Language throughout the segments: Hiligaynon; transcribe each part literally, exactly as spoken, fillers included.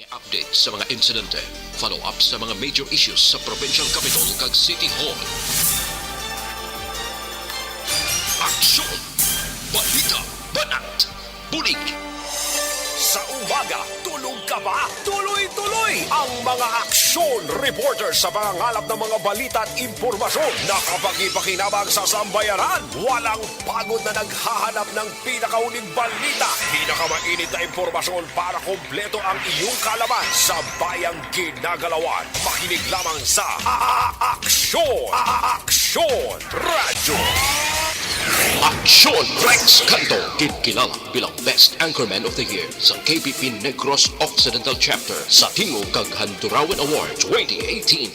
Update sa mga insidente, follow-up sa mga major issues sa Provincial Capitol kag City Hall. Aksyon! Balita! Banat! Bulig! Sa umaga, tulog ka ba? Tuloy-tuloy ang mga aksyon reporter sa pangangalap ng mga balita at impormasyon na kapakipakinabang sa sambayanan. Walang pagod na naghahanap ng pinakahuling balita, pinakamainit na impormasyon para kompleto ang iyong kaalaman sa bayang ginagalawan. Makinig lamang sa A-, A-, Aksyon! A-, A-, Aksyon Radyo! Aksyon Rex Canto, ginkilala bilang Best Anchorman of the Year sa K P P Negros Occidental Chapter sa Tingog kag Handurawan Award twenty eighteen.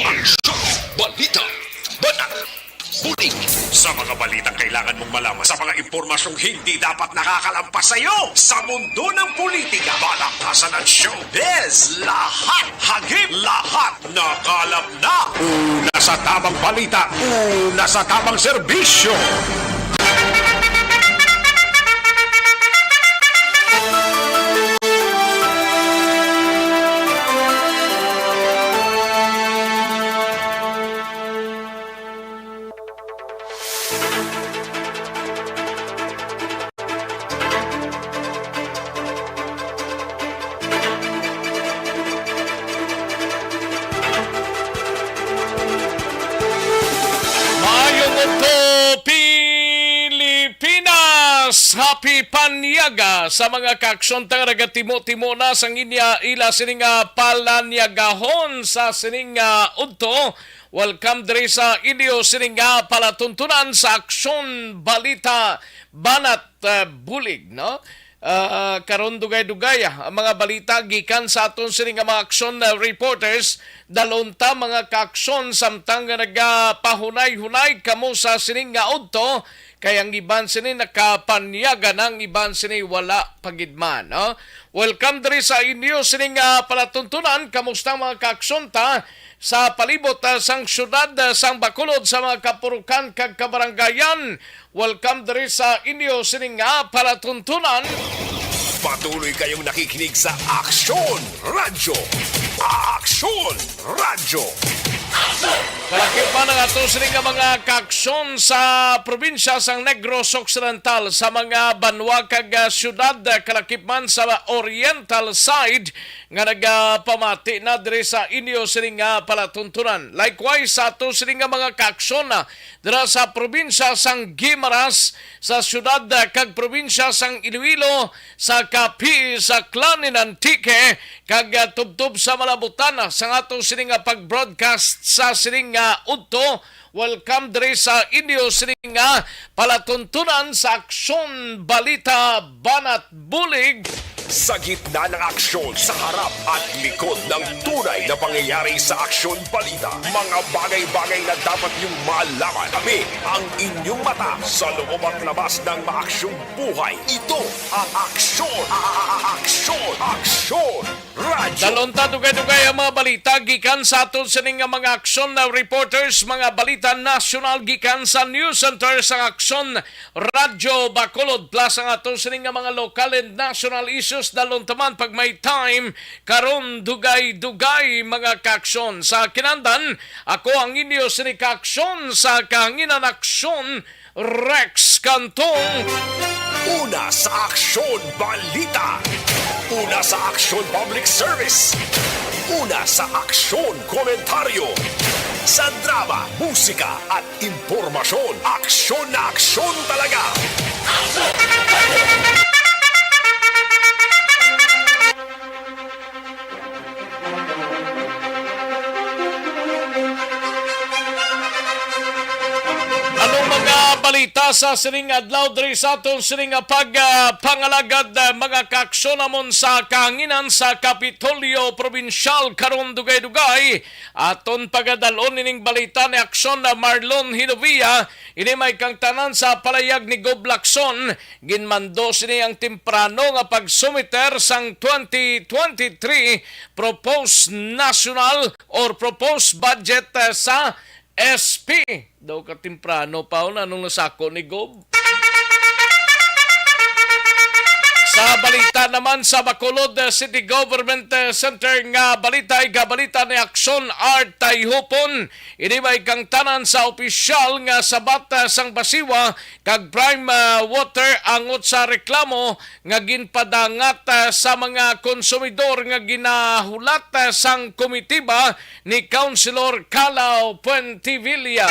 Aksyon! Balita! Banat! Bulig! Sa mga balitang kailangan mong malaman, sa mga impormasyong hindi dapat nakakalampas sa iyo, sa mundo ng politika, balaktasan at showbiz, lahat hagip, lahat nakalap na. Una sa tamang balita, una sa tamang serbisyo. Maayong udto, Pilipinas! Happy Panyaga sa mga kaaksyon ta nga nagatimo-timo na sang inya ila sining, ah, palanyagahon sa sining, ah, udto. Welcome diri sa inyo sining, ah, palatuntunan sa Aksyon Balita Banat, ah, Bulig, no? Ah, karon dugay-dugay, ah, ang mga balita gikan sa aton sini nga mga aksyon, ah, reporters. Dalon ta mga kaaksyon samtang nga nagapahunay-hunay kamo sa sining nga udto, kay ang iban sini nakapanyaga na, ang iban sini wala pa gid man, no? Welcome diri sa inyo sini nga palatuntunan. Kamusta ang mga kaaksyon ta sa palibot, ah, sang syudad, ah, sang Bacolod, sa mga kapurukan kag kabarangayan? Welcome diri sa inyo sining nga palatuntunan. Patuloy kayong nakikinig sa Aksyon Radyo. Aksyon Radyo. Kalakip man ang ato sining nga mga kaaksyon sa probinsya sang Negros Occidental, sa mga banwa kag, ah, syudad, ah, kalakip man sa Oriental side, nga nagapamati na diri sa inyo sini nga palatuntunan. Likewise, sa ato sini nga mga kaaksyon, ah, dira sa probinsya sang Guimaras, sa syudad, ah, kag probinsya sang Iloilo, sa Capiz, Aklan, and Antique, kag, ah, tubtob sa Malabutana, sa ato sini nga pag-broadcast sa sini nga udto, welcome diri sa inyo sini nga palatuntunan sa Aksyon Balita Banat Bulig. Sa gitna ng aksyon, sa harap at likod ng tunay na pangyayari sa Aksyon Balita, mga bagay-bagay na dapat niyong malaman. Kami ang inyong mata sa loob at labas ng maaksyong buhay. Ito ang Aksyon, a-, a-, a-, Aksyon, Aksyon Radyo. Dalon ta dugay-dugay ang mga balita gikan sa aton sining nga mga aksyon na reporters, mga balita nasyonal gikan sa News Center sa Aksyon Radyo Bacolod, plus ang aton sining nga mga local and national issues. Dalon ta man pag may time, karon dugay-dugay mga kaaksyon. Sa kinandan, ako ang inyo sini kaaksyon sa kahanginan, Aksyon Rex Cantong. Una sa Aksyon Balita. Una sa Aksyon Public Service. Una sa Aksyon Komentaryo. Sa drama, musika at impormasyon, aksyon na aksyon talaga. Anong mga balita sa sining adlaw diri sa aton sining nga pag, ah, pangalagad, ah, mga kaaksyon namon sa kahanginan sa Kapitolyo Probinsyal karon dugay-dugay? Aton pagadalon ining balita ni Aksyon na Marlon Hinovia. Ini may kangtanan sa palayag ni Gob Lacson. Ginmando sini ang temprano nga pagsumiter sang twenty twenty-three proposed national or proposed budget, eh, sa S P. Daw ka temprano pa, oh, nanong nasako ni Gob. Sa balita naman sa Bacolod, eh, City Government, eh, Center nga balita, igabalita ni Action Art Tayhupon. Ini may kangtanan sa opisyal nga sabat, eh, sang Basiwa kag Prime, eh, Water angot sa reklamo nga ginpadangat, eh, sa mga konsumidor nga ginahulat, eh, sang komitiba ni Councilor Calaw Puentevilla.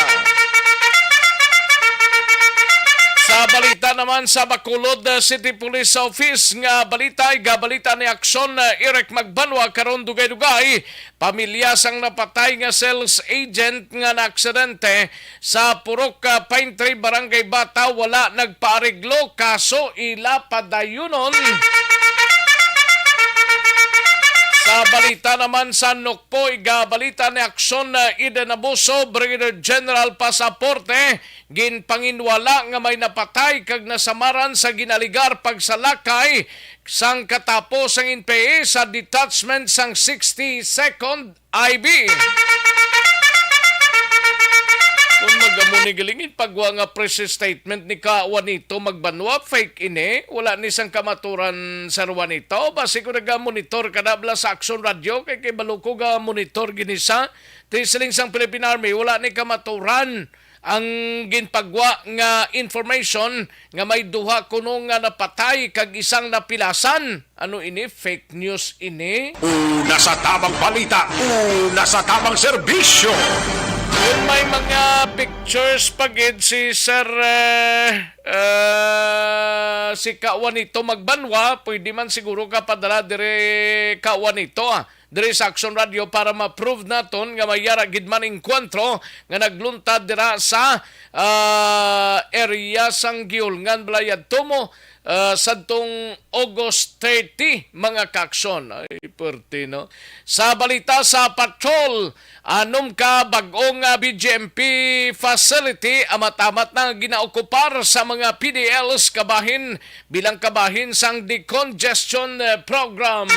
Sa balita naman sa Bacolod, uh, City Police Office nga balita, igabalita ni Action, uh, Eric Magbanwa, karon dugay-dugay, pamilya sang napatay nga sales agent nga naaksidente sa Purok, uh, Pine Tree, Barangay Bata, wala nagpaareglo, kaso ila padayunon. Sa balita naman sa Nokpo, igabalita ni Action, uh, Eden Abuso, Brigadier General Pasaporte, ginpanginwala nga may napatay kag nasamaran sa ginaligar pagsalakay sang katapo sang N P A sa detachment sang sixty-second I B. Kung magamo ni galingin pagwa nga press statement ni ka Juanito Magbanwa, fake ini. Wala ni sang kamaturan, Sir Juanito. Basi ko naga-monitor ka na bala sa Action Radio, kay, kay balo ko ga-monitor gini sa T siling sang Philippine Army. Wala ni kamaturan ang ginpagwa nga information nga may duha kuno nga napatay kag isang napilasan. Ano ini? Fake news ini? Una sa tamang balita, una sa tamang serbisyo. Kung may mga pictures pa gid si Sir, eh, eh, si Ka Juanito Magbanwa, pwede man siguro ka padala dire, Ka Juanito, ah, dire sa Action Radio para ma-prove naton nga may yara gid man engkwentro nga nagluntad dira sa, ah, area sang Giulngan, Balayad Tumo, ah, sadtong August thirty, mga ka-aksyon. Ay, perte, no? Sa balita sa patrol, anom ka bag-ong, ah, B G M P facility amat-amat na ginaokupar sa mga P D Ls kabahin bilang kabahin sang decongestion, eh, program.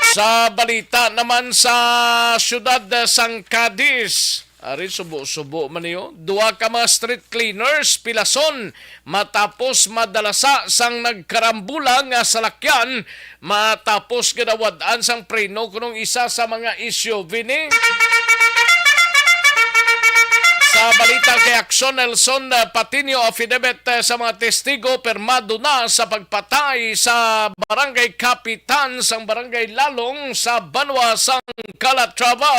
Sa balita naman sa siyudad, eh, sang Cadiz, ari subo-subo man niyo, duha ka mga street cleaners pilason matapos madalasa sang nagkarambula nga salakyan matapos ginawad-an sang preno kunong isa sa mga S U V ni. Sa balita kay Action, Nelson, uh, Patino, affidavit, uh, sa mga testigo pirmado na sa pagpatay sa barangay kapitan sang barangay Lalong sa banwa sang Calatrava.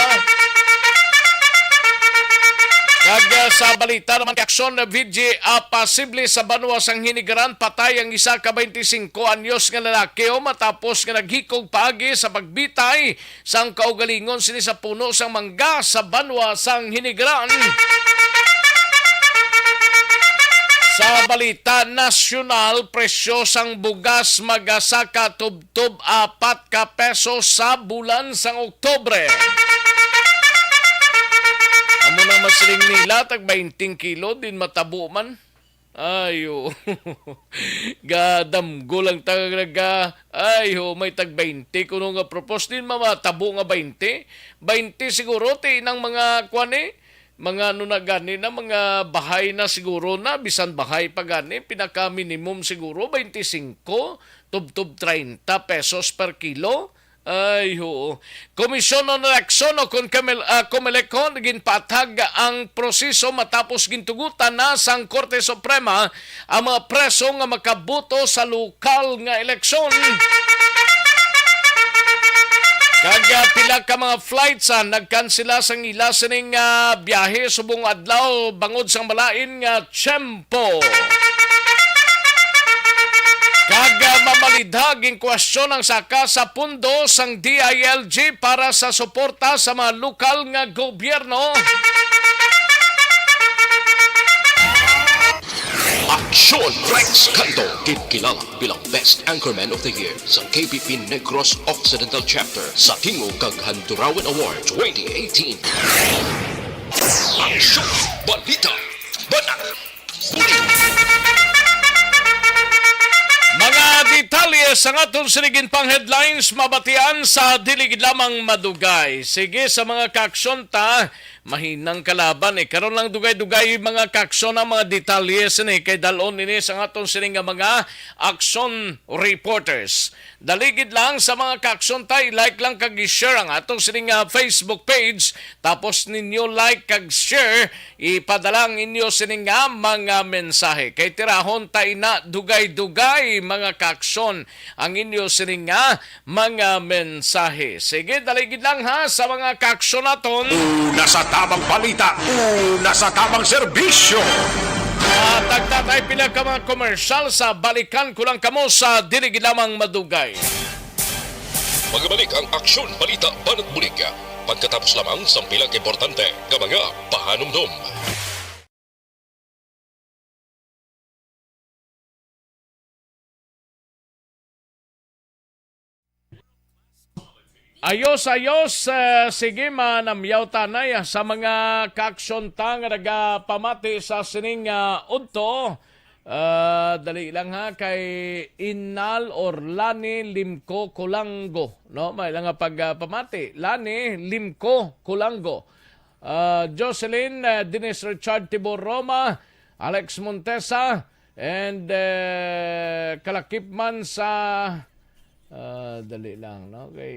Kag, uh, sa balita naman kay Action, V G, uh, posible sa banwa sang Hinigaran patay ang isa ka twenty-cinco anyos nga lalaki, o, matapos nga naghikog paagi sa pagbitay sang kaugalingon sini sa puno sang mangga sa banwa sang Hinigaran. Sa balita nasyonal, presyo sang bugas magasaka tubtob apat ka pesos sa bulan sang Oktubre. Amo na masiling nila, tag twenty kilo, din matabo man. Ayo. Gadamgo lang ta nga naga-, ayo, may tag twenty kuno nga propose din, mamatabo nga twenty. Twenty siguro, ti nang mga kwan, eh, mga ano na gani na, mga bahay na siguro na, bisan bahay pa gani, pinaka-minimum siguro, twenty-cinco, tubtob treinta pesos per kilo. Ay, oo. Komisyon on Eleksyon o kon Kamel-, ah, Comelec, ginpatag ang proseso matapos gintugutan na sang Korte Suprema ang mga preso nga makaboto sa lokal nga eleksyon. Kag, ah, pila ka mga flights, ah, nagkansela sang ila sining, ah, biyahe subong adlaw bangod sang malain nga tiyempo. Kag, ah, mamalidha, ginkwestiyon ang saka sa pondo sang D I L G para sa suporta sa mga lokal nga gobyerno. Aksyon Rex Canto, ginkilala bilang Best Anchorman of the Year sa K P P Negros Occidental Chapter sa Tingog kag Handurawan Award twenty eighteen. Aksyon, balita, banat, uli. Mga detalye sa aton sining pang headlines mabatian sa dili gid lamang madugay. Sige, sa mga kaaksyon ta, Mahinang kalaban, eh. Karon lang dugay-dugay mga kaaksyon ang mga detalye sini kay dalon ini sa aton sini nga mga action reporters. Dali gid lang sa mga kaaksyon ta, i-like lang kag i-share ang aton sini nga Facebook page. Tapos ninyo like kag share, ipadala ang inyo sini nga mga mensahe. Kay tirahon ta ina dugay-dugay mga kaaksyon ang inyo sini nga mga mensahe. Sige, dali gid lang ha sa mga kaaksyon naton. Una sa tabang balita, una sa tabang serbisyo. At nagtatay pila ka mga komersyal sa balikan ko lang kamo sa dili gid lamang madugay. Magabalik ang aksyon, balita, banat bulig. Pagkatapos lamang sang pila ka importante nga mga pahanumdom. Ayos, ayos. Eh, sige, manamyaw tanay, ah, sa mga kaaksyon ta nga nagapamati sa sining, ah, udto. Ah, dali lang ha, kay Inal or Lani Limco Colango, no? May lang nga pag, ah, pamati. Lani Limco Colango. Ah, Jocelyn, ah, Dennis Richard Tibor Roma, Alex Montesa, and, eh, kalakip man sa, ah, dali lang, no? Kay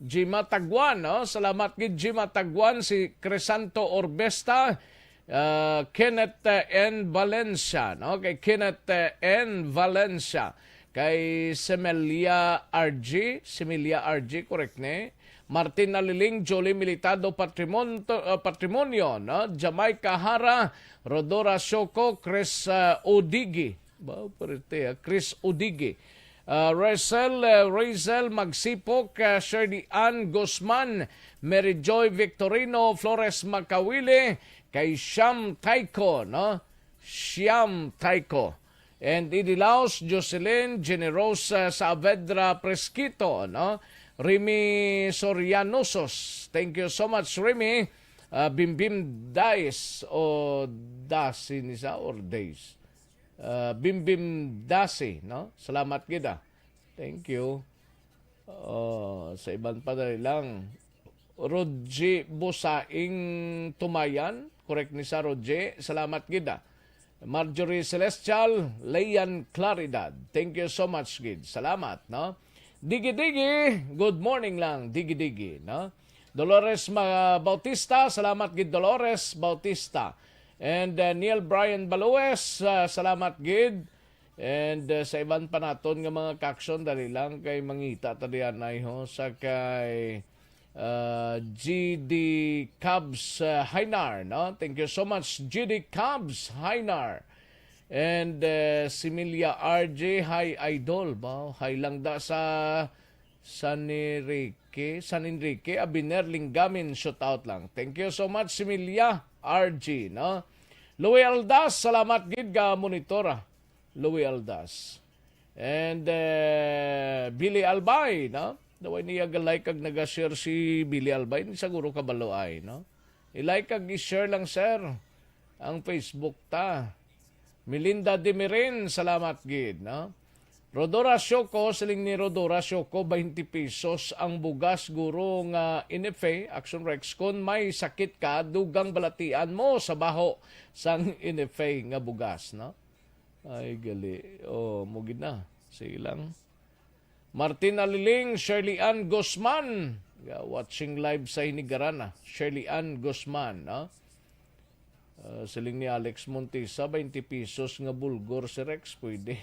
Jima Taguan, no? Salamat gid, Jima Taguan, si Crisanto Orbesta, ah, Kenneth, eh, N Valencia, no? Kay Kenneth, eh, N Valencia, kay Semelia R G, Semelia R G, correct ni? Martin Naliling, Jolie Militado, Patrimon-, uh, Patrimonio, no? Jamaica Hara, Rodora Sioco, Chris, uh, Odigi. Ba, pwerte, ah, Chris Odigi. Uh, Rosel, uh, Rosel Magsipok, uh, Shirley Ann Guzman, Mary Joy Victorino, Flores Makawili, kay Siam Taiko, no? Siam Taiko. And Idi Laos, Jocelyn Generosa Saavedra Presquito, no? Remy Sorianosos. Thank you so much, Remy. Ah, Bimbim Dais o Dasi ni sa or Days? Ah, Bimbim Dasi, no? Salamat gid, ah. Thank you. Oh, sa iban pa dali lang. Rodji Busaing Tumayan. Correct ni sa Rodji. Salamat gid, ah. Marjorie Celestial, Leian Claridad. Thank you so much gid. Salamat, no? Digi-digi, good morning lang, digi-digi, no? Dolores Ma-, Bautista, salamat gid, Dolores Bautista. And, uh, Neil Brian Balues, uh, salamat gid. And, uh, sa iban pa naton nga mga kaaksyon, dali lang kay mangita ta diyan ay ho sa kay, uh, G D Cubs, uh, Hainar, no? Thank you so much, G D Cubs Hainar. And, uh, si Milia R J, hi, idol. Ba? Hi lang da sa San Enrique, San Enrique, Abiner, Linggamin, shout out lang. Thank you so much, si Milia R G, no? Louie Aldas, salamat gid ka monitor, ah. Louie Aldas. And, eh, Billy Albay, no? Daway niya ga-like kag naga-share si Billy Albay. Siguro kabalo ay, no? I-like kag i-share lang, sir, ang Facebook ta. Melinda Dimirin, salamat gid, no? Rodora Sioco, siling ni Rodora Sioco, twenty pesos ang bugas guro nga N F A, Action Rex, kon may sakit ka, dugang balatian mo sa baho sang N F A nga bugas, no? Ay, gali. Oh, mo gid na. Sige lang. Martin Aliling, Shirley Ann Guzman. Ga-, watching live sa Hinigarana. Shirley Ann Guzman, no? Ah, siling ni Alex Montesa, twenty pesos nga bulgur si Rex, pwede.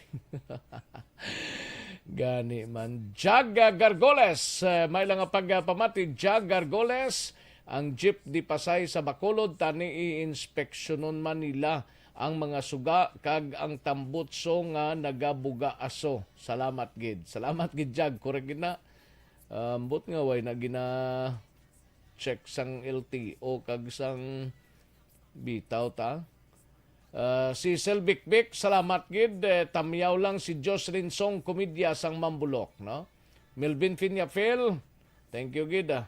Gani man. Jag, ah, Gargoles, eh, may lang nga pagpamati. Jag Gargoles, ang jeep di pasay sa Bacolod, tani i-inspeksyonon man nila ang mga suga kag ang tambutso nga nagabuga aso. Salamat gid. Salamat gid, Jag. Correct gid na. Ah, ambot nga way na gina-check sang L T O kag sang bitaw ta. Ah, si Sel Bikbik, salamat gid. Eh, tamyaw lang si Jocelyn Song Comedia sang Mambulok, no? Melvin Piñafil, thank you gid, ah.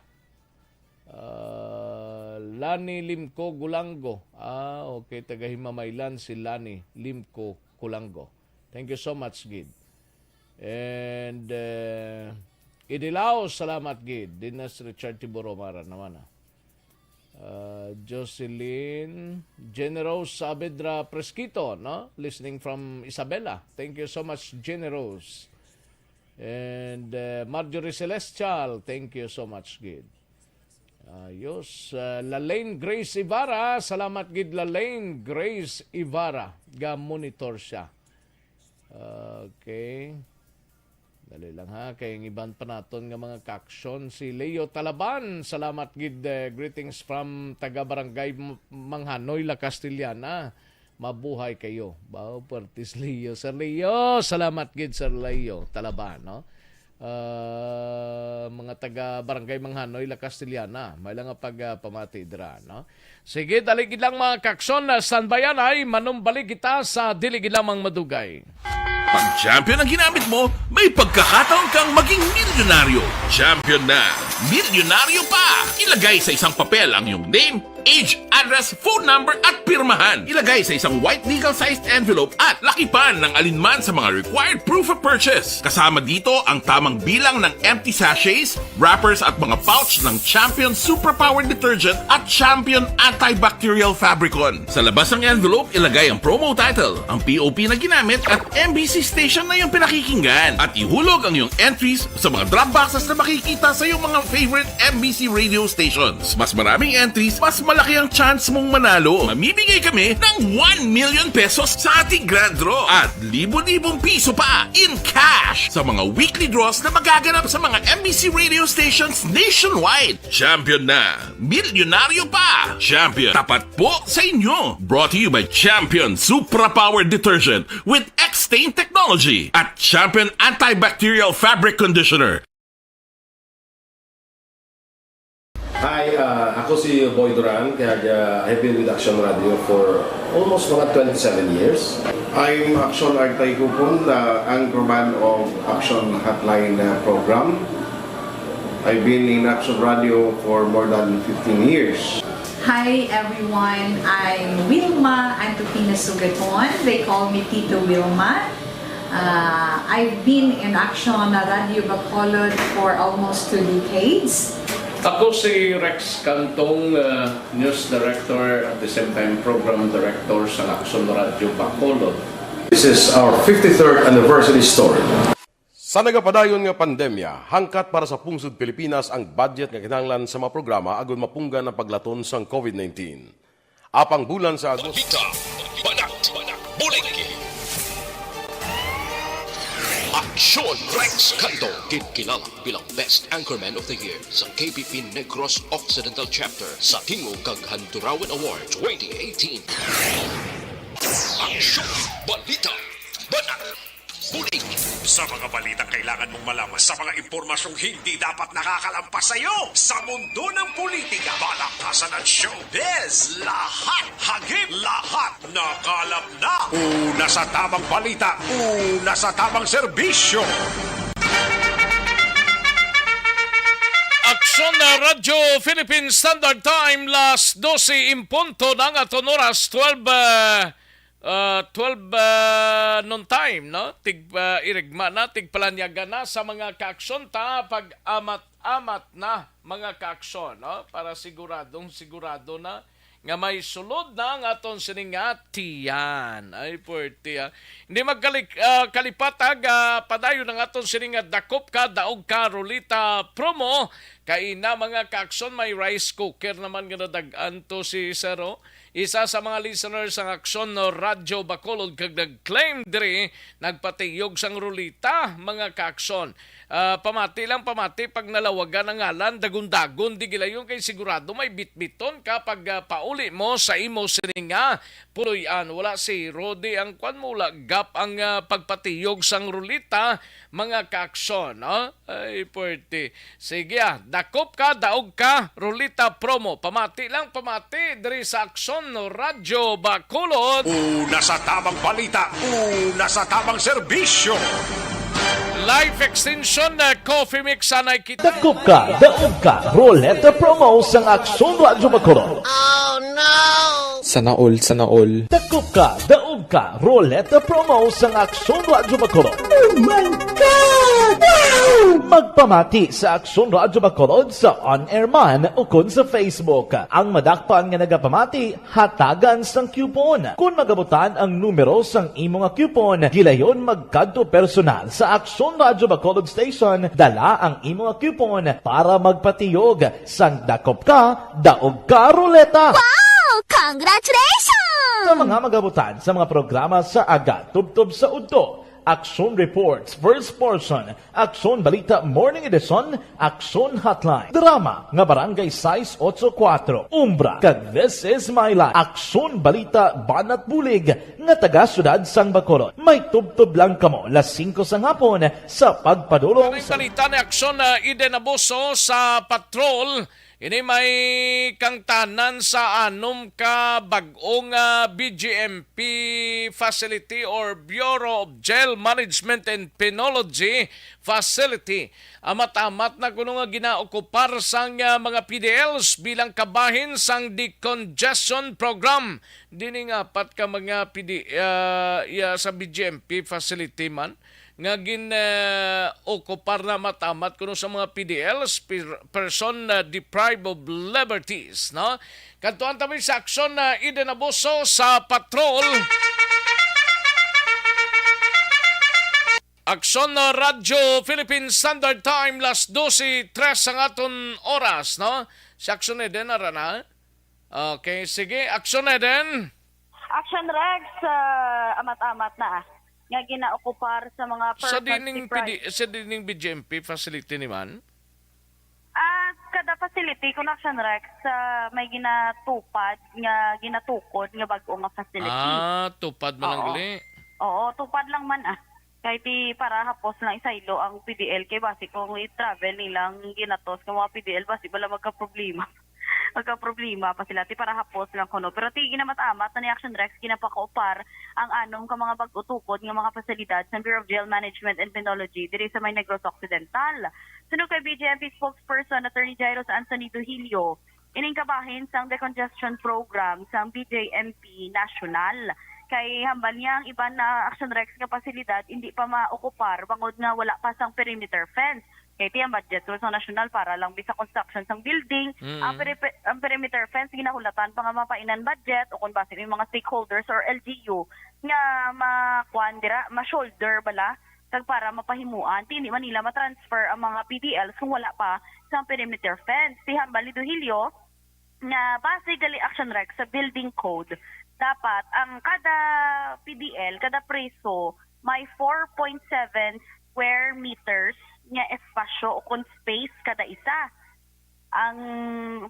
Ah, Lani Limco Gulango. Ah, okay, taga Himamaylan si Lani Limco Gulango. Thank you so much gid. And, eh, Idilao, salamat gid. Dinas Richard Tiburomara naman, ah. Uh, Jocelyn, Jenny Rose Saavedra Fresquito, no? Listening from Isabela. Thank you so much, Jenny Rose. And uh, Marjorie Celestial, thank you so much, gid. Ayos. Uh, Lalaine Grace Ibarra, salamat gid, Lalaine Grace Ibarra. Ga-monitor siya. Okay. Dali lang ha, kay ang iban pa naton nga mga kaaksyon. Si Leo Talaban, salamat gid, eh, greetings from taga Barangay M-, Manghanoy, La Castellana. Mabuhay kayo. Bao, Pertis Leo. Sir Leo, salamat gid, Sir Leo Talaban, no? Ah, mga taga Barangay Manghanoy, La Castellana. May lang nga pag, ah, pamati dira, no? Sige, dali gid lang, mga kaaksyon, na standby anay, manumbalig kita sa dili gid lamang madugay. Pag Champion ang ginamit mo, may pagkakataon kang maging milyonaryo. Champion na, milyonaryo pa! Ilagay sa isang papel ang iyong name, age, address, phone number, at pirmahan. Ilagay sa isang white legal-sized envelope at lakipan ng alinman sa mga required proof of purchase. Kasama dito ang tamang bilang ng empty sachets, wrappers at mga pouch ng Champion Superpower Detergent at Champion Antibacterial Fabricon. Sa labas ng envelope, ilagay ang promo title, ang P O P na ginamit at M B C station na iyong pinakikinggan. At ihulog ang iyong entries sa mga drop boxes na makikita sa iyong mga favorite M B C radio stations. Mas maraming entries, mas malaki ang chance mong manalo. Mamimigay kami ng one million pesos sa ating grand draw at libo-libong piso pa in cash sa mga weekly draws na magaganap sa mga M B C radio stations nationwide. Champion na! Milyonaryo pa! Champion, tapat po sa inyo! Brought to you by Champion Supra Power Detergent with X-Stain Technology at Champion Antibacterial Fabric Conditioner. Hi, uh, ako si Boy Duran, kaya uh, I've been with Action Radio for almost mga twenty-seven years. I'm Action Artay Kupon, the anchorman of Action Hotline uh, program. I've been in Action Radio for more than fifteen years. Hi everyone, I'm Wilma Antupina Sugaton. They call me Tito Wilma. Uh, I've been in Action Radio Bacolod for almost two decades. Ako si Rex Cantong, uh, News Director at the same time Program Director sa Action Radio Bacolod. This is our fifty-third anniversary story. Sa nagapadayon nga pandemya, hangkat para sa pungsod Pilipinas ang budget nga kinahanglan sa mga programa agud mapunggan ang paglaton sang COVID nineteen. Apang bulan sa Agosto, Balita, banat, bulig. Aksyon Rex Canto, ginkilala bilang Best Anchorman of the Year sa K B P Negros Occidental Chapter sa Tingog kag Handurawan Award twenty eighteen. Aksyon, balita, banat, bulig. Sa mga balitang kailangan mong malaman, sa mga impormasyong hindi dapat nakakalampas sa iyo, sa mundo ng politika, balakasan at showbiz, lahat hagip, lahat nakalap na. Una sa tamang balita, una sa tamang serbisyo. Aksyon na Radyo Philippine Standard Time, las dose en punto na ang aton oras, twelve, ah, ah, twelve, ah, noon time, no? Tig, ah, irigma na, tigpalanyaga na sa mga kaaksyon ta, pag-amat-amat na, mga kaaksyon, no? Para siguradong sigurado na nga may sulod na ang aton sini nga tiyan. Ay, puwerte, ah. Hindi magkalik-, ah, kalipat, ah, ga-, padayon ang aton sini nga dakop ka, daog ka, ruleta promo. Kay na, mga kaaksyon, may rice cooker naman nga nadag-an to si Sir, oh. Isa sa mga listeners sang Aksyon no Radyo Bacolod kag nag-claim diri, nagpatiyog sang ruleta, mga kaaksyon. Ah, pamati lang, pamati, pag nalawagan ang ngalan, dagon-dagon, di gilayon kay sigurado may bitbiton ka pag, ah, pauli mo sa imo sini nga puloy-an. Wala si Rodi ang kwan mo, wala gap ang, ah, pagpatiyog sang ruleta, mga kaaksyon, no? Ay, puwerte. Sige, ah, dakop ka, daog ka, ruleta promo. Pamati lang, pamati, diri sa Aksyon no Radyo Bacolod. Una sa tamang balita, una sa tamang serbisyo. Life Extension, ah, Coffee Mix, sanay kita. Dakop ka, daog ka, ruleta promo sang Aksyon Radyo Bacolod. Sana all, sana all. Dakop ka, daog ka, ruleta promo sang Aksyon Radyo Bacolod. Oh my God! Magpamati sa Aksyon Radyo Bacolod sa on-air man ukon sa Facebook. Ang madakpan nga nagapamati, hatagan sang coupon. Kon magabutan ang numero sang imo nga coupon, gilayon magkadto personal sa Aksyon Radyo Bacolod Station, dala ang imo nga coupon para magpatiyog sang dakop ka, daog ka ruleta. Wow! Congratulations! Sa mga magabutan sa mga programa sa aga tubtob sa udto, Aksyon Reports, First Portion, Aksyon Balita Morning Edition, Aksyon Hotline, drama nga Barangay sais otso kuwatro, Umbra, kag This Is My Life, Aksyon Balita Banat Bulig nga taga Siyudad sang Bacolod. May tubtob lang kamo las singko sang hapon sa pagpadulong. May sa balita ni Aksyon, ah, Eden Abuso sa patrol. Ini may kangtanan sa anom ka bag-o nga B J M P facility or Bureau of Jail Management and Penology facility. Amat-amat na kuno nga ginaokupar sang, ah, mga P D Ls bilang kabahin sang decongestion program. Dini nga apat ka mga P D, ah, iya sa B J M P facility man nga gin, ah, okupar na amat-amat kuno sa mga P D Ls, per-, person, ah, deprived of liberties, no? Kadtuan ta mi sa aksyon na Eden Abuso sa patrol. Aksyon na Radyo Philippine Standard Time, las dose tres ang aton oras, no? Si Aksyon Eden, ara na. Okay, sige. Aksyon Eden. Action Rex, ah, amat-amat na, ah, nga ginaokupar sa mga Sa persons dining deprived. P D, sa dining B J M P facility ni man? Ah, kada facility, kung Action Rex, ah, may ginatupad nga, ginatukod nga bag-o nga facility. Ah, tupad man ang Oo. gali. Oo, tupad lang man, ah. Kay di para hapos lang isaylo ang P D L, kay basi kung i-travel nilang ginatos nga mga P D L, basi bala magka-problema. Magka-problema pa sila, ti para hapos lang kuno. Pero ti ginamat-amat na ni Action Rex, ginapakuupar ang anom ka mga bag-o tukod nga mga pasilidad sa Bureau of Jail Management and Penology diri sa may Negros Occidental. Suno kay B J M P spokesperson Attorney Jairus Anthony Duhilio, ining kabahin sang decongestion program sang B J M P National. Kay hambal niya ang iban na Action Rex nga pasilidad hindi pa maokupar bangod nga wala pa sang perimeter fence. Kay ti ang budget rules sang national para lang bisa construction sang building. Mm. Ang peri-, ang perimeter fence ginahulatan pa nga mapainan budget o kung basi may mga stakeholders or L G U nga makuan dira, ma-shoulder bala, kag para mapahimuan, ti hindi man nila ma-transfer ang mga P D Ls kung wala pa sang perimeter fence. Ti hambal ni Duhilio nga base gali Action Rex sa building code, dapat ang kada P D L, kada preso, may four point seven square meters nga espasyo o kon space kada isa ang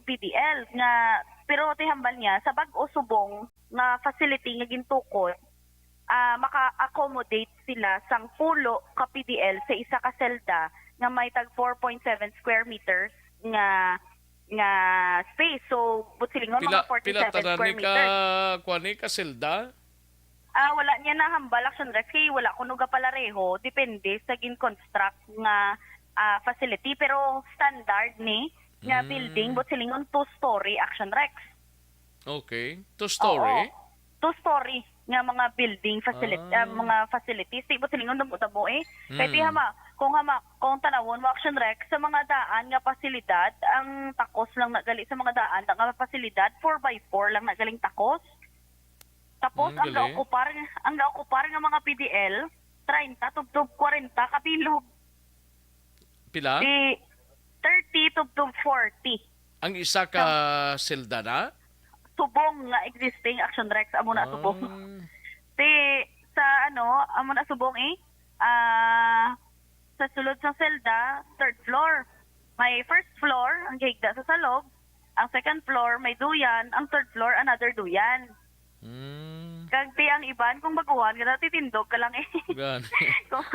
P D L nga, pero ti hambal niya sa bag-o subong nga facility nga gintukod, ah, maka-accommodate sila sang pulo ka P D L sa isa ka selda nga may tag four point seven square meters nga, nga space. So, buot silingon, Pila, mga pila forty-seven tanan square ni ka, meters. Kuan ni, ka selda? Ah, wala niya nahambal, Action Rex, kay wala kuno gapalareho, depende sa gin-construct nga, ah, facility, pero standard ni nga Mm. building, buot silingon, two-story, Action Rex. Okay. Two-story? Oo. Two-story nga mga building facility, Ah. ah, mga facilities. Ti buot silingon, damo-damo eh. Kay Mm. ti hama, kung hama, kung tanawon mo, Action Rex, sa mga daan nga pasilidad, ang takos lang na gali sa mga daan nga pasilidad, four by four lang na galing takos. Tapos, Mm, ang gali. gaokupar, ang gaokupar nga mga P D L, treinta tubtob kwarenta ka bilog. Pila? Di, thirty tubtob forty. Ang isa ka Sa selda na? Subong nga existing, Action Rex, amo na subong. Ah. Ti, sa ano, amo na subong eh. Ah, sa sulod sa selda, third floor. May first floor, ang gihigda sa salog. Ang second floor, may duyan. Ang third floor, another duyan. Mm. Kag ti ang iban, kung baguhan ka na, titindog ka lang eh. Gani. Kung,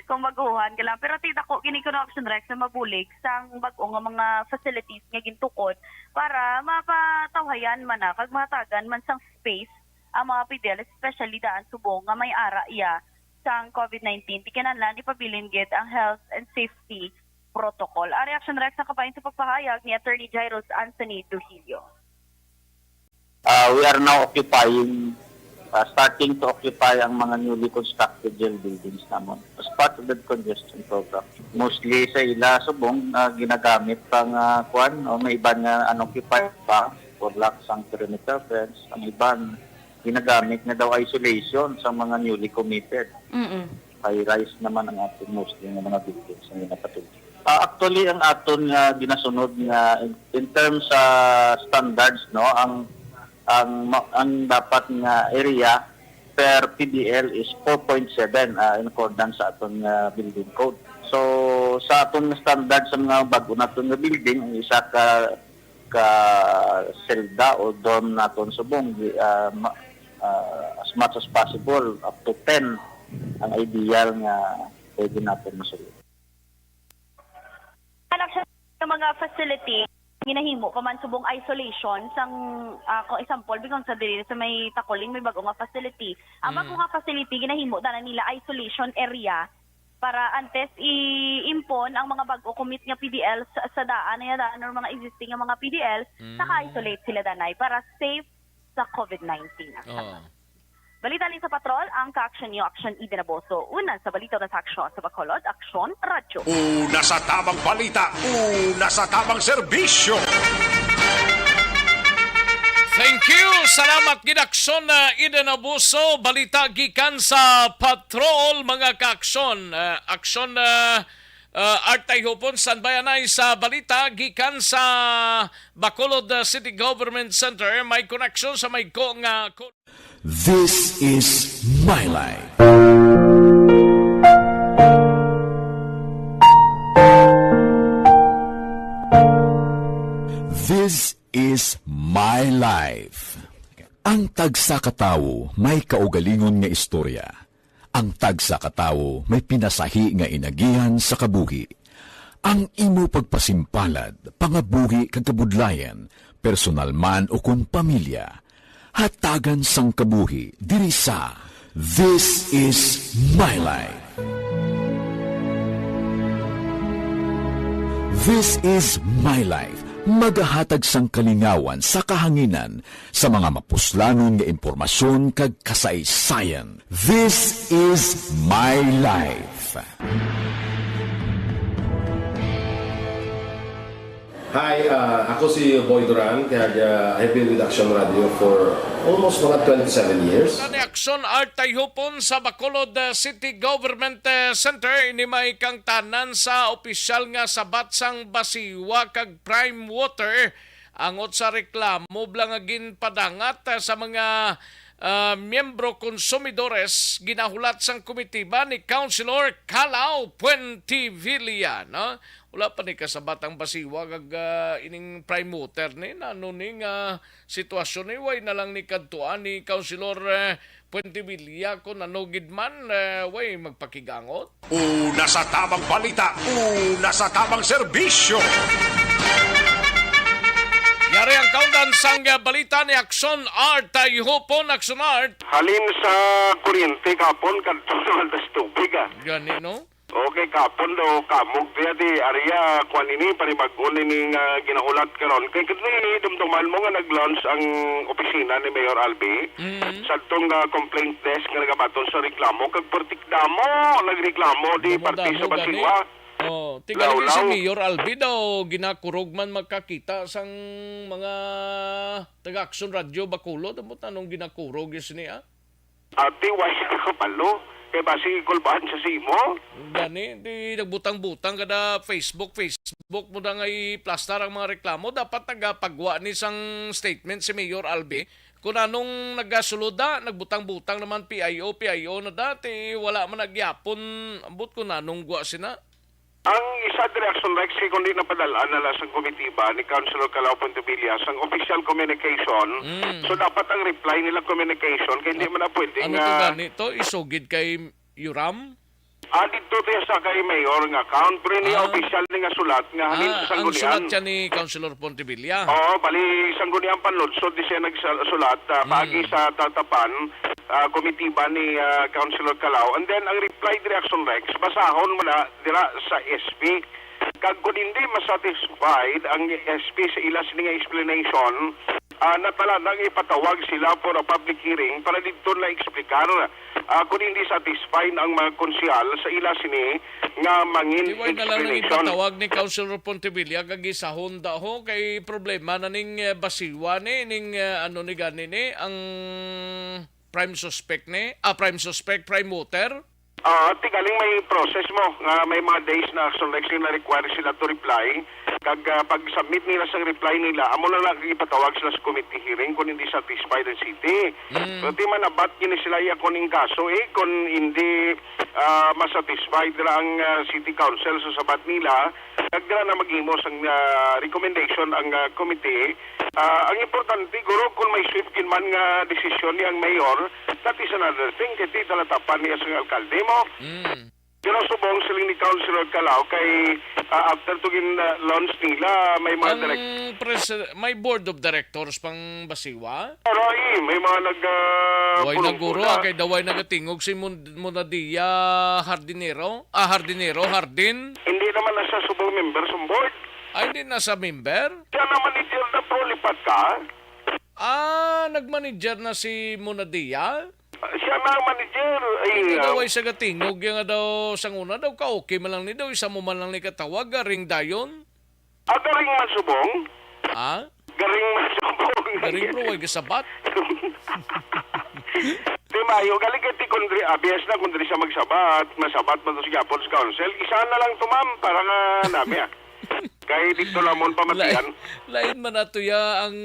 kung baguhan ka lang. Pero ti dako gini kuno, Action Rex, na mabulig sang bag-o nga mga facilities nga gintukod para mapatawhayan man na kag matagan man sang space ang mga P D L, especially daan subong nga may ara iya sang COVID nineteen. Ti kinahanglan ipabilin gid ang health and safety protocol. Ari, Action Rex, ang kabahin sa pagpahayag ni Attorney Jairus Anthony Duhilio. Uh, we are now occupying ah, starting to occupy ang mga newly constructed jail buildings namon as part of the congestion program. Mostly sa ila subong, ah, ginagamit pang, ah, kuan, o may iban nga unoccupied pa, for lack sang perimeter fence. Ang iban, ginagamit nga daw isolation sa mga newly committed. Mm-mm. High-rise naman ang aton mostly nga mga buildings nga ginapatugyan. Ah, actually, ang aton nga ginasunod nga in, in terms sa standards, no, ang, ang ma-, ang dapat nga area per P D L is four point seven, ah, in accordance sa aton nga building code. So, sa aton nga standard sa mga bag-o naton nga building, ang isa ka, ka selda o dorm naton subong, di, ah, ma-, ah, as much as possible, up to ten ang ideal nga pwede naton masulod. Anak siya sa mga facility, ginahimo pa man subong isolation sang, ah, kung example, bigyan sa diri sa may Tacoling, may bag-o nga facility. Ang bag-o Mm. nga facility, ginahimo na nila isolation area para antes i-impon ang mga bag-o commit nga P D L sa, sa daan, na daan or mga existing nga mga P D L, Mm. naka-isolate sila danay para safe sa COVID nineteen. Oh. Balita ni sa Patrol, ang ka-action niyo, Action Eden Aboso. Una sa balita, una sa aksyon sa Bacolod, Aksyon Radyo. Una sa tamang balita, una sa tamang serbisyo. Thank you. Salamat gid, Aksyon, uh, Eden Aboso. Balita gikan sa Patrol, mga ka-aksyon. Uh, Aksyon, uh, uh, Art Tayhupon, standby anay sa balita gikan sa Bacolod, uh, City Government Center. May koneksyon sa may ko nga ko- This is My Life. This is My Life. Ang tagsa ka tawo may kaugalingon nga istorya. Ang tagsa ka tawo may pinasahi nga inagihan sa kabuhi. Ang imo pagpasimpalad, pangabuhi kag kabudlayan, personal man o kon pamilya, hatagan sang kabuhi diri sa This Is My Life. This Is My Life, magahatag sang kalingawan sa kahanginan sa mga mapuslanon nga impormasyon kag kasaysayan. This Is My Life. Hi, ah, ako si Boy Duran, kag, ah, I've been with Action Radio for almost mga twenty-seven years. Ni Action Art Tayhupon sa Bacolod, ah, City Government, ah, Center, ini may kangtanan sa opisyal nga sabat sang Basiwa kag Prime Water, angot sa reklamo bala nga ginpadangat, ah, sa mga, ah, miyembro konsumidores, ginahulat sang komitiba ni Councilor Calao Puentevilla, no? Wala pa ni kasabat ang Basiwa kag, ah, ining Prime Water ni, nano ni nga sitwasyon ni, way na lang ni kadtuan ni Councilor, eh, Puentevilla, kung ano gid man, eh, way magpakigangot. Una sa tamang balita, una sa tamang serbisyo. Yari ang kaundan sang, ah, balita ni Action Art. Tayhupon, Action Art. Halin sa kuryente kapon, kadto naman tas tubig, ah. Gani, no? Okay, kapon daw, kamog diya di area, kwan ini, panibag-o ini nga ginahulat karon. Kay kini, dumduman mo nga nag-launch ang opisina ni Mayor Albi Mm. sa tong, ah, complaint desk nga nagabaton sa reklamo, kag pertik damo nagreklamo di Damo, parte sa damo, gani. Basiwa. Oh, tingala ni si Lawlaw. Mayor Albi daw, ginakurog man magkakita sang mga taga Action Radio Bacolod. Ambot anong ginakurog is niya? Ati, way nakapalo. Kay basi ikulbahan sa simo. Gani, di nagbutang-butang kada Facebook, Facebook mo na nga iplastar ang mga reklamo. Dapat nagapagwa ni sang statement si Mayor Albi. Kung anong nagasulod da, nagbutang-butang naman P I O, P I O na dati, wala man nagyapon, ambot kung anong gwa sina. Ang isa diri, Action Rex, kay kundi napadal-an na lang sang komitiba ni Councilor Calao Pontevilla sang official communication. Mm. So, dapat ang reply nila communication, kay hindi man na pwede Ano to nga gani to? Isugid kay Yoram? Ah, dito to sa kay Mayor nga account, pero hindi Ah. official ni nga sulat nga halin Ah, sa ang Sanggunian. Sulat siya ni Councilor Pontevilla. Oo, bali, Sanggunian Panlunsod, di siya nagsulat, ah, Mm. paagi sa tatapan, ah, komitiba ni, ah, Councilor Calao. And then, ang reply diri, Action Rex, basahon mo na dira sa S P. Kag kung hindi masatisfied ang S P sa ila sini nga explanation, Ah, natalanang ipatawag sila for a public hearing para didto na explicar, ah, kung hindi satisfied ang mga konsehal sa ila sini nga mangin Di why na lang nang explanation. Ipatawag ni Councilor Pontevilla kag isahon da ho kay problema na ning, eh, basiwa ni, ning, eh, ano ni gani ni, ang prime suspect ni, ah, prime suspect, prime voter. Ah, ti galing may process mo nga may mga days na Action Rex nga na-require sila to reply. Kag, ah, pag-submit nila sang reply nila, amo na lang ipatawag sila sa committee hearing kung hindi satisfied ang city. Mm. So, ti man abat gini sila iya kuning kaso, eh, kung hindi, ah, masatisfied nila ang, ah, city council sa sabat nila, kag dira na maghimo sang, ah, recommendation ang, ah, committee. Ah, ang importante, guro, kung may swift gid man nga desisyon ni ang mayor, that is another thing. Kay ti talatapan niya sang alkalde mo. Mm. Pero subong siling ni Councilor Calao kay, ah, after to gin, ah, launch nila, may mga Ang direct- pres-, may board of directors pang Basiwa? Pero, eh, may mga nag, ah, Way pulong naguro, pula. Ah, kay daway nagatingog si Mon-, Monadia Hardinero? Ah, Hardinero, Hardin? Hindi naman na siya subong member sa board. Ay, hindi na sa member? Siya na manager na pro lipat ka. Ah, nagmanager na si Monadia? Siya na ang manager. Ay, Hindi ah, daw ay sa gatingog, yung nga daw, sang una daw, ka-okay man lang ni daw, isa mo man lang ni katawag, garing dayon? Ah, garing man subong? Ha? Garing man subong. Garing, bro, ay gasabat. Di maayo, galing kay ti kundri, abiyas na kundri siya magsabat, masabat mo to sa Japon sa council. Isa na lang to, ma'am, para nga nami, ah. Kay dito lamon pamatian. Lain, lain man ato ya ang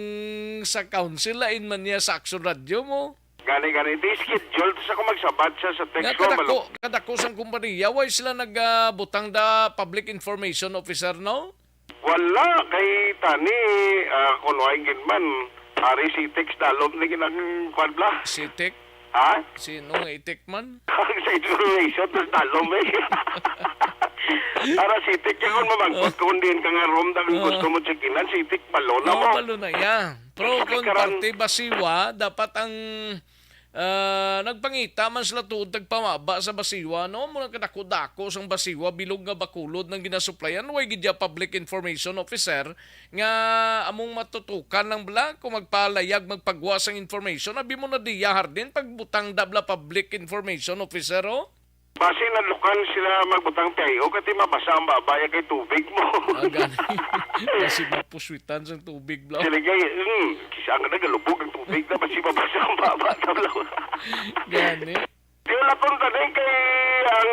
sa council, lain man niya sa Action Radio mo. Gani, gani. Di schedule to sa kung magsabat siya sa text Nga ko, kadako, malo- kadako sang kumpanya, why sila nag, ah, butang da public information officer, no? Wala, kay tani, ah, kung why gid man, ari si text dalom ni ginang kwan bla. Si Tik? Ha? Sino nga itik man? Ang sa information, tas dalom eh. Para si Tik, yung mamangkot Oh. kung diin ka nga room, dahil Oh. gusto mo chikinan, si Tik, balo na Oo, mo. balo na, yeah. Pro Kasi kon karan- parte Basiwa, dapat ang, ah, nagpangita man sila tuod tagpamaba sa Basiwa, no? Muna kadako-dako sang Basiwa, bilog nga Bacolod nang ginasuplayan, way gid ya public information officer nga among matutukan lang bala kung magpalayag, magpagwa sang information. Abi mo na diya, Hardin, pagbutang da bala public information officer, oh. Basi nalukan sila magbutang P I O, kati mabasa ang babaya kay tubig mo. Ah, gani. Basi mapuswitan sang tubig, bro. Sila kay, hmm, kisa ang nagalubog ang tubig na, basi mabasa ang baba na, bro. Gani. Di wala pang tanay kay ang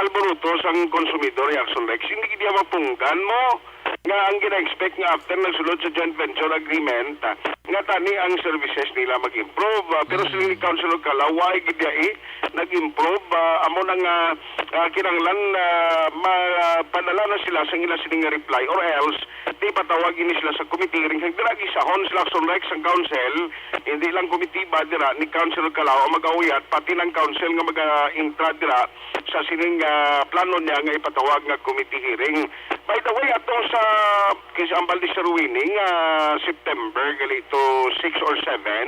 alboroto sang konsumidor, Jackson Rex, hindi gid mapunggan mo nga ang gina-expect nga after nagsulod sa joint venture agreement, ah, nga tani ang services nila mag-improve. Ah, pero Mm. siling ni Councilor Calao, why gid ya, eh, nag-improve? Ah, amo na nga, ah, kinahanglan, ah, ma-, ah, padala na sila sa ila sining nga reply, or else di patawag ini sila sa committee hearing. Kag dira gisahon sila sa Rex ang council, hindi lang komitiba dira ni Councilor Calao ang mag-auyat, pati ng council nga mag-intra dira sa sining, ah, plano niya nga ipatawag nga committee hearing. By the way, atong sa, kay sa Ambal ni Sir Winnie nga September, gali to six or seven,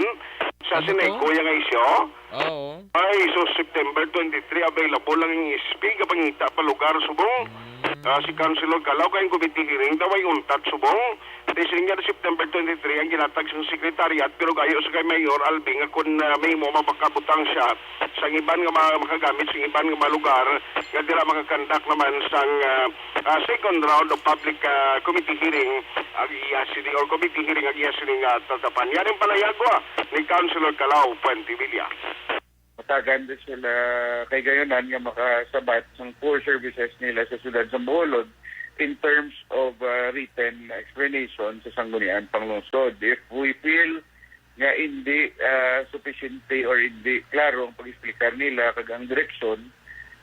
sa Ano to? Sineco, yung isyo. Oo. Ay, so September twenty-three, available lang yung S P, kapangita pa lugar, subong. Mm. Ah, si Councilor Calao, kayong committee hearing, daw ay untat, subong. Di siya nga September twenty-three ang ginatag sa secretariat, pero gayo sa kay Mayor Alvin nga kung, ah, may mo mapakabutang siya sa iban nga mga makagamit sa iban nga mga lugar nga dira makakandak naman sang, ah, ah, second round of public, ah, committee hearing ag iya sini or committee hearing ag iya sini nga tatapan. Yan ang palayago, ah, ni Councilor Calao Puentevilla. Matagan din sila kay gayunan nga makasabat sang core services nila sa siyudad sa Bacolod in terms of, ah, written explanation sa Sangguniang Panglungsod. If we feel nga hindi, ah, supisyente or hindi klaro ang pag-explicar nila kag ang direksyon,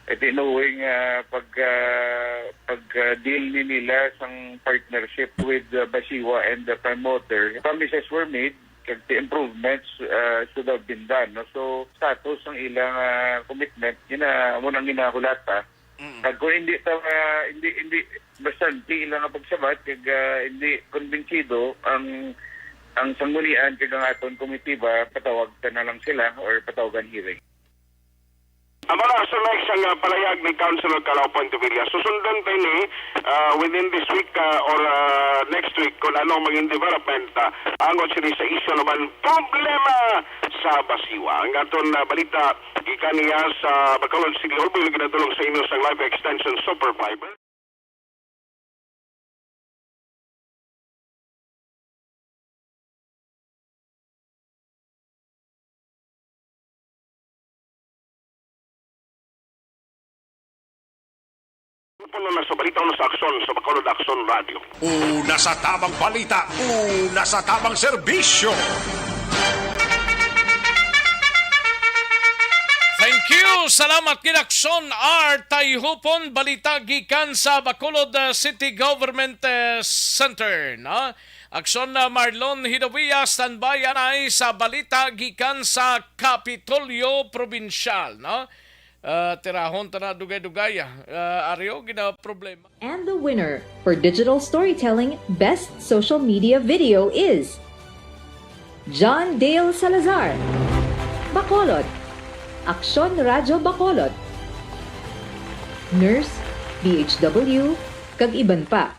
eh, di knowing, ah, pag, ah, pag, ah, deal ni nila sang partnership with, ah, Basiwa and the promoter, promises were made, kag the improvements, ah, should have been done, no? So, status ang ilang, ah, commitment, yun na, amo nang ginahulata. Mm. Kag kung hindi ta, ah, hindi, hindi bastante ilang nga pagsabat, kag, ah, hindi kumbinsido ang, ang sanggunian, kag ang aton komitiba, patawag ta na lang sila or patawagan hearing. Amo na, Sir Lex, ang, ah, palayag ni Councilor Calao Pontevilla. Susundon ta ini, ah, within this week, ah, or, ah, next week kung ano ang maging development, ah, angot sini sa isyu naman problema sa basiwa. Ang aton, ah, balita gikan niya sa Bacolod City Hall, ginadulong sa inyo sang Live Extension Super Fiber. Puno na sa balita, una sa aksyon sa Bacolod Aksyon Radio. Una sa tamang balita, una sa tamang serbisyo. Thank you. Salamat kay Aksyon R Tayhupon. Balita gikan sa Bacolod, uh, City Government, uh, Center, no? Aksyon na Marlon Hidawia, standby anay sa balita gikan sa Kapitolyo Probinsyal, no? Ah, tirahon ta na dugay-dugay, ah. Ah, Aryo, gina problema. And the winner for digital storytelling best social media video is John Dale Salazar, Bacolod, Aksyon Radyo Bacolod, Nurse, D H W, kag iban pa.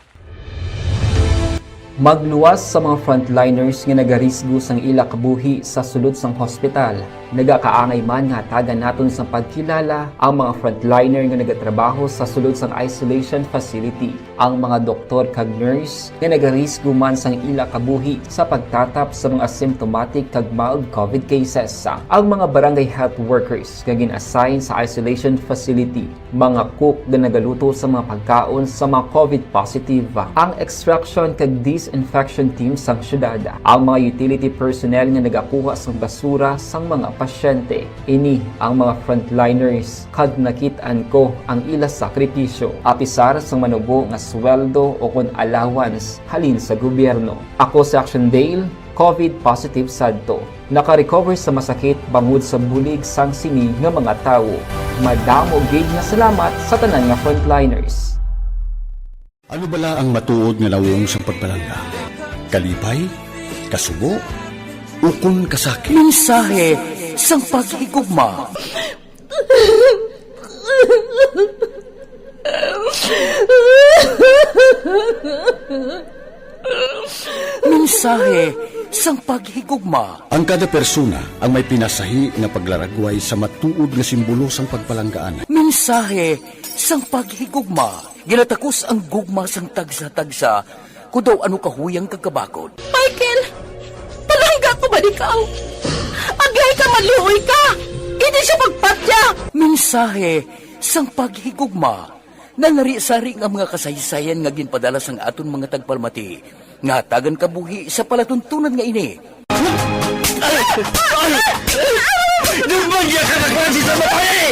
Magluwas sa mga frontliners nga nagarisgo sang ila kabuhi sa sulod sang hospital. Nagakaangay man nga hatagan naton sang pagkilala ang mga frontliner nga nagatrabaho sa sulod sang isolation facility, ang mga doktor kag nurse nga nagarisgo man sang ila kabuhi sa pagtatap sa mga asymptomatic kag mild covid cases, ang mga barangay health workers nga gin-assign sa isolation facility, mga cook nga nagaluto sa mga pagkaon sa mga covid positive, ang extraction kag disinfection team sang syudad, ang mga utility personnel nga nagakuha sang basura sang mga pasyente. Ini ang mga frontliners kag nakit-an ko ang ila sakripisyo, apisar sang manubo nga sweldo o kon allowance halin sa gobyerno. Ako si Action Dale, covid positive sadto. Naka-recover sa masakit bangod sa bulig sang sini nga mga tawo. Madamo gid nga salamat sa tanan nga frontliners. Ano bala ang matuod nga nawong sang pagpalangga? Kalipay? Kasubo? Ukon kasakit? Mensahe sang paghigugma. Mensahe sang paghigugma. Ang kada persona ang may pinasahi nga paglaragway sa matuod nga simbolo sang pagpalanggaan. Mensahe sang paghigugma. Ginatakos ang gugma sang tagsa-tagsa, kon daw ano kahuyang kag kabakod. Michael, palangga ko ba ikaw? Aglay ka, maluoy ka! Hindi siya pagpatya! Mensahe sang paghigugma. Nalarisari nga mga kasaysayan nga ginpadala sang aton mga tagpalamati nga hatagan kabuhi sa palatuntunan nga ini. Ay! Ay! Ay! Gambagya ka na klase sa babae!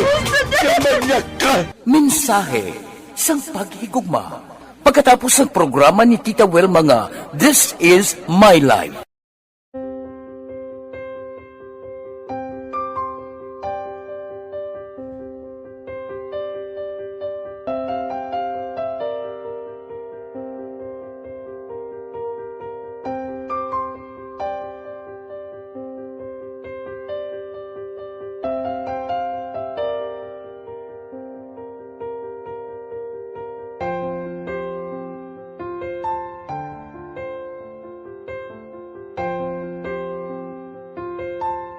Gambagya ka! Mensahe sang paghigugma. Pagkatapos sang programa ni Tita Wilma nga This Is My Life.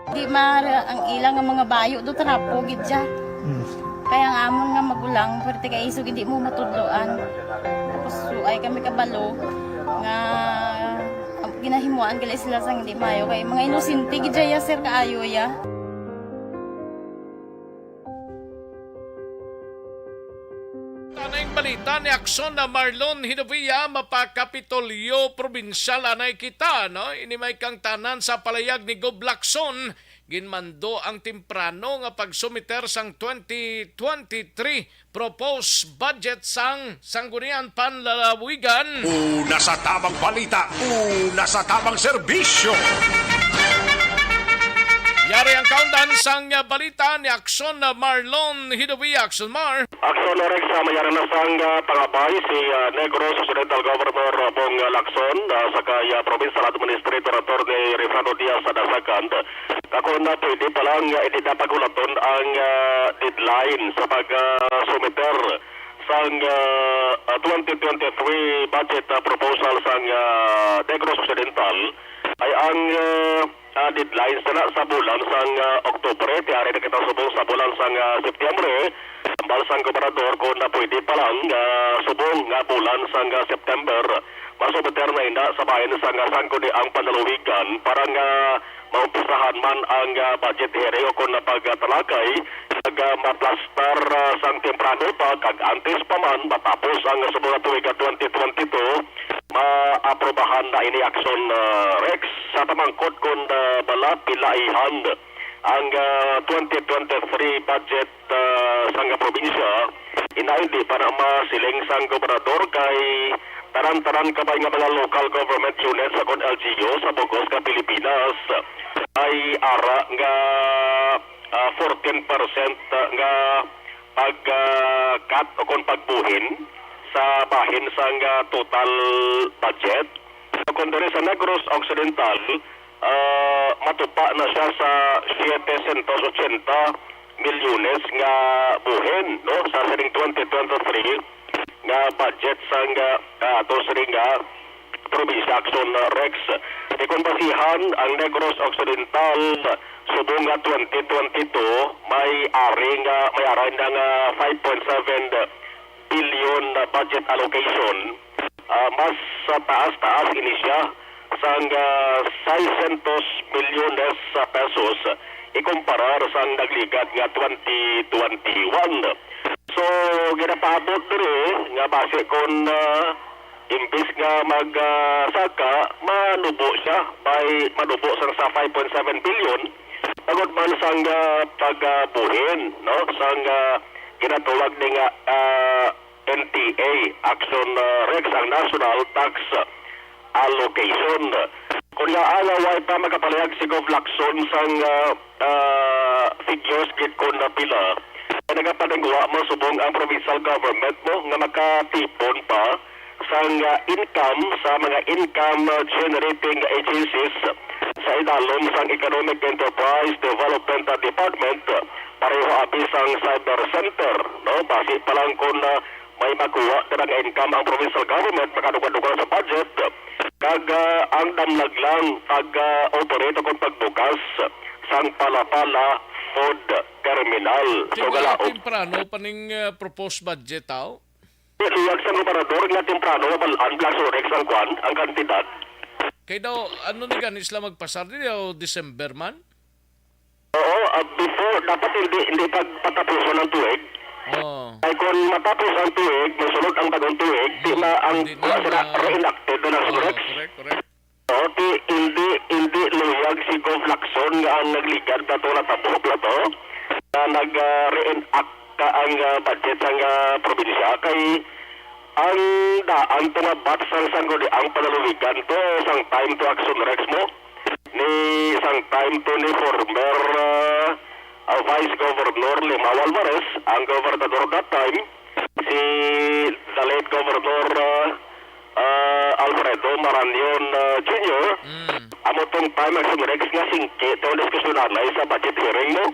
Di mara ang ila nga mga bayo do, trapo gid siya. Mm. Kaya ang amon nga magulang, pwerte kay isog hindi mo matudloan. Tapos, so, ay kami kabalo nga, um, ginahimuan gali sila sang hindi mayo. Kay mga inosente gid siya, sir, kaayo ya. Tanay balita ni Aksyon na Marlon Hinovia, mapakapitolyo probinsyal anay kita, no? Ini may kangtanan sa palayag ni Gob Lacson, ginmando ang temprano nga pagsumiter sang twenty twenty-three proposed budget sang Sangguniang Panlalawigan. Una sa tamang balita, una sa tamang serbisyo. Yari ang kaundan sang, ah, balita ni Action, ah, Marlon Hidawi. Action, Mar. Action, Rex, sa mayari na sang, ah, pangabay si, ah, Negros Occidental Governor, ah, Bong, ah, Lacson, ah, sa kay, ah, Provincial Administrator Attorney Refrano Diaz sa the second. Ako na pwede pa lang, ah, hindi na pagulaton ang, ah, deadline sa pag, ah, sumiter sang, ah, ah, twenty twenty-three budget, ah, proposal sang, ah, Negros Occidental ay ang, ah, ah, deadline sa, sa bulan sang, ah, Oktubre, ti ari na kita subong sa bulan sang, ah, Septyembre. Hambal sang gobernador kon na pwede pa lang, ah, subong nga bulan sang, ah, September, masumiter na ina sa bahin sang, ah, Sangguniang Panlalawigan para nga maumpisahan man ang, ah, budget hearing o kon na pagtalakay, kag, ah, maplastar, ah, sang temprano pa kag antes pa man matapos ang subong nga tuig nga twenty twenty-two, maaprubahan na ini, Action, ah, Rex. Sa pamangkot kon, ah, bala pilaihan ang, ah, twenty twenty-three budget, ah, sang probinsya, ina hindi pa na masiling sang gobernador kay tanan-tanan kabay nga mga local government units sa kon L G U sa bug-os nga Pilipinas ay ara nga, ah, fourteen percent nga pag, ah, cut o kon pagbuhin sa bahin sang, ah, total budget. Kon diri sa Negros Occidental, ah, matupa na siya sa siete sientos ochenta milyones nga buhin, no, sa sining twenty twenty-three nga budget sang, ah, ah, ato sining, ah, probinsya, Action, ah, Rex. Di kon basihan ang Negros Occidental subong nga twenty twenty-two, may ari nga, may aray na nga five point seven billion na budget allocation, ah, mas sa taas-taas ini siya sang, ah, seiscientos milyones sa pesos ikumparar sang nagligad nga twenty twenty-one. So, ginapaabot diri nga basi kon, ah, imbis nga mag, ah, saka, manubo siya, by, manubo sang sa five point seven billion, tungod man sang, ah, pagbuhin, no, sang, ah, ginatawag ni nga, ah, N T A, Action, ah, Rex, ang National Tax Allocation. Kon nga, ah, nga way pa makapalayag si Gov Lacson sang, ah, ah, figures gid kon na pila, ay nagapanagwa mo subong ang provincial government mo nga makatipon pa sang, ah, income sa mga income, ah, generating agencies sa idalom sang Economic Enterprise Development, ah, Department, ah, pareho abi sang cyber center, no? Basi pa lang kon, ah, may makuha dira nga income ang provincial government, makadugang-dugang sa budget, kag, ah, ang damlag lang pag, ah, operate o kon pagbukas sang Palapala Food Terminal. So, Tim-, galaog. Temprano pa ning, ah, proposed budget, aw? Luyag sang gobernador nga temprano mabal-an, Black Sorex, ang kwan, ang kantidad. Kay daw, ano ni gani sila magpasar? Di daw December man? Oo, ah, before, dapat hindi, hindi pagpatapusan ang tuig. Oh. Ay, kung matapos ang tuig, masunod ang bagong tuig, di na ang Hindi na, sila ah, reenacted na, oh, Sorex. Correct, correct. Oo, ti, hindi, hindi luyag si Gov Lacson nga ang nagligad na to, natabo na to, na nag, ah, reenact ka ang, ah, budget sang, ah, probinsya. Kay ang daan to nga batch sang Sangguniang Panlalawigan to, sang time to Action Rex mo, ni sang time to ni former, ah, ah, Vice Governor Limao Alvarez, ang gobernador that time, si the late Governor, ah, ah, Alfredo Marañon, ah, Junior, Mm. amo tong time, Action Rex, nga singki tong diskusyonan ay sa budget hearing mo.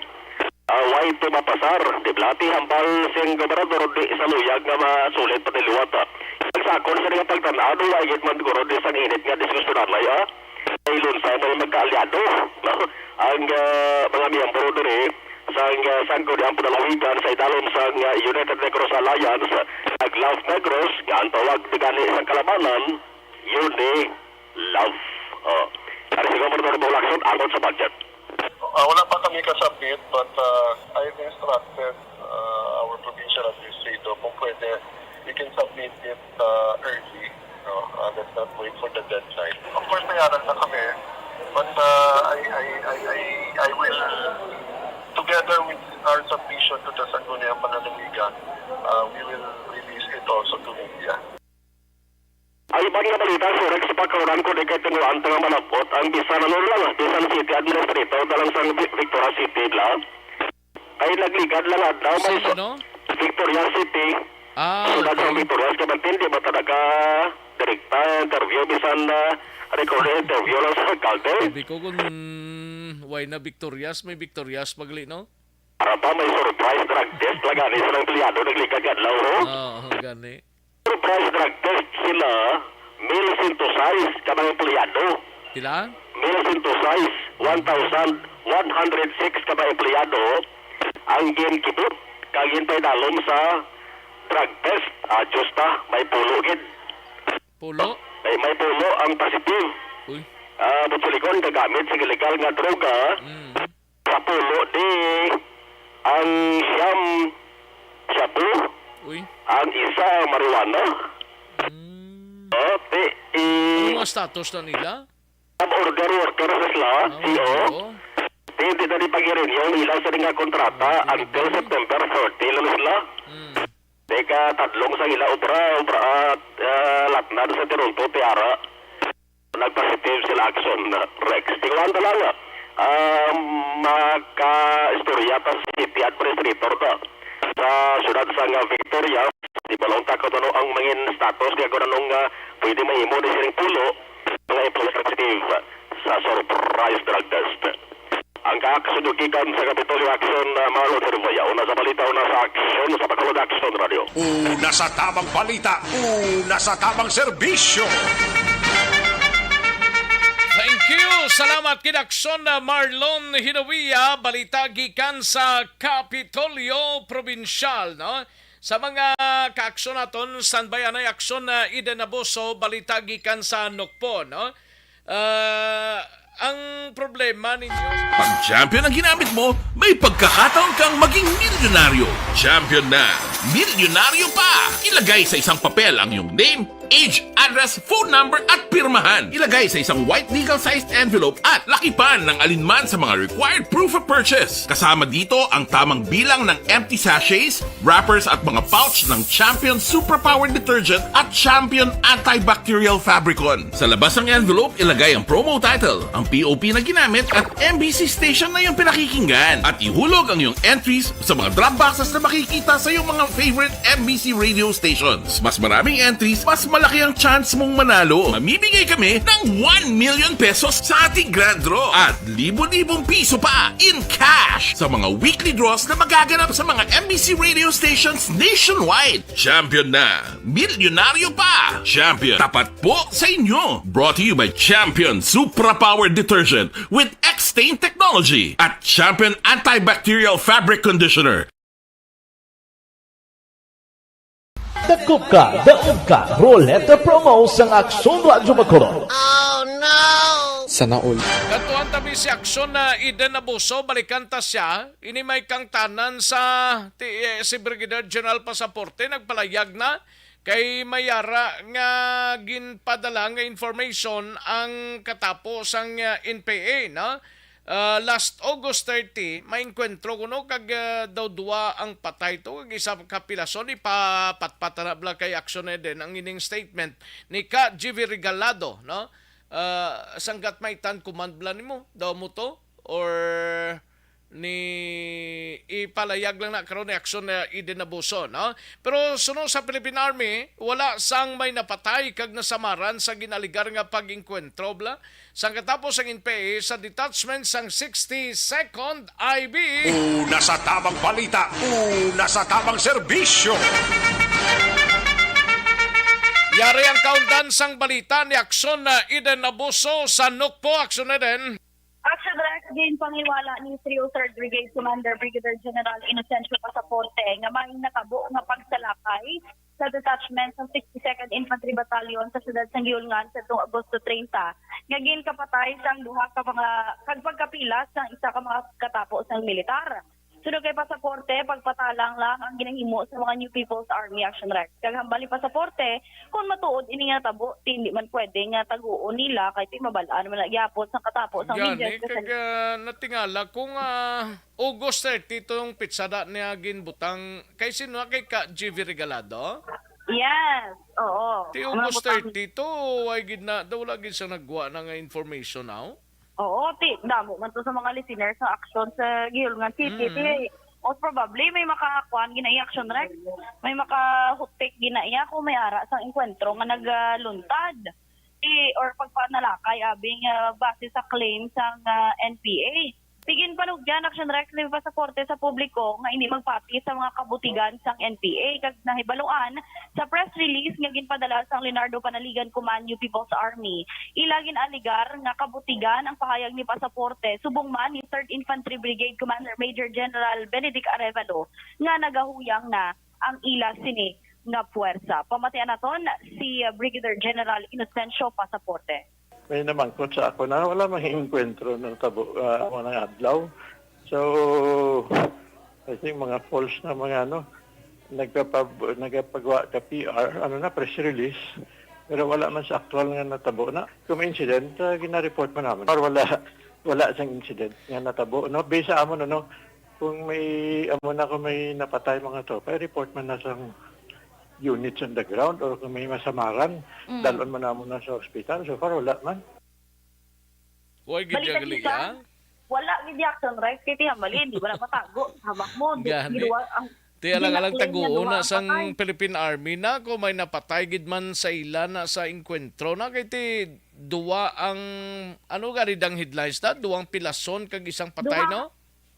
Ah, way to mapasar, di ba? Ti hambal sing gobernador di sa luyag nga masulit pa ni liwat, ah. Ang sa akon sa nga pagtan-aw, way gid man guro di sang init nga diskusyonan ay, ah. Ay lunsay na magkaalyado, no? Ang, ah, mga miyembro diri sang, ah, Sangguniang Panlalawigan sa idalom sang, ah, United Negros Alliance, ag-Love Negros, nga ang tawag ni gani sang kalabanan, Uni Love. Oh. Ari si Gobernador Bong Lacson, angot sa budget. Ah, wala pa kami ka-submit, but, ah, I've instructed, ah, our provincial administrator kung pwede, we can submit it, ah, early. No? Ah, let's not wait for the deadline. Of course, may aral na kami, but, ah, I, I, I, I, I will, together with our submission to the Sangguniang Panlalawigan, ah, we will release it also to media. Ang iban nga balita, Sir Rex, pakahuran ko di kay tinuan ta nga malabot ang bisan ano lang, bisan city administrator na lang sa Vi-, Victoria City lang. Kay nagligad lang adlaw, may Bisan su-, ano? Victoria City. Ah, Siyudad sa okay. Victoria, kay mantindi ba talaga direkta interview, bisan na recorded interview lang sa alkalde? Sabi ko kung why na Victorias, may Victorias pagli, no? Para pa may surprise drug test lang gani sa empleyado nagligad nga adlaw, ho? Oo, gani. Surprise drug test sila, male synthesize ka mga empleyado. Pila? Male synthesize, one thousand one hundred six ka mga empleyado ang ginkibot kag ginpaidalom sa drug test. Ah, Diyos ta, may pulo gid. Pulo? May, may pulo ang positive. Uy. Ah, butsilikon gagamit sa illegal nga droga. Mm. Sa pulo di ang siyam shabu, Uy. Ang isa marijuana. Mm. Oh, di, i- Ano nga status na nila? Ang order worker sa sila, Ah, C O. oo. Di, di na di pag-renew nila sa nga kontrata Ah, until sige. September thirty lang sila. Mm. Di ka tadlong sa ila obra, obra at, ah, latnad sa Toronto, Tiara. Nagpositive sila action, Rex. Tinguhan ta lang, ah, maka-istorya ta sa city administrator ta sa siyudad sa nga Victoria. Di ba lang ta kung ano ang mangin status kaya kung anong, ah, pwede mahimo ni sining pulo mga employees positive sa surprise drug test. Ang kaaksundo gikan sa Kapitolyo Action, ah, Marlon Herboya. Una sa balita, una sa aksyon sa Bacolod Action Radio. Una sa tamang balita, una sa tamang serbisyo. Thank you. Salamat kid Aksyon, ah, Marlon Hidawiya. Balita gikan sa Kapitolyo Probinsyal, no? Sa mga kaaksyon naton, standby anay Aksyon, ah, Eden Abuso. Balita gikan sa Nokpo, no? Ah, ang problema ninyo. Pag Champion ang ginamit mo, may pagkakataon kang maging milyonaryo. Champion na, milyonaryo pa! Ilagay sa isang papel ang iyong name, age, address, phone number, at pirmahan. Ilagay sa isang white legal-sized envelope at lakipan ng alinman sa mga required proof of purchase. Kasama dito ang tamang bilang ng empty sachets, wrappers at mga pouch ng Champion Superpower Detergent at Champion Antibacterial Fabricon. Sa labas ng envelope, ilagay ang promo title, ang P O P na ginamit at M B C station na iyong pinakikinggan. At ihulog ang iyong entries sa mga drop boxes na makikita sa iyong mga favorite M B C radio stations. Mas maraming entries, mas malaki ang chance mong manalo. Mamimigay kami ng one million pesos sa ating grand draw at libo-libong piso pa in cash sa mga weekly draws na magaganap sa mga M B C radio stations nationwide. Champion na! Milyonaryo pa! Champion, tapat po sa inyo! Brought to you by Champion Supra Power Detergent with X-Stain Technology at Champion Antibacterial Fabric Conditioner. Dakop ka, daog ka, Roleta Promo sang Aksyon Radyo Bacolod. Sana all. Kadtuan ta mi si Aksyon, ah, Eden Abuso, balikan ta sia. Ini may kangtanan sa ti-, eh, si Brigadier General Pasaporte nagpalayag na kay may ara nga ginpadala nga information ang katapo sang, ah, N P A, no? Ah, last August thirty, may engkwentro kuno kag, ah, daw duwa ang patay to, kag isa ka pilason. Ipapatpat na bala kay Aksyon Eden ang ining statement ni Ka G V Regalado, no? Ah, sanggat may tan command bala nimo, daw mo to? Or ni ipalayag lang na karon ni Aksyon, ah, Eden Abuso, no? Pero suno sa Philippine Army, wala sang may napatay kag nasamaran sa ginaligar nga pag-engkwentro bala sang katapo sang N P A sa detachment sang sixty-second I B. Una sa tamang balita, una sa tamang serbisyo. Yari ang kaundan sang balita ni Aksyon, ah, Eden Abuso sa Nukpo. Aksyon, Eden. Action Rex, ginpangiwala ni three oh third Brigade Commander Brigadier General Inocencio Pasaporte nga may natabo nga pagsalakay sa detachment sa sixty-second Infantry Battalion sa siyudad sang Guiulngan sa tuong Agosto treinta, nga ginkapatay sang duha ka mga kag pagkapilas sang isa ka mga katapo sang militar. Suno kay Pasaporte, pagpatalang lang ang ginahimo sa mga New People's Army Action Rex. Kag hambal ni Pasaporte, kung matuod ini nga natabo, ti hindi man pwede nga taguon nila kay ti mabal-an man na gyapon sang katapo sang Gani, media. Kag, ah, natingala ko nga August thirty tong pitsada niya ginbutang kay sino, kay Ka G V Regalado? Yes, oo. Ti Mga August butang- thirty to, ay gid na, daw wala gid sa nagwa na nga information now. Oo, ti, damo man to sa mga listeners sa aksyon sa Guihulngan City. Mm. Ti, most probably, may makakuan gina iya, Action Rex. May makahutik gina iya kung may ara sang engkwentro nga nagluntad. Ti, or pagpanalakay, abi nga base sa claim sang ah, N P A. Ti ginpanugyan, Action Rex, ni pasaporte sa publiko nga hindi magpati sa mga kabutigan sang N P A, kag nahibaluan sa press release nga ginpadala sang Leonardo Panaligan Command New People's Army. Ila gin-alegar nga kabutigan ang pahayag ni pasaporte, subong man ni Third Infantry Brigade Commander Major General Benedict Arevalo nga nagahuyang na ang ila sini nga puwersa. Pamatian naton si Brigadier General Inocencio Pasaporte. May namangkot sa ako na wala mang engkwentro ng tabo uh, mga adlaw. So, I think mga false na mga ano, nagpapab nagpapagawa ka P R, ano na, press release, pero wala man sa aktual nga natabo na. Kung may incident, uh, gina-report man naman. Or wala, wala sang incident nga natabo, no? Based sa amon, ano, kung may, amo na, kung may napatay mga tropa, report man na sang units on the ground or kung may masamaran, Mm. dalon man namo na sa hospital. So far, wala man. Way gid Balita gali, kita, ah? Wala gid di, Action Rex, kay ti hambali, di ba napatago? Habak mo, di, Gani. di duwa ang Ti alang-alang gina-claim nga taguon duwa na ang sang patay. Philippine Army na kung may napatay gid man sa ila na sa engkwentro na kay ti duwa ang, ano gani dang headlines na? Duwang pilason kag isang patay, Duha. No?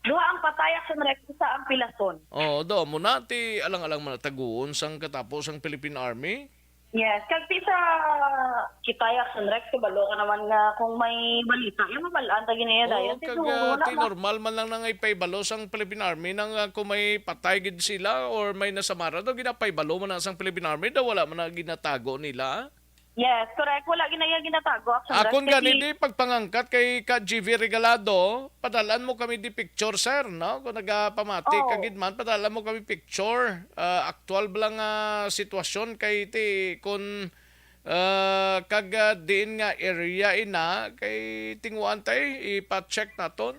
Duha ang patay, Action Rex, isa ang pilason. Oh, do mo na ti alang-alang man taguon sang katapo sang Philippine Army. Yes, kag ti sa kita, Action Rex, kabalo ka naman nga kung may balita, yung mabalaan ta ginaya Oo, dayon. kag Siguro ah, wala ti na. Normal man lang nang ipaibalo sang Philippine Army nang ah, kung may patay gid sila or may nasamara do, ginapaibalo man na sang Philippine Army do, wala man na ginatago nila. Yes, correct. Wala ginaya ginatago, Action Rex. Akon Kasi gani di pagpangangkat kay ka G V Regalado, padalan mo kami di picture, sir, no? Kung nagapamati Oo. ka gid man, padalan mo kami picture. Ah, aktual ba lang nga sitwasyon kay ti kun ah, kag ah, diin nga area ina kay tinguan tay ipa-check naton.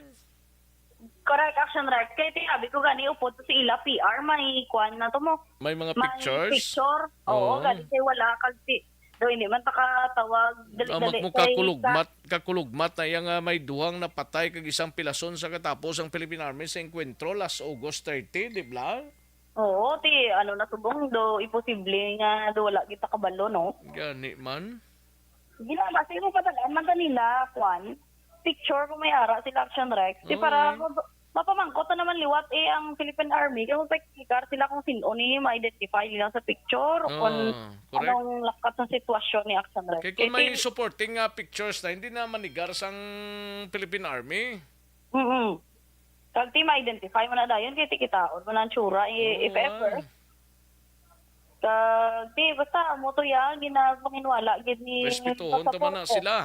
Correct, Action Rex. Kay ti abi ko gani upod sa ila P R, may kwan na to mo. May mga May pictures. Picture. Oo, Oo. gani kay wala kag ti do hindi man takatawag dali-dali Amak mo kay kakulugmat, kakulugmat na iya nga may duhang napatay kag isang pilason sa katapos ang Philippine Army sa engkwentro last August thirty, di ba? Oo, ti ano na subong do imposible nga do wala kita kabalo, no? Gani man. Sige na, basta mo padalaan man ta nila, kwan, picture kung may ara sila, Action Rex. Ti para Oo. ma- mapamangkot na naman liwat eh ang Philippine Army kay magpakikar sila kung sino ni ma-identify nila sa picture o kung Ah, correct. anong lakat ng sitwasyon ni Action Rex. Kay kung may ti- supporting nga pictures na hindi na manigar sang Philippine Army. Mm-mm. Kag ti ma-identify mo na dayon kay ti kitaon mo na ang tsura, eh, if Oo, ever. ah. Kag ti basta mo to ya ginapanginwala gid ni Respetuhon ta man na pasaporte. Sila.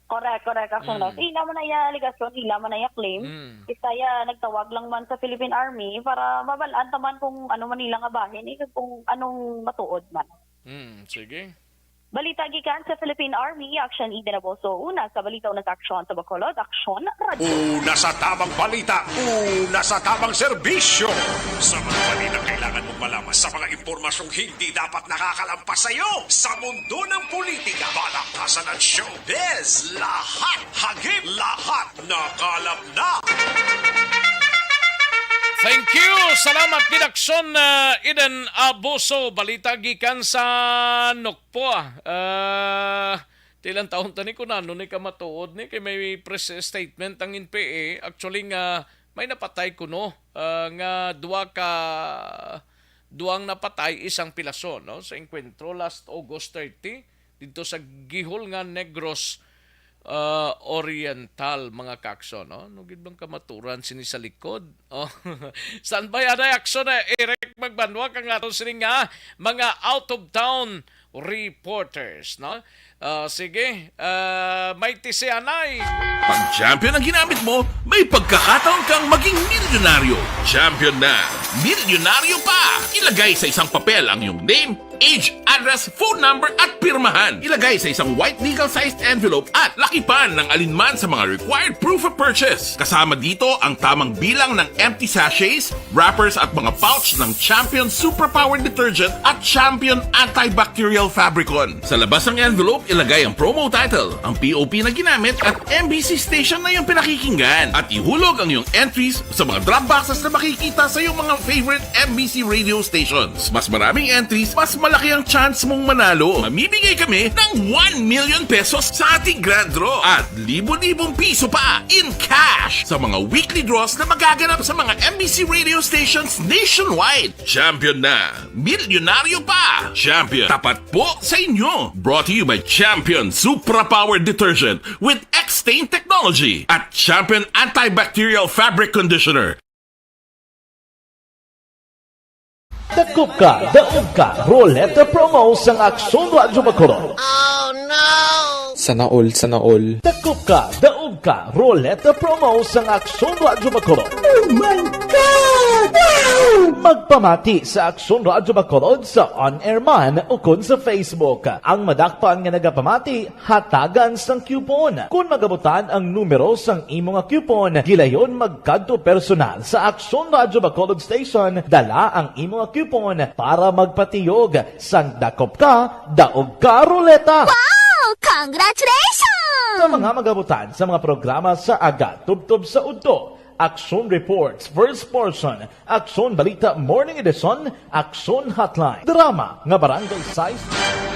Correct, correct. Action Mm. Rex. Ila man na iya alegasyon, ila man na iya claim. Mm. Kita ya nagtawag lang man sa Philippine Army para mabalaan ta man kung ano man nila nga bahin, eh, kung anong matuod man. Mm, sige. Balita gikan sa Philippine Army, Action Eden Aboso. Una sa balita, una sa aksyon sa Bacolod, Action Radio. Una sa tamang balita, una sa tamang serbisyo. Sa mga balita kailangan mong malaman, sa mga impormasyong hindi dapat nakakalampas sa iyo, sa mundo ng politika, balakasan at showbiz, lahat hagip, lahat nakalap na. Thank you. Salamat gid, Action, uh, Eden Abuso. Balita gikan sa Nokpo. Uh, tilang taon tani kung ano ni kamatuod ni kay may press statement ang N P A. Actually nga may napatay kuno, uh, nga duwa ka duwang napatay, isang pilason, no, sa engkwentro last August thirty didto sa Guihulngan, Negros uh, Oriental, mga kakso, no? Ano gid bang kamaturan sini sa likod? Oh. Standby anay, Action, eh, Eric Magbanwa, kang ato sini nga mga out of town reporters, no? Uh, sige, uh, may tisianay. Pag champion ang ginamit mo, may pagkakataon kang maging milyonaryo. Champion na, milyonaryo pa! Ilagay sa isang papel ang iyong name, age, address, phone number, at pirmahan. Ilagay sa isang white legal-sized envelope at lakipan ng alinman sa mga required proof of purchase. Kasama dito ang tamang bilang ng empty sachets, wrappers, at mga pouch ng Champion Superpower Detergent at Champion Antibacterial Fabricon. Sa labas ng envelope, ilagay ang promo title, ang P O P na ginamit, at M B C station na iyong pinakikinggan. At ihulog ang iyong entries sa mga drop boxes na makikita sa iyong mga favorite M B C radio stations. Mas maraming entries, mas malaki ang chance mong manalo. Mamimigay kami ng one million pesos sa ating grand draw at libo-libong piso pa in cash sa mga weekly draws na magaganap sa mga M B C radio stations nationwide. Champion na! Milyonaryo pa! Champion, tapat po sa inyo! Brought to you by Champion Supra Power Detergent with X-Stain Technology at Champion Antibacterial Fabric Conditioner. Dakop ka, daog ka, Roleta Promo sang Aksyon Radyo Bacolod. Sana all, sana all. Dakop ka, daog ka, Roleta Promo sang Aksyon Radyo Bacolod. Oh my God! Wow! Magpamati sa Aksyon Radyo Bacolod sa on-air man ukon sa Facebook. Ang madakpan nga nagapamati, hatagan sang coupon. Kon magabutan ang numero sang imo nga coupon, gilayon magkadto personal sa Aksyon Radyo Bacolod Station, dala ang imo nga coupon para magpatiyog sang Dakop Ka, Daog Ka Roleta. Wow! Congratulations! Sa mga magabutan sa mga programa sa aga tubtob sa udto, Aksyon Reports, First Portion, Aksyon Balita Morning Edition, Aksyon Hotline, drama nga Barangay Size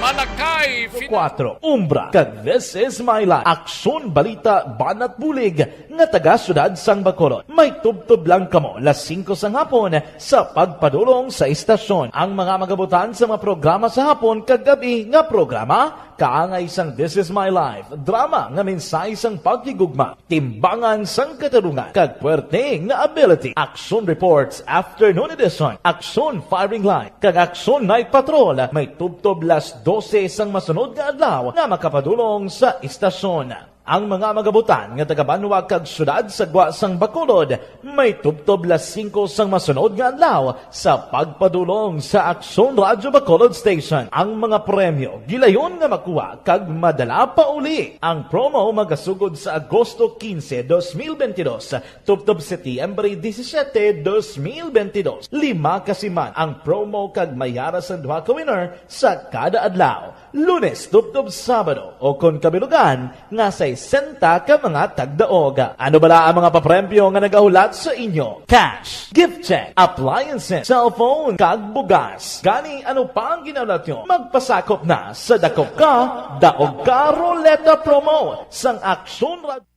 Manakay, fin- Kuwatro, Umbra, kag This Is My Life, Aksyon Balita Banat Bulig, nga taga Siyudad sang Bacolod. May tubtob lang kamo las singko sang hapon sa pagpadulong sa istasyon. Ang mga magabutan sa mga programa sa hapon kag gab-i nga programa, kaangay sang This Is My Life, drama nga mensahe sang paghigugma, timbangan sang katarungan, kag puwerte nga ability. Aksyon Reports, Afternoon Edition, Aksyon Firing Line, kag Aksyon Night Patrol, may tubtob las dose sang masunod nga adlaw nga makapadulong sa istasyon. Ang mga magabutan nga taga-banwa kag siyudad sa gwa sang Bacolod may tubtob las singko sang masunod nga adlaw sa pagpadulong sa Aksyon Radyo Bacolod Station. Ang mga premyo gilayon nga makuha kag madala pa uli. Ang promo magasugod sa Agosto quince, dos mil veintidós, tubtob Setyembre disisiete, dos mil veintidós. Lima ka siman ang promo kag may ara sang duha ka winner sa kada adlaw, Lunes tubtob Sabado, o kon kabilugan nga sesenta ka mga tagdaog. Ano bala ang mga papremyo nga nagahulat sa inyo? Cash, gift check, appliances, cellphone, kag bugas. Gani, ano pa ang ginahulat nyo? Magpasakop na sa Dakop Ka, Daog Ka Roleta Promo sang Aksyon Rad-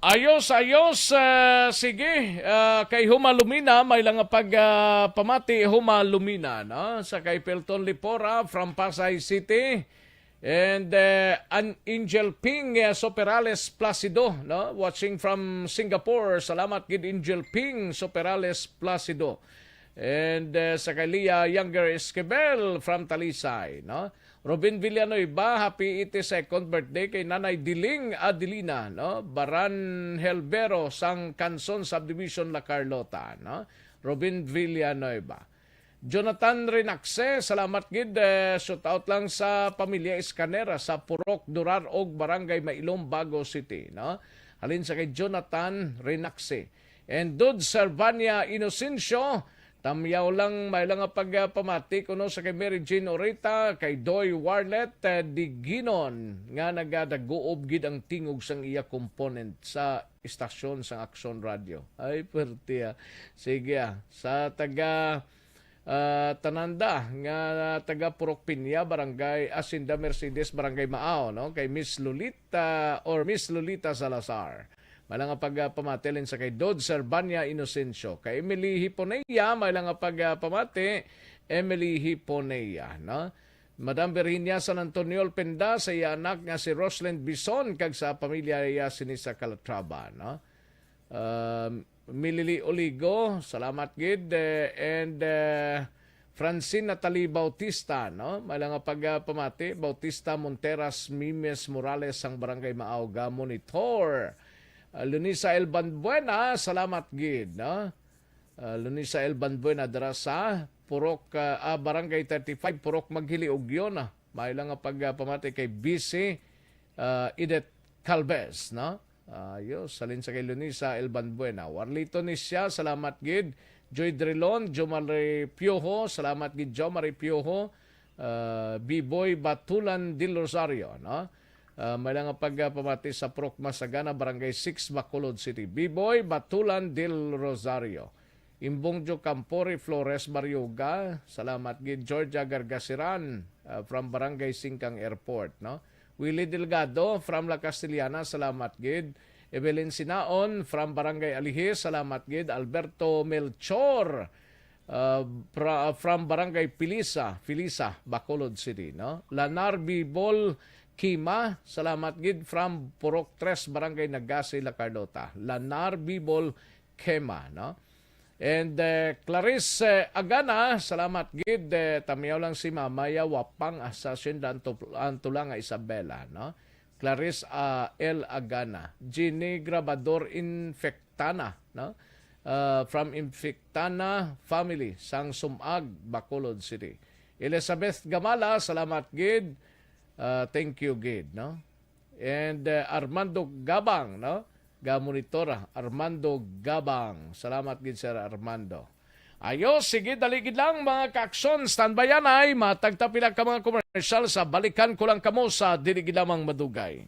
Ayos, ayos. Ah, sige, ah, kay Huma Lumina, may lang nga pag, ah, pamati, Huma Lumina, no? Sa kay Pelton Lipora from Pasay City. And, eh, an Angel Ping, eh, Soperales Placido, no? Watching from Singapore. Salamat gid, Angel Ping Soperales Placido. And, eh, sa kay Leah Younger Esquivel from Talisay, no? Robin Villanueva, happy eighty-second birthday kay Nanay Diling Adelina, no? Baran Helvero sang Kanson Subdivision, La Carlota, no? Robin Villanueva. Jonathan Renaxe, salamat gid, eh, shout out lang sa pamilya Escanera sa Purok Durar og Barangay Mailom, Bago City, no? Halin sa kay Jonathan Renaxe. And Dud Servania Inocencio, tamyaw lang, may lang nga pagpamati kuno sa kay Mary Jane Orita, kay Doy Warlet, eh, Diginon, nga nagadaguob gid ang tingog sang iya component sa istasyon sang Aksyon Radio. Ay, pwerte, ah. Sige, ah. Sa taga, ah, Tananda, nga taga Purok Pinya, Barangay Hacienda Mercedes, Barangay Maao, no? Kay Miss Lolita or Miss Lolita Salazar. May lang nga pagpamati halin sa kay Dod Servania Inocencio. Kay Emily Hiponea, may lang nga pagpamati, Emily Hiponea, no? Madam Virginia San Antonio Alpenda, sa iya anak nga si Roslyn Bison, kag sa pamilya iya sini sa Calatrava, no? Um, Milili Oligo, salamat gid, eh, and, eh, Francine Natalie Bautista, no? May lang nga pagpamati, Bautista Monteras, Mimes Morales, sang Barangay Maao, Gamo ni Thor. Ah, Lunisa L. Banbuena, salamat gid, no? Ah, Lunisa L. Banbuena dira sa Purok, ah, ah, Barangay thirty-five, Purok Maghili, Ugyon, ah. May lang nga pagpamati kay B C, ah, Edith Calvez, no? Ayos, salin sa kay Lunisa L. Banbuena. Warlito ni siya, salamat gid. Joy Drilon, Jomari Piojo, salamat gid, Jomari Piojo. Ah, Biboy Batulan del Rosario, no? Ah, may lang nga pagpamati sa Purok Masagana, Barangay six, Bacolod City. Biboy Batulan del Rosario. Imbong Jo Campore Flores Barioga, salamat gid. Georgia Gargasiran, ah, from Barangay Singkang Airport, no? Willie Delgado from La Castellana, salamat gid. Evelyn Sinaon from Barangay Alihis, salamat gid. Alberto Melchor, ah, pra-, from Barangay Pilisa, Filisa, Bacolod City, no? Lanar Bibol Kima, salamat gid, from Purok Tres, Barangay Nagasi, La Carlota. Lanar Bibol Kema, no? And, eh, Clarice, eh, Agana, salamat gid, eh, tamiyaw lang si Mama, ya wa pang assassin dan to-, ang tula nga Isabela, no? Clarice, ah, L. Agana, Jenny Grabador Infectana, no? Ah, from Infectana family, sang Sumag, Bacolod City. Elizabeth Gamala, salamat gid. Ah, thank you gid, no? And, uh, Armando Gabang, no? Ga-monitor, ah, Armando Gabang. Salamat gid, Sir Armando. Ayo, sige, dali gid lang, mga ka-aksyon. Standby anay, matagta pila ka mga commercial sa balikan ko lang kamo sa dili gid lamang madugay.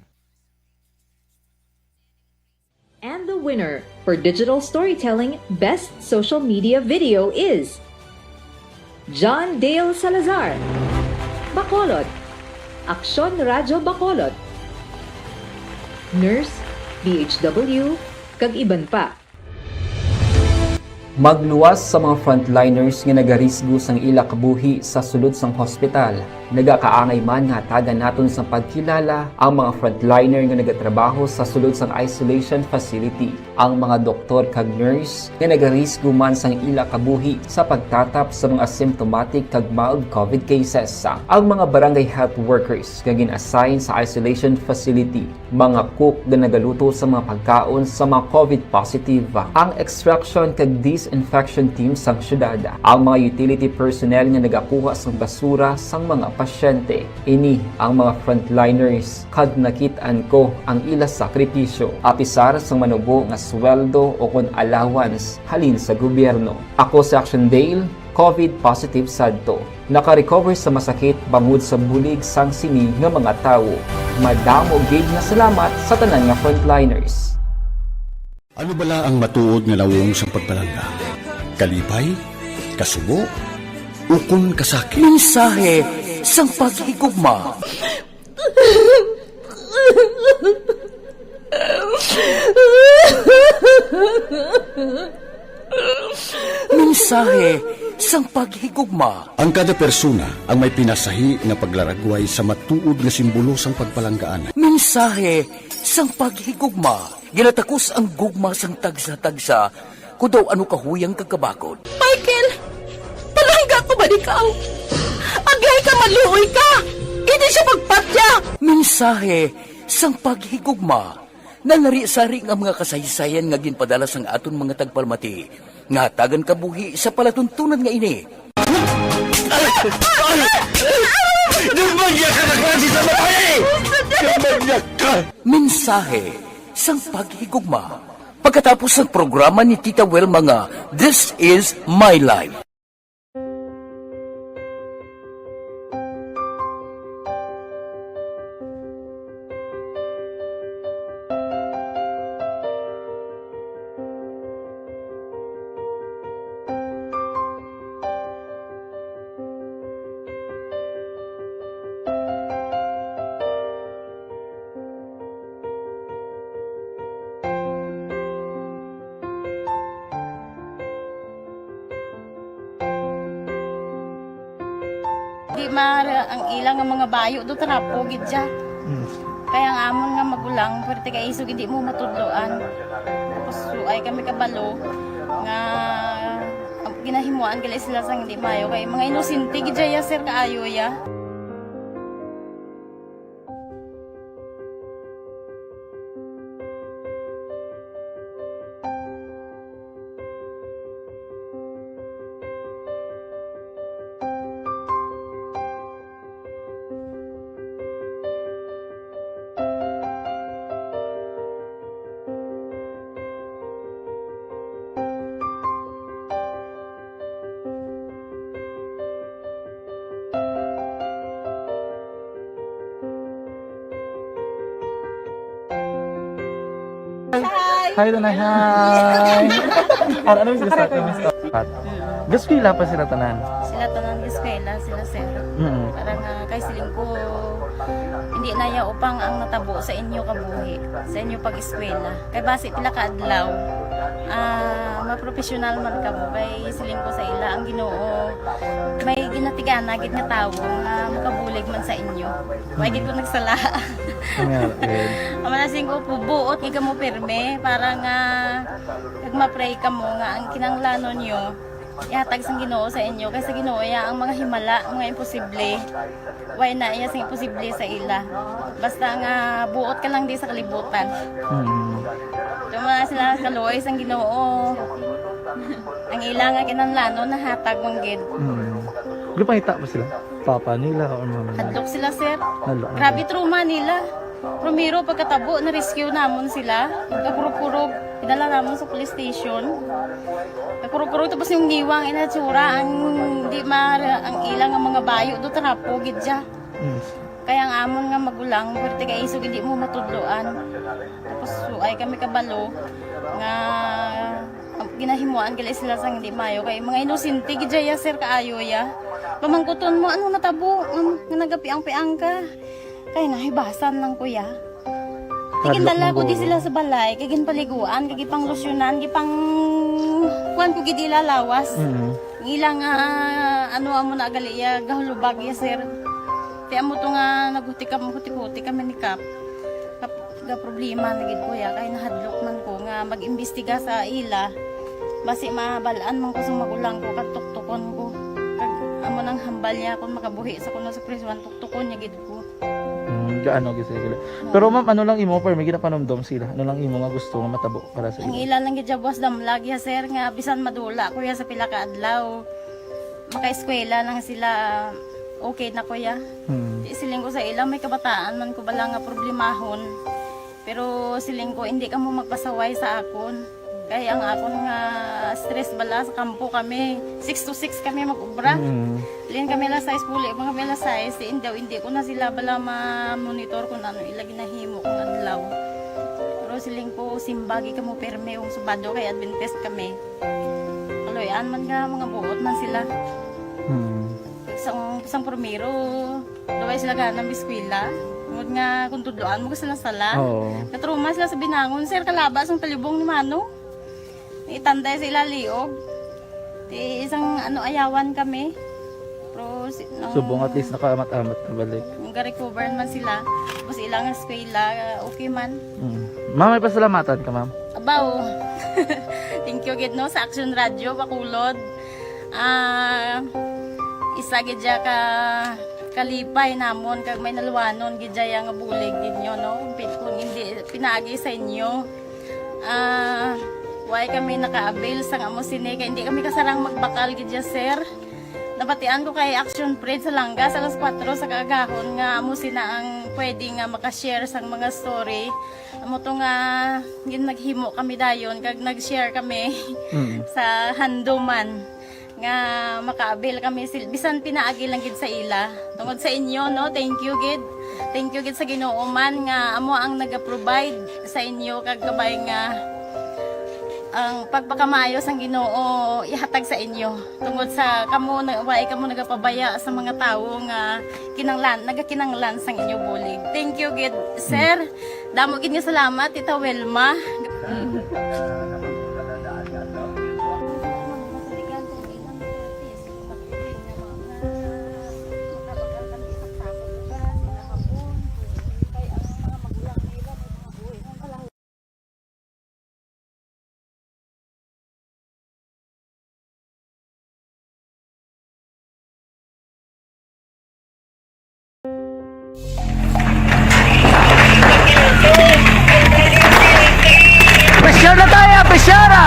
And the winner for digital storytelling best social media video is John Dale Salazar, Bacolod, Aksyon Radyo Bacolod, Nurse, D H W, kag iban pa. Magluwas sa mga frontliners nga nagarisgo sang ila kabuhi sa sulod sang hospital. Nagakaangay man nga hatagan naton sang pagkilala ang mga frontliner nga nagatrabaho sa sulod sang isolation facility, ang mga doktor kag nurse nga nagarisgo man sang ila kabuhi sa pagtatap sa mga symptomatic kag mild COVID cases, ang mga barangay health workers nga gin-assign sa isolation facility, mga cook nga nagaluto sa mga pagkaon sa mga COVID positive, ang extraction kag disinfection team sang syudad, ang mga utility personnel nga nagakuha sang basura sang mga pasyente. Ini ang mga frontliners, kag nakit-an ko ang ila sakripisyo, apisar sang manubo nga sweldo o kon allowance halin sa gobyerno. Ako si Action Dale, COVID positive sadto. Naka-recover sa masakit bangod sa bulig sang sini nga mga tawo. Madamo gid nga salamat sa tanan nga frontliners. Ano bala ang matuod nga nawong sang pagpalangga? Kalipay? Kasubo? Ukon kasakit? Mensahe sang paghigugma. Mensahe sang paghigugma. Ang kada persona ang may pinasahi nga paglaragway sa matuod nga simbolo sang pagpalanggaan. Mensahe sang paghigugma. Ginatakos ang gugma sang tagsa-tagsa, kon daw ano kahuyang kag kabakod. Michael, palangga ko ba ikaw? Agihay ka, maluoy ka! Hindi siya magpatya! Mensahe sang paghigugma. Nanari-sari nga mga kasaysayan nga ginpadala sang aton mga tagpalamati nga hatagan kabuhi sa palatuntunan nga ini. Gumagya ka na klase sa babae! Gumagya ka! Mensahe sang paghigugma. Pagkatapos sang programa ni Tita Wilma nga This Is My Life. Di mara ang ila nga mga bayo do trapo gid siya. Mm. Kaya ang amon nga magulang, pwerte kay isog hindi mo matudloan. Tapos suay kami kabalo nga ginahimuan gali sila sang hindi maayo kay mga inosente gid siya, sir, kaayo ya. Hi, Tanay. Hi. Ano, ano yung sila sa, ano yung sila? Gaeskwela pa sila tanan. Sila tanan gaeskwela, sila, sir. Mm. Parang, ah, kay siling ko, hindi na ya upang ang natabo sa inyo kabuhi, sa inyo pag-eskwela. Kay basi pila ka adlaw, ah, mapropesyonal man kamo. Kay siling ko sa ila, ang Ginoo may ginatigana gid nga tawo nga makabulig man sa inyo. Wa gid ko nagsala. Amen. Ang mga siling ko, buot gid kamo pirme para nga kag ma-pray kamo nga ang kinahanglanon nyo ihatag sang Ginoo sa inyo, kay sa Ginoo ya ang mga himala, mga imposible. Way na iya sing imposible sa ila. Basta nga buot ka lang di sa kalibutan. Mm. Tuma sila kaluoy sang Ginoo. Ang ila nga kinahanglanon nahatag man gid. Mm. Gipangita ba sila? Papa nila or mama nila? Hadlok sila, sir. Hadlok na Grabe sila. Trauma nila. Primero, pagkatabo, na-rescue namon sila. Kakurog-kurog, pinala namon sa police station. Kakurog-kurog, tapos yung niwang inatsura, ang di ma, ang ilang ang mga bayo, do trapo, gid siya. Mm. Kaya ang amon nga magulang, pwerte kay isog, hindi mo matudloan. Tapos, ay kami kabalo, nga ginahimuan gali sila sang hindi mayo. Kay mga inosente, gid ya, sir, kaayo ya. Pamangkuton mo, ano natabo? Nga, nga nagapiang-piang ka? Kay nahibasan lang ko ya. Hadlok Tigindala ko di mangguro. Sila sa balay, kay ginpaliguan, kay gipanglusyonan, gipang kuan ko gid ila lawas. Mm. Ang ila nga, ano, amo na gali iya, gahulubag iya, sir. Ti amo to nga naghuti kam-, huti-huti kami ni Kap. Kap-, ga problema na gid ko ya, kay nahadlok man ko nga mag-imbestiga sa ila. Basi mabal-an man ko sa magulang ko, kag tuktukon ko. Kag amo nang hambal niya kung makabuhi sa kuno sa prisuan, tuktukon niya gid ko. Mm, gaano gid sila sila. Pero ma'am, ano lang imo, per may ginapanumdom sila? Ano lang imo nga gusto nga matabo para sa Ang ila? Ila lang gid ya buwas damlag ya, sir, nga bisan madula ko ya sa pila ka adlaw, makaeskwela lang sila, okay na ko ya. Hmm. Di siling ko sa ila, may kabataan man ko bala nga problemahon. Pero siling ko, hindi kamo magpasaway sa akon. Kay ang akon nga stress bala sa kampo kami, six to six kami mag-ubra. Mm. Lin kami alas sais, puli pa kami alas sais, di, hindi, hindi ko na sila bala ma-monitor kung ano ila ginahimo kung adlaw. Pero siling ko, simba gid kamo pirme kung Sabado kay Adventist kami. Kaluy-an man nga mga buot man sila. Mm. Sang, sang primero, Luway sila gana mag-eskwela. Tungod nga kung tudloan mo sila sala. Oo. Natrauma sila sa binangon, sir, kalaba sang talibong ni Mano. Itanday sa ila liog. Ti isang ano, ayawan kami. Pero si, nung Subong at least nakaamat-amat na balik. Nung ga-recover man sila. Tapos ilang eskwela, okay man. Mm. Ma'am, may pasalamatan ka, ma'am? Abaw. Thank you gid, no, sa Action Radio, Bacolod. Ah, isa gid siya ka kalipay namon kag may naluwanon gid siya nga bulig gid nyo, no? Pi-, kung hindi pinaagi sa inyo, ah, why kami naka-avail sang amo sini kay hindi kami kasarang magbakal gid siya, sir. Nabatian ko kay Action Fred sa Langas alas kuwatro sa kaagahon nga amo sina ang pwede nga maka-share sang mga story. Amo to nga gin-, naghimo kami dayon kag nag-share kami Mm. sa handuman nga maka-avail kami sil-, bisan pinaagi lang gid sa ila. Tungod sa inyo, no, thank you gid. Thank you gid sa Ginoo man nga amo ang naga-provide sa inyo kag kabay nga ang pagpakamaayo sang Ginoo ihatag sa inyo. Tungod sa kamo na, wala kamo nagapabaya sa mga tawo nga kinanglan, nagakinanglan sang inyo bulig. Thank you gid, sir. Damo gid nga salamat, Tita Wilma. Pressure na tayo! Pressure na!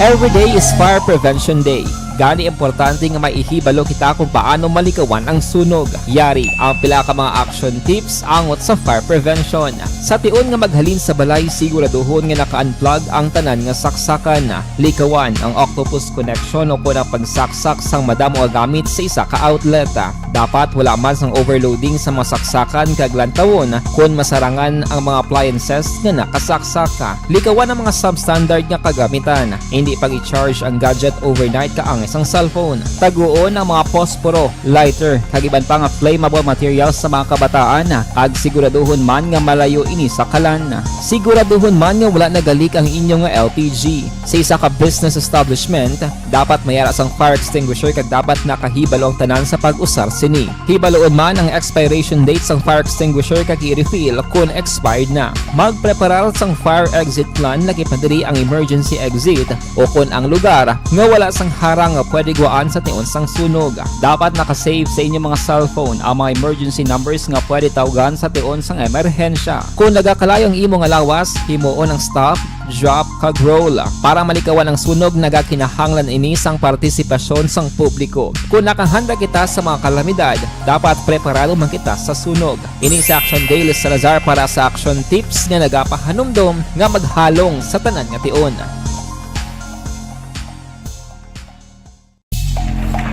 Every day is Fire Prevention Day. Gani, importante nga may ihibalo kita kung paano malikawan ang sunog. Yari ang pila ka mga action tips angot sa fire prevention. Sa tion nga maghalin sa balay, siguraduhon nga naka-unplug ang tanan nga saksakan. Likawan ang octopus connection o kon ang pagsaksak sang madamo nga gamit sa isa ka outlet. Dapat wala man sang overloading sa mga saksakan kag lantawon kon masarangan ang mga appliances nga nakasaksak. Likawan ang mga substandard nga kagamitan. Hindi pag-i-charge ang gadget overnight kaangay sang cellphone. Taguon ang mga posporo, lighter, kag iban pa nga flammable materials sa mga kabataan, kag siguraduhon man nga malayo ini sa kalan. Siguraduhon man nga wala nagalik ang inyo nga L P G. Sa isa ka business establishment, dapat may ara sang fire extinguisher kag dapat nakahibalo ang tanan sa pag-usar sini. Hibaluon man ang expiration date sang fire extinguisher kag i-refill kon expired na. Magpreparar sang fire exit plan, laki pa diri ang emergency exit o kon ang lugar nga wala sang harang nga pwede gwaan sa tion sang sunog. Dapat naka-save sa inyo mga cellphone ang mga emergency numbers nga pwede tawgan sa tion sang emerhensya. Kon nagakalayo ang imo nga lawas, himuon ang stop, drop, kag roll. Para malikawan ang sunog, nagakinahanglan ini sang partisipasyon sang publiko. Kon nakahanda kita sa mga kalamidad, dapat preparado man kita sa sunog. Ini si Action Daily Salazar para sa Action Tips nga nagapahanumdom nga maghalong sa tanan nga tion.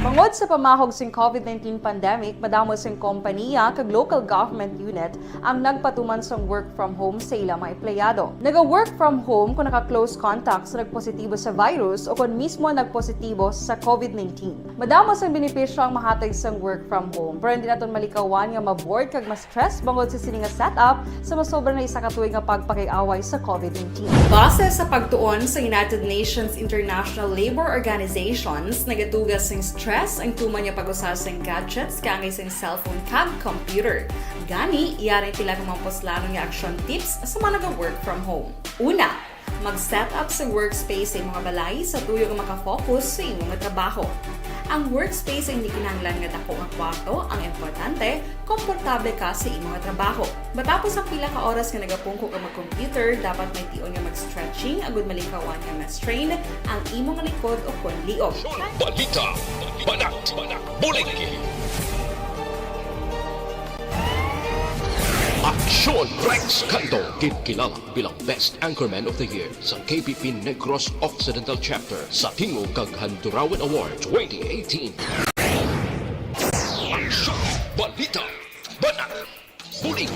Bangod sa pamahog sing covid nineteen pandemic, madamo sing kompaniya kag local government unit ang nagpatuman sang work from home sa ila mga empleyado. Naga-work from home kung naka-close contact sa nagpositibo sa virus o kon mismo nagpositibo sa covid nineteen. Madamo sang benepisyo ang mahatag sang work from home, pero hindi naton malikawan nga ma-bored kag ma-stress bangod sa sini nga setup sa masobra na isa ka tuig nga pagpakig-away sa covid nineteen. Base sa pagtuon sa United Nations International Labour Organizations, nagatuga sing stress ang tuman nga pag-usa sing gadgets kaangay sing cellphone kag computer. Gani, yari ang pila ka mga puslanon nga action tips sa mga naga-work from home. Una, mag-set up sa workspace sa imong balay sa tuyo nga maka-focus sa imong trabaho. Ang workspace ay hindi kinahanglan nga dako nga kwarto, ang importante, komportable ka sa imong trabaho. Matapos ang pila ka oras nga nagapungko ka mag-computer, dapat may tion nga mag-stretching agud malikawan nga ma-strain ang imong likod o kon liog. Balita, banat, bulig. Aksyon Rex Kanto, gid kilala bilang Best Anchorman of the Year sa K P P Negros Occidental Chapter sa Tingog kag Handurawan Award twenty eighteen. Aksyon, balita, banat, bulig.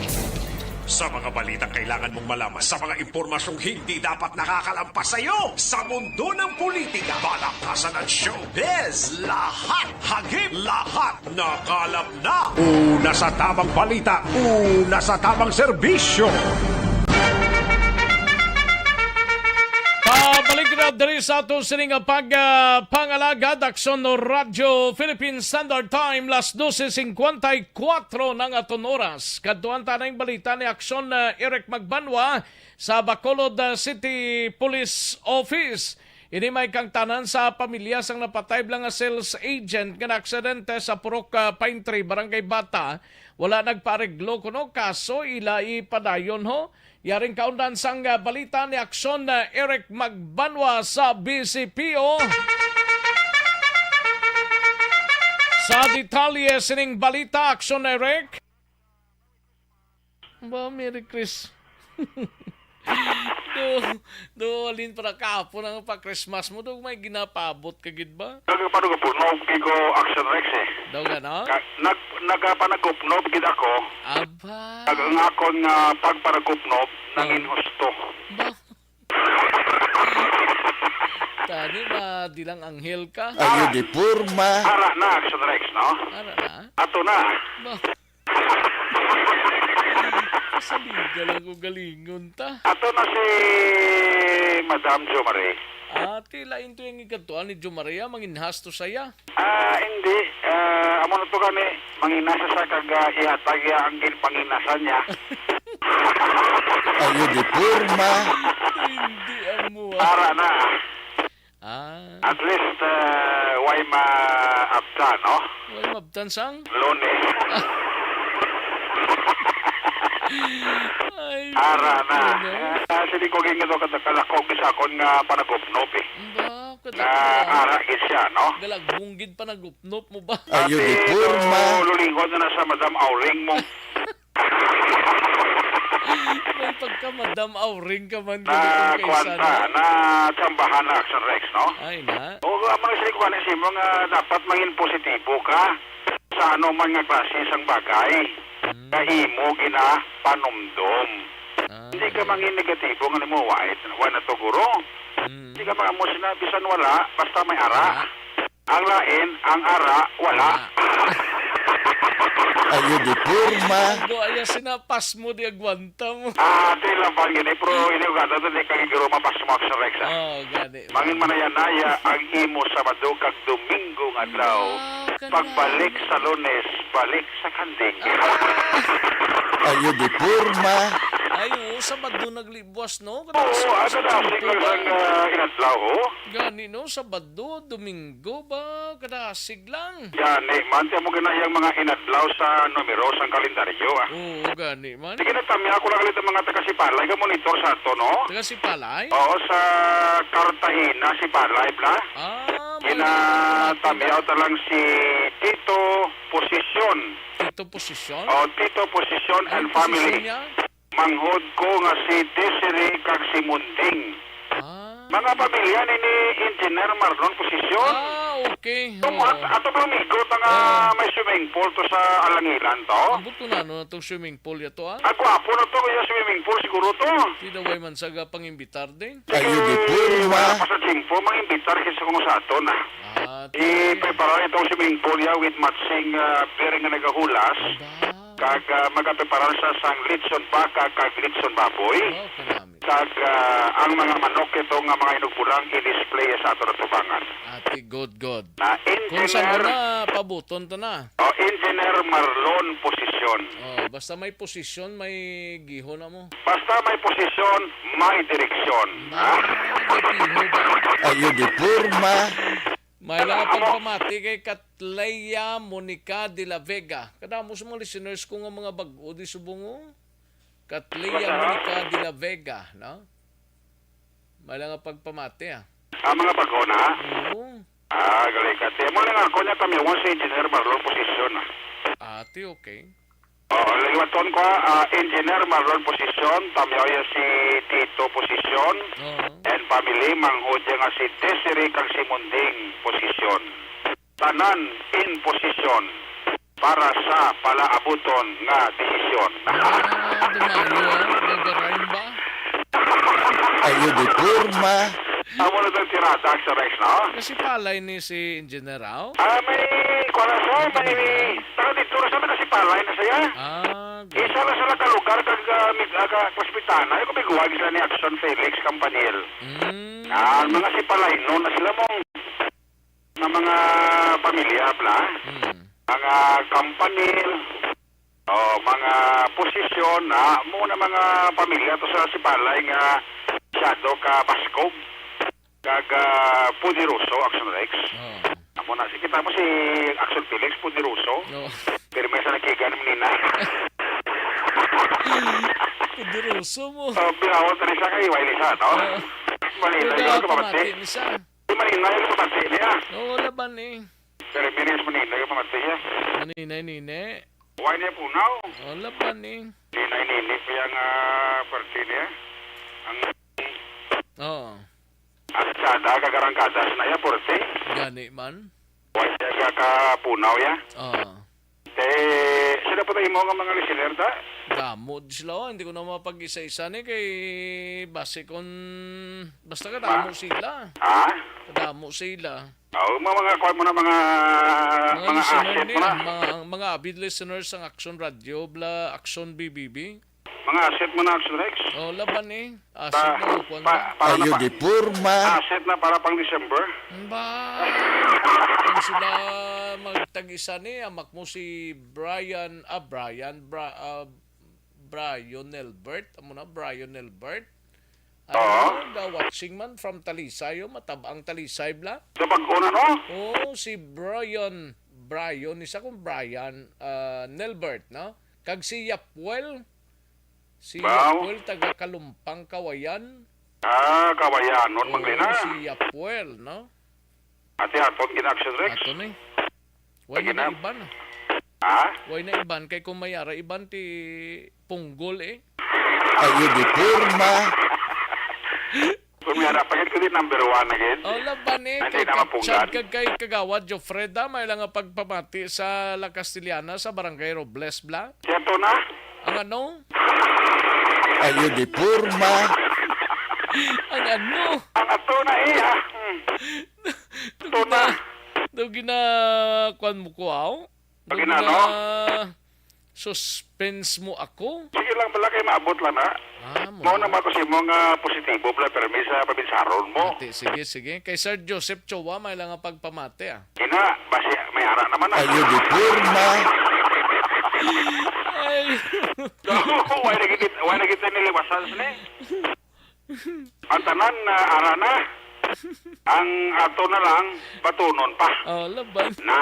Sa mga balitang kailangan mong malaman, sa mga impormasyong hindi dapat nakakalampas sa iyo, sa mundo ng politika, palakasan at showbiz, lahat, hagip, lahat, nakalap na. Una sa tamang balita, una sa tamang serbisyo. Pabalik na diri sa aton sining pag, ah, pangalagad, Aksyon Radyo Philippine Standard Time, las doce cincuenta y cuatro ng aton oras. Kadtuan ta na ang balita ni Aksyon, ah, Eric Magbanwa sa Bacolod, ah, City Police Office. Ini may kangtanan sa pamilya sang napatay bala nga sales agent nga naaksidente sa Purok, ah, Pine Tree, Barangay Bata. Wala nagpaareglo kuno, kaso ila ipadayon, ho. Yaring kaundan sang, ah, balita ni Aksyon, ah, Eric Magbanwa sa B C P O. Sa detalye sining balita, Aksyon Eric. Ba, Merry Chris. Do, do, alin para kahapon ang pa-Christmas mo, do may ginapaabot ka gid ba? Nagpanagupnob gid ko, Action Rex, eh. Daw gana? Ka-, nag-, nagpanagupnob gid ako. Aba. Kag ang akon nga pagpanagupnob, Oh. nangin husto. Ba? Tani, madilang anghel ka. Ayo di porma. Ara na, Action Rex, no? Ara na? Ato na. Ba? Kasaligan lang ko galingon ta. Ato na si Madam Jo Marie. Ah, ti lain to yung ikadtuan ni Jo Maria, manginhas to saya. Ah, hindi. Ah, amo na to kani, manginasa sa kag, ah, ihatag iya ang ginpanginasan niya. Ayo di porma. Hindi amo, ah. Ara na. Ah. At least, ah, way maabtan, no? Way maabtan sang? Lunes. Ay, Ara na. Ano? Ah, sini ko gini to, kalakog sa akon nga panagupnop, eh. Ba, Nga ara gid siya, no? Galagbong gid pa nagupnop mo ba? Ayo, Ate, di porma. Lulingon na na sa Madam Auring mo. May pagka Madam Auring ka man Na gid kung kaysa, kwanta, no? Na tsambahan na, Action Rex, no? Ay, na. O, ang mga siling ko, ano, simo nga dapat mangin positibo ka sa ano man nga klase sang bagay Mm. nga imo ginapanumdom. Ah, Hindi ka okay. Mangin negatibo nga nimo, wait, wala na to, guro. Mm. Hindi ka mga mo sina, bisan wala, basta may ara. Ah. Ang lain, ang ara, wala. Ah. Ayo, di porma. Ang go, ayo, sina, pasmo di agwanta mo. Ah, di laban gini, pero ini ko ganda to, di ka giguro mapasmo, Action Rex, ah. Oh, gani. Mangin manaya-naya ang imo Sabado kag Domingo nga adlaw. Wow, kana. Pagbalik sa Lunes, balik sa kanding. Ah. Ayo, di porma. Ay, oo, Sabado naglibwas, no? Oo, Kadasig ah, sa kadasig lang tiempo ba? Sang, ah, inadlaw, oh. Gani, no? Sabado, Domingo ba? Kadasig lang. Gani, man, tiyan mo gina yang mga inadlaw sa numero sang kalendaryo, ah. Oo, gani man. Sige na, tamya ko lang ulit ang mga taga-Sipalay, ka monitor sa ato, no? Taga-Sipalay? Oo, sa Cartagena, Sipalay, bla. Ah, may Ginatamyaw ta lang si Tito Posisyon. Tito Posisyon? O, Tito Posisyon Ang and family. Posisyon niya? Manghod ko nga si Desiree kag si Munding. Ah. Mga pamilya ni, ni Engineer Marlon Posisyon. Ah, okay. Ito, Oo. at, ato ba, amigo, ta nga Ah. May swimming pool to sa Alangilan to? Ambot ko na, ano, itong swimming pool ya to, ah? Ang gwapo na to, kaya swimming pool siguro to. Tinaway man sa ga pangimbitar din. Ayo, di porma. Wala pa sa tiempo, mangimbitar kasi kung sa ato na. Ah, I-prepare itong swimming pool ya with matching, ah, bearing nga nagahulas. Ba? Kag, ah, magapreparar sa sang litson baka kag litson baboy. Wow, kanami. Kag, ah, ang mga manok ito nga mga inugbulang i-display sa ato na tubangan. Ati, good, good. Na Kung sa engineer, una, pabuton to na. Oh, Engineer Marlon Posisyon. Oh, basta may posisyon, may gihon na mo. Basta may posisyon, may direksyon. Ba, may piho ba? Ayo, di porma. May lang Amo. Pagpamati kay Katleya Monica de la Vega. Kadamo sa mga listeners ko nga mga bag-o di subong, oh. Katleya Wala. Monica de la Vega, no? May lang pagpamati, ah. Ah, mga bag-o na? Oo. Ah, galing ka. Tiyan mo lang ako niya, tamyawan si Engineer Marlon Posisyon, ah. Ate, okay. Oh, liwaton ko, ah, Engineer Marlon Posisyon, tamyaw ya si Tito Posisyon, Oo. and family, manghod ya nga si Desiree kag si Munding Posisyon. Tanan in posisyon para sa palaabuton nga desisyon. Ah, dumayo, ah. Gagaray ba? Ayo, di porma. Amo na itong tirada, Action Rex, no? Kasi palay ni si Engineer, aw? Ah, may, kuwan na siya, may, taga dito na siya, may kasi palay na siya. Ah, Isa na sa nakalugar kag, ah, mig-, ah, ka-, hospital na. Ay, kumiguwag sila ni Action Felix Campanil. Mm. Ah, mga si palay, no, na sila mong, na mga pamilya, bla. Mm. Mga Campanil, oh, mga posisyon, ah, mo na mga pamilya to sa Sipalay nga masyado ka baskog. Kag, ah, poderoso, Action Rex. Oo. Amo na, si, kita mo si Action Felix, poderoso. Oo. Pero may sa nakigan mo nina. Poderoso mo. Oh, binawan pa rin siya kay Wiley sa, no? Oo. Manila, Pero yung kapamati. Pamati ni siya. Di Manila, yung kapamati niya. Oo, laban eh. Pero minus Manila, yung kapamati niya. Maninay, nini. Why niya punaw? Oo, laban eh. Ninay, nini, pa yung, ah, parte niya. Ang Oo. Arangkada, kag arangkada sa naya, porte. Gani man. Wa siya ka, kapunaw ya. Ah. Te, sila pa tayo mo nga mga listener ta? Damo di sila, oh. Hindi ko na mapag-isa-isa ni kay base kon basta kadamo Ma- sila. Ha? Kadamo sila. Oh, mga, mga kuwan mo na, mga, Mga mga listener asset mo niya, na. Mga, mga avid listeners sang Action Radio, bla, Action B B B. Mga asset mo na, Action Rex. Oh, laban eh. Asset Pa-, na, kuwan pa-, na. Para na Ayo pa-, di porma. Asset na para pang December. Ba? Kung sila magtag-isa ni, amak mo si Brian, ah, Brian, Bra-, ah, Brian Nelbert. Amo na, Brian Nelbert. Ano, Oo. The watching man from Talisay, oh, matab-ang Talisay, bla? Sa bag-o na, no? Oh, si Brian, Brian, isa kong Brian, ah, Nelbert, no? Kag si Yapwel, Si Wow. Yapwel, taga Kalumpang, Kawayan. Ah, Kawayan. Non Oo, maglina. Si Yapwel, no? Ati aton gina-action, Rex. Ato ni. Why na iban? Ha? Why na iban? Kay kung may ara iban ti punggol eh. Ayo di porma. Kung may ara pa gid, kundi number one na gid. Oh, laban eh. Hindi kay na mapunggan. Kag kay Kagawad Jofreda, may lang nga pagpamati sa La Castellana sa Barangay Robles, bla? Siya to na? Ang ano? Ayo di porma. Ang ano? Ang ato na iya. Hmm. Ito na. Daw gina-, kuwan mo ko, aw? Daw gina-, ano? Suspense mo ako? Sige lang pala kay maabot lang na. Ah, mo. Mao na ba ko si mo nga positibo pala, pero may sa pabinsaron mo. Ate, sige, sige. Kay Sir Joseph Chowa, may lang nga pagpamati, ah. Ina, basi may ara naman na. Ayo di porma. Ay. So, why na gid, why na gid niliwasan ni? Ang tanan na ara na. Ang ato na lang, batunon pa. Oh, laban. Na.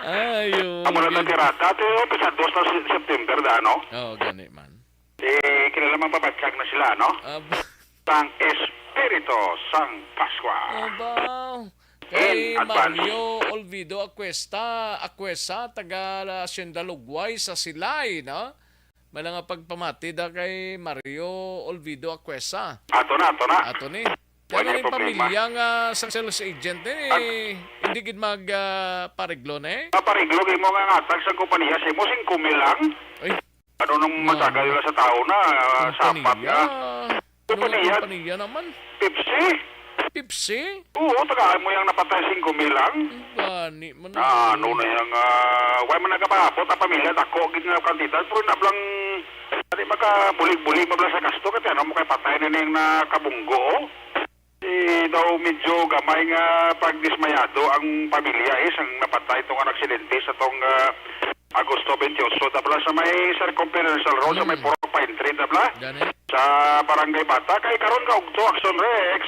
Ayo. Amo na gid. Tirada, ito yung pisa dos na si-, September da, no? Oh, gani man. Eh, kilala man pabatyag na sila, no? Ab- Sang Espiritu sang Paskwa. Abaw. Kay Mario Olvido Acuesta, Acuesa, taga Hacienda Lugway sa Silay, no? May nga pagpamati da kay Mario Olvido Acuesa. Ato na, ato na. Ato ni. Wala. Pero yung problema. Pamilya nga sa sales agent, eh, hindi gid mag, ah, pariglo, eh? Mapariglo kay mo nga ngatag sa kompanya, si mo singko mil lang. Ay. Ano nang matagal nila sa tao na, ah, sapat nga? Ano nga kompanya naman? Pepsi. Pepsi? Oo, tagaan mo yung napatay singko mil lang. Gani man. Ah, ano na yung, ah, why man nagapahapot ang pamilya, dako gid nga kantidad, pero na blang, di makabulig-bulig mo blang sa gasto, kasi ano mo kay patay na ning nakabunggo, oh. Eh, daw medyo gamay nga pagdismayado ang pamilya, eh, sang napatay tong aksidente sa tong, ah, Agosto twenty-eight, tabla sa may Circumferential Road, sa may Purok Pine Tree, tabla. Gani. Sa Barangay Bata. Kay karon ka ugto, Action Rex,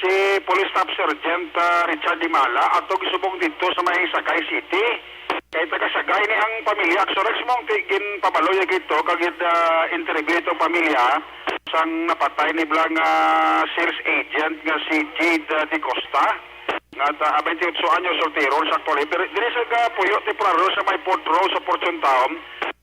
si Police Staff Sergeant, ah, Richard Dimala, ato gisubong dito sa may Sagay City. Kay taga Sagay ni ang pamilya, Action Rex, mong ti-, ginpabaloy gito, kag gid, ah, interview itong pamilya sang napatay ni blang, ah, sales agent nga si Jade, ah, De Costa. Nga ta-, ah, twenty-eight anyos, soltero sa aktual. Pero diri sa ga-, puyo temporaryo sa may Fort Road sa Fortune Town,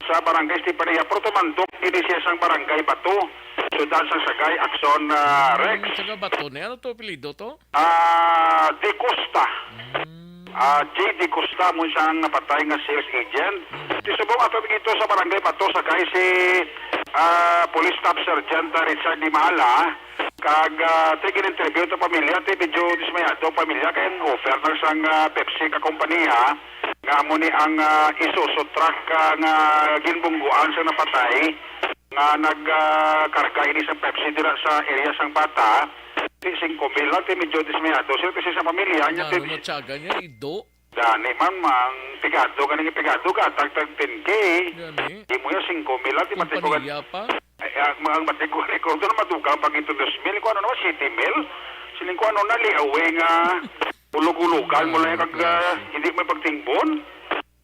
sa Barangay Estefanía, pero tumandok diri siya sang Barangay Bato, siyudad sang Sagay, Action, ah, Rex. Ano, taga Bato ni? Ano to apelyido to? Ah, De Costa. Mm. Ah, J D Costa mo siyang napatay nga sales agent. Mm. Di subong ato dito sa Barangay Bato, Sagay, si, ah, Police Staff Sergeant, ah, Richard Dimala. Kag, ah, ti gin-interview to pamilya, ti medyo dismayado ang pamilya kay ang offer lang sang, ah, Pepsi ka kompanya nga amo ni ang, ah, Isuzu truck, ah, nga ginbungguan sa napatay nga nag, ah, karga ini sa Pepsi dira sa area sang Bata. Ti singko mil lang, ti medyo dismayado sila kasi sa pamilya niya. Ano, ti matyaga niya, ido? Gani man, mang pigado, gani nga pigado ka, tag, tag ten K. Gani. Di mo yan, singko mil lang, di matiko ka. Kompanya pa? Ay, ang, ang matiko, record na madugang pag ito dos mil, kung ano naman, siyete mil. Siling ko, ano na, liaway nga, ulog-ulogan mo lang yung kag, ah, hindi mo pagtingbon.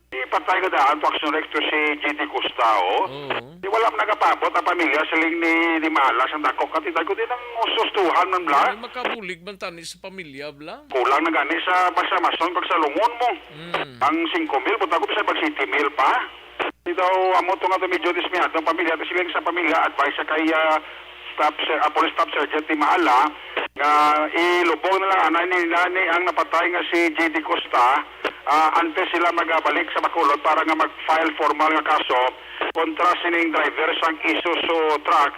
Di patay ka daan, to action recto si J D Costa, oh. Oo. Di wala man nagapabot ang pamilya, siling ni, ni Malas, ang dako, katitay ko din ang sustuhan man bla. Ay, makabulig man tani sa pamilya, bla. Kulang na gani sa basa mason kag sa lungon mo. Mm. Ang singko mil, buta ko, bisan pag siyete mil pa. Di daw, amo to nga daw medyo dismayado ang pamilya. Tapos siling sa pamilya, advice sa kay, ah, staff, ser-, ah, police staff sergeant ni Maala, nga ilubong na lang anay ni, ni ang napatay nga si J D Costa, ah, antes sila magabalik sa Bacolod para nga mag-file formal nga kaso kontra sining driver sang Isuzu truck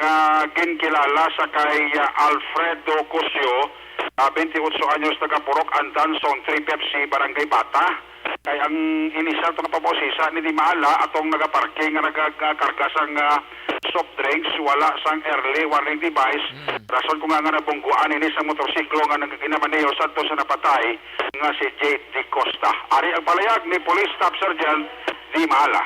nga ginkilala sa kay, ah, Alfredo Cosio, ah, twenty-eight anyos, taga Purok Andan, Zone three Pepsi, Barangay Bata. Kay ang initial to nga pamausisa ni Di Maala atong nagaparking nga nagakarga sang, ah, soft drinks, wala sang early warning device. Mm. Rason ko nga, nga nabungguan ini sa motorsiklo nga nagginamaneho sadto sa napatay nga si Jade Di Costa. Ari ang palayag ni Police Staff Sergeant Di Maala.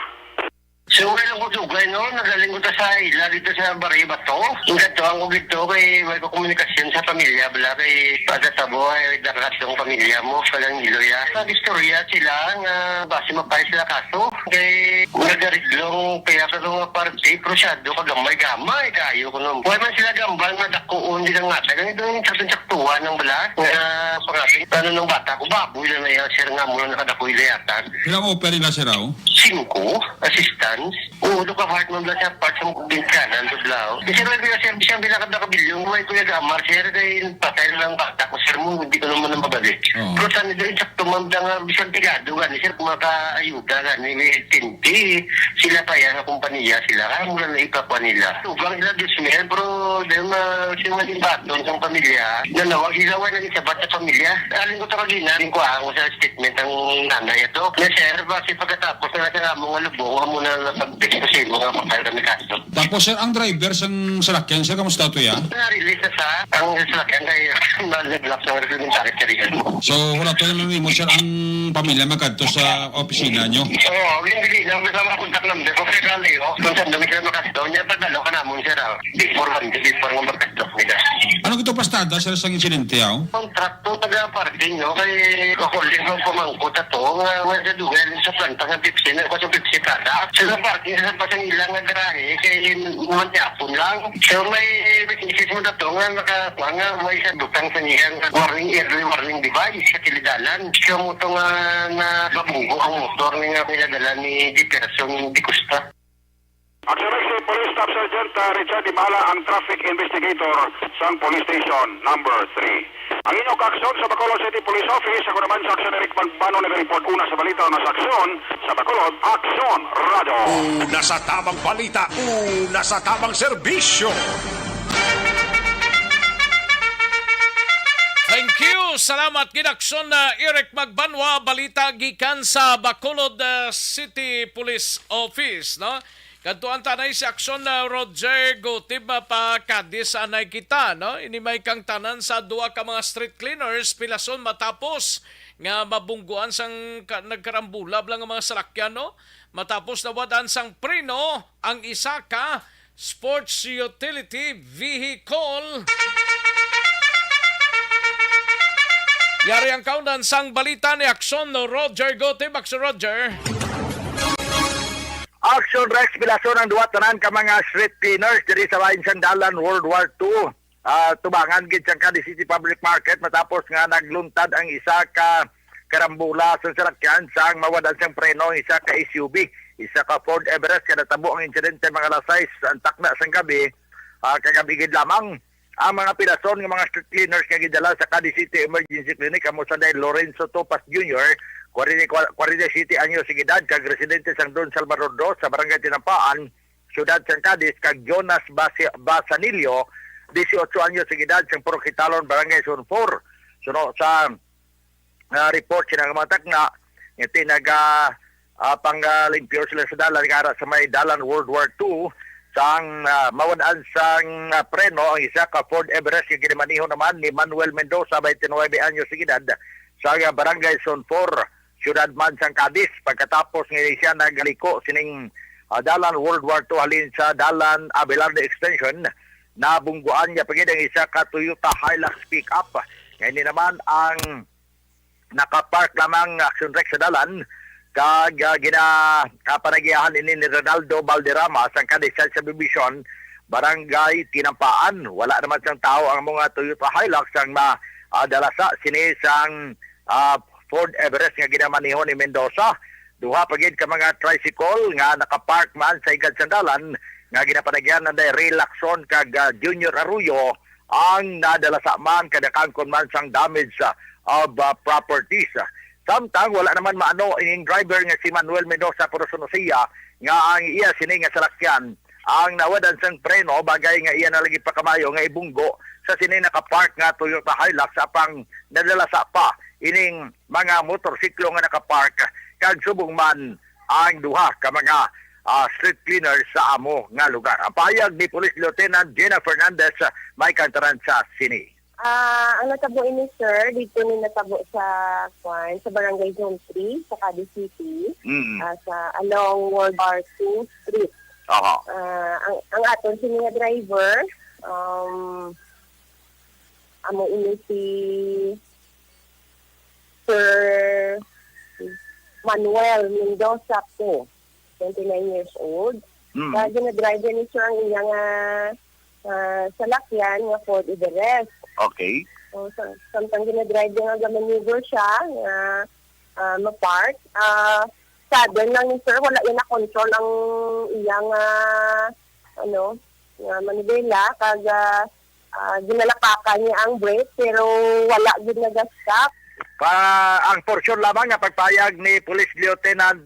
So, wala ko dugay, no? Nagaling ko ta sa ila dito sa Barrio Bato. Ang kadtuan ko dito kay may ko komunikasyon sa pamilya, bala kay pagkatabo ay nakakatong pamilya mo, sa lang iloya. Nag-istorya sila nga base mapay sila kaso. Kay nagaridlong kaya ka nga parte, pero siya do kagamay-gamay kayo ko nung. Wala man sila gambal nga dakuon, di lang nga. Dagang ito yung saktuan ng bala. Nga pangasin, ano ng bata ko, baboy na na yan, sir, nga muna nakadakoy layatan. Ilang open nila, sir, aw? Singko, assistance. Oo, do ka heart man bala sa part sa bintana, ang tudlaw. Kasi may pinasirbi siyang pinakadakabilyong, may kuya gamar, sir, kay patay na lang bata ko, sir, mo, hindi ko naman ang mabalik. Oo. Pero sa nila, insakto man da nga, bisan pigado, gani, sir, kung makaayuda, gani, may tinte, sila pa yan, ang kumpanya, sila, kaya mula na ipakwa nila. Tugang sila, dos mil, pero, dahil ma, sila maging baton sa pamilya, nanawag sila, wala nang isabat sa pamilya. Alin ko sa kagina, alin ko ang sa statement ang nanay ato. Na, sir, basi pagkatapos na sa among nga lubong, amo na napag-disposibo nga makal kami kaso. Tapos, sir, ang driver sang salakyan, sir, kamusta to, ya? Na-release na sa ang salakyan kay nag-block ng reglementary, sir, yan. So, wala to yung nimo, sir, ang pamilya magkadto sa opisina nyo? Oo, hindi, hindi. Ang kasama contact number ko, kaya kalayo, kung saan dumi sila makasto, niya, padalo ka namon, sir, ah. Before one, before nga magkadto nila. Ano ito pastada, sir, sang insidente, aw? Ang truck to, taga-parking, no? Kay kakuling ang pamangkot ato, nga, nga sa dugay sa planta nga Pepsi, na, sa Pepsi product. Sa parking, sa pasang ilang nga garahe, kay mantyapon lang. So, may witnesses mo na to, nga naka, nga may sa butang sa niya, nga warning, early warning device sa kilidalan. So, mo to nga, na mabunggo ang motor ni nga pinadala ni Jefferson Di Costa. Action Next, si Police Staff Sergeant, ah, Richard Dimala, ang traffic investigator sang Police Station Number Three. Ang inyong kaaksyon sa Bacolod City Police Office, ako naman sa Action Eric Magbano, nag-report una sa balita na sa aksyon sa Bacolod, Action Radio. Una sa tamang balita, una sa tamang serbisyo. Thank you. Salamat gid, Aksyon na Eric Magbanwa. Balita gikan sa Bacolod, uh, City Police Office, no? Kadtuan ta anay si Aksyon na Roger Gutib, uh, pa Cadiz anay kita, no? Ini may kangtanan sa duha ka mga street cleaners, pilason matapos nga mabungguan sang ka-, nagkarambula bala nga mga salakyan, no? Matapos nawad-an sang preno ang isa ka sports utility vehicle. Yari ang kaundan sang balita ni Aksyon Roger Gutib. Aksyon Roger. Action Rex, pilason ang duha tanan ka mga street cleaners diri sa bahin sang Dalan World War Two. Ah, tubangan gid sang Cadiz City Public Market matapos nga nagluntad ang isa ka karambula sa salakyan sang mawad-an sang preno ang isa ka S U V, isa ka Ford Everest. Kaya natabo ang insidente mga alas sais ang takna sang gabi, ah, kagabi gid lamang. Ang mga pilason nga mga street cleaners nga gidala sa Cadiz City Emergency Clinic amo sanday Lorenzo Topas Junior, kwarenta, kwarenta y siete anyos ang edad, kag residente sang Don Salvador Dos sa Barangay Tinampaan, siyudad sang Cadiz, kag Jonas Basi-, Basanillo, dieciocho anyos ang edad, sang Purok Hitalon, Barangay Zone Four. Suno sa, ah, report sina nga mga takna, nga tinaga, ah, pang, ah, limpyo sila sa dalan, nga ara sa may Dalan World War Two, sang, ah, mawad-an sang, ah, preno ang isa ka Ford Everest nga ginamaneho naman ni Manuel Mendoza, twenty-nine anyos ang edad, sa, ah, Barangay Zone Four, siyudad man sang Cadiz. Pagkatapos nga siya nagaliko sining, ah, Dalan World War Two halin sa Dalan Abelardo Extension, nabungguan niya pa gid ang isa ka Toyota Hilux pickup. Nga ini naman ang nakapark lamang, Action Rex, sa dalan, kag, ah, gina-, ah, panagiahan ini ni Ronaldo Valderrama sang Cadiz Subdivision, Barangay Tinampaan. Wala naman sang tawo ang mga Toyota Hilux ang ma-, ah, dalasa sini sang, ah, Ford Everest nga ginamaneho ni Mendoza. Duha pa gid ka mga tricycle nga nakapark man sa higad sang dalan nga ginapanagiahan ni Ray Lacson kag, ah, Junior Arroyo ang nadalasa man kag nakangkon man sang damage, ah, of, ah, properties. Samtang wala naman maano ining driver nga si Manuel Mendoza, pero suno siya nga ang iya sini nga salakyan ang nawadan sang preno, bagay nga iya na lagi pakamayo nga ibunggo sa sini nakapark nga Toyota Hilux, apang nadalasa pa ining mga motorsiklo nga nakapark, kag subong man ang duha ka mga, ah, street cleaners sa amo nga lugar. Ang pahayag ni Police Lieutenant Gina Fernandez, ah, may kantaran sa sini. Ah, ang natabo ini, sir, dito ni natabo sa, kwan, sa Barangay Zone three, sa Cadiz City, Mm. ah, sa along World War two Street. Aha. Ah, ang, ang aton sini nga driver, um, amo ini si Sir Manuel Mendoza po, twenty-nine years old. Mm. Kaya ginadrive ni, sir, ang iyang, ah, ah, salakyan nga Ford Everest. Okay. So, sa-, samtang ginadrive niya nga, ga-maneuver siya nga, ah, ma-park. Ah, sudden lang ni, sir, wala niya na-control ang iyang, ah, ano, nga manibela. Kag, ah, ah, ginalapakan niya ang brake, pero wala gid naga-stop. Pa, ang porsyon lamang nga pagpayag ni Police Lieutenant,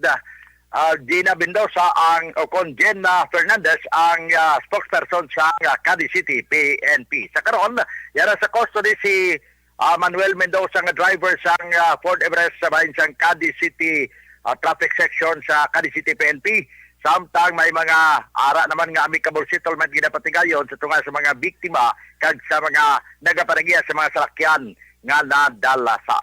ah, Gina Mendoza ang, o kon Gina Fernandez ang, ah, spokesperson sa, ah, Cadiz City P N P. Sa karon, yara sa custody si, ah, Manuel Mendoza nga driver sang, ah, Ford Everest sa bahin sang Cadiz City, ah, Traffic Section sa Cadiz City P N P. Samtang may mga ara naman nga amicable settlement ginapatigayon sa tunga sa mga biktima kag sa mga nagapanagiya sa mga salakyan nga nadala sa.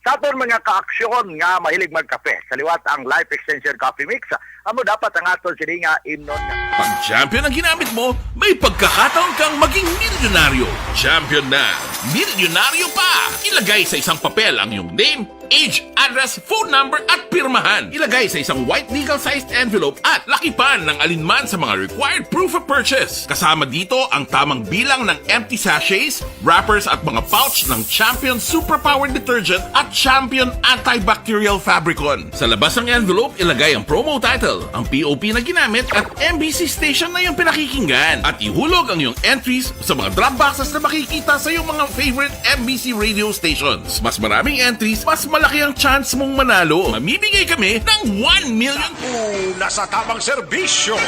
Sa aton mga kaaksyon nga mahilig magkape, sa liwat ang Life Extension Coffee Mix, amo dapat ang aton sini nga imnon nga Pag champion ang ginamit mo, may pagkakataon kang maging milyonaryo. Champion na, milyonaryo pa! Ilagay sa isang papel ang iyong name, age, address, phone number, at pirmahan. Ilagay sa isang white legal-sized envelope at lakipan ng alinman sa mga required proof of purchase. Kasama dito ang tamang bilang ng empty sachets, wrappers, at mga pouch ng Champion Superpower Detergent at Champion Antibacterial Fabricon. Sa labas ng envelope, ilagay ang promo title, ang P O P na ginamit, at M B C station na iyong pinakikinggan. At ihulog ang iyong entries sa mga drop boxes na makikita sa iyong mga favorite M B C radio stations. Mas maraming entries, mas malaki ang chance mong manalo. Mamimigay kami ng one million. Una sa tamang serbisyo.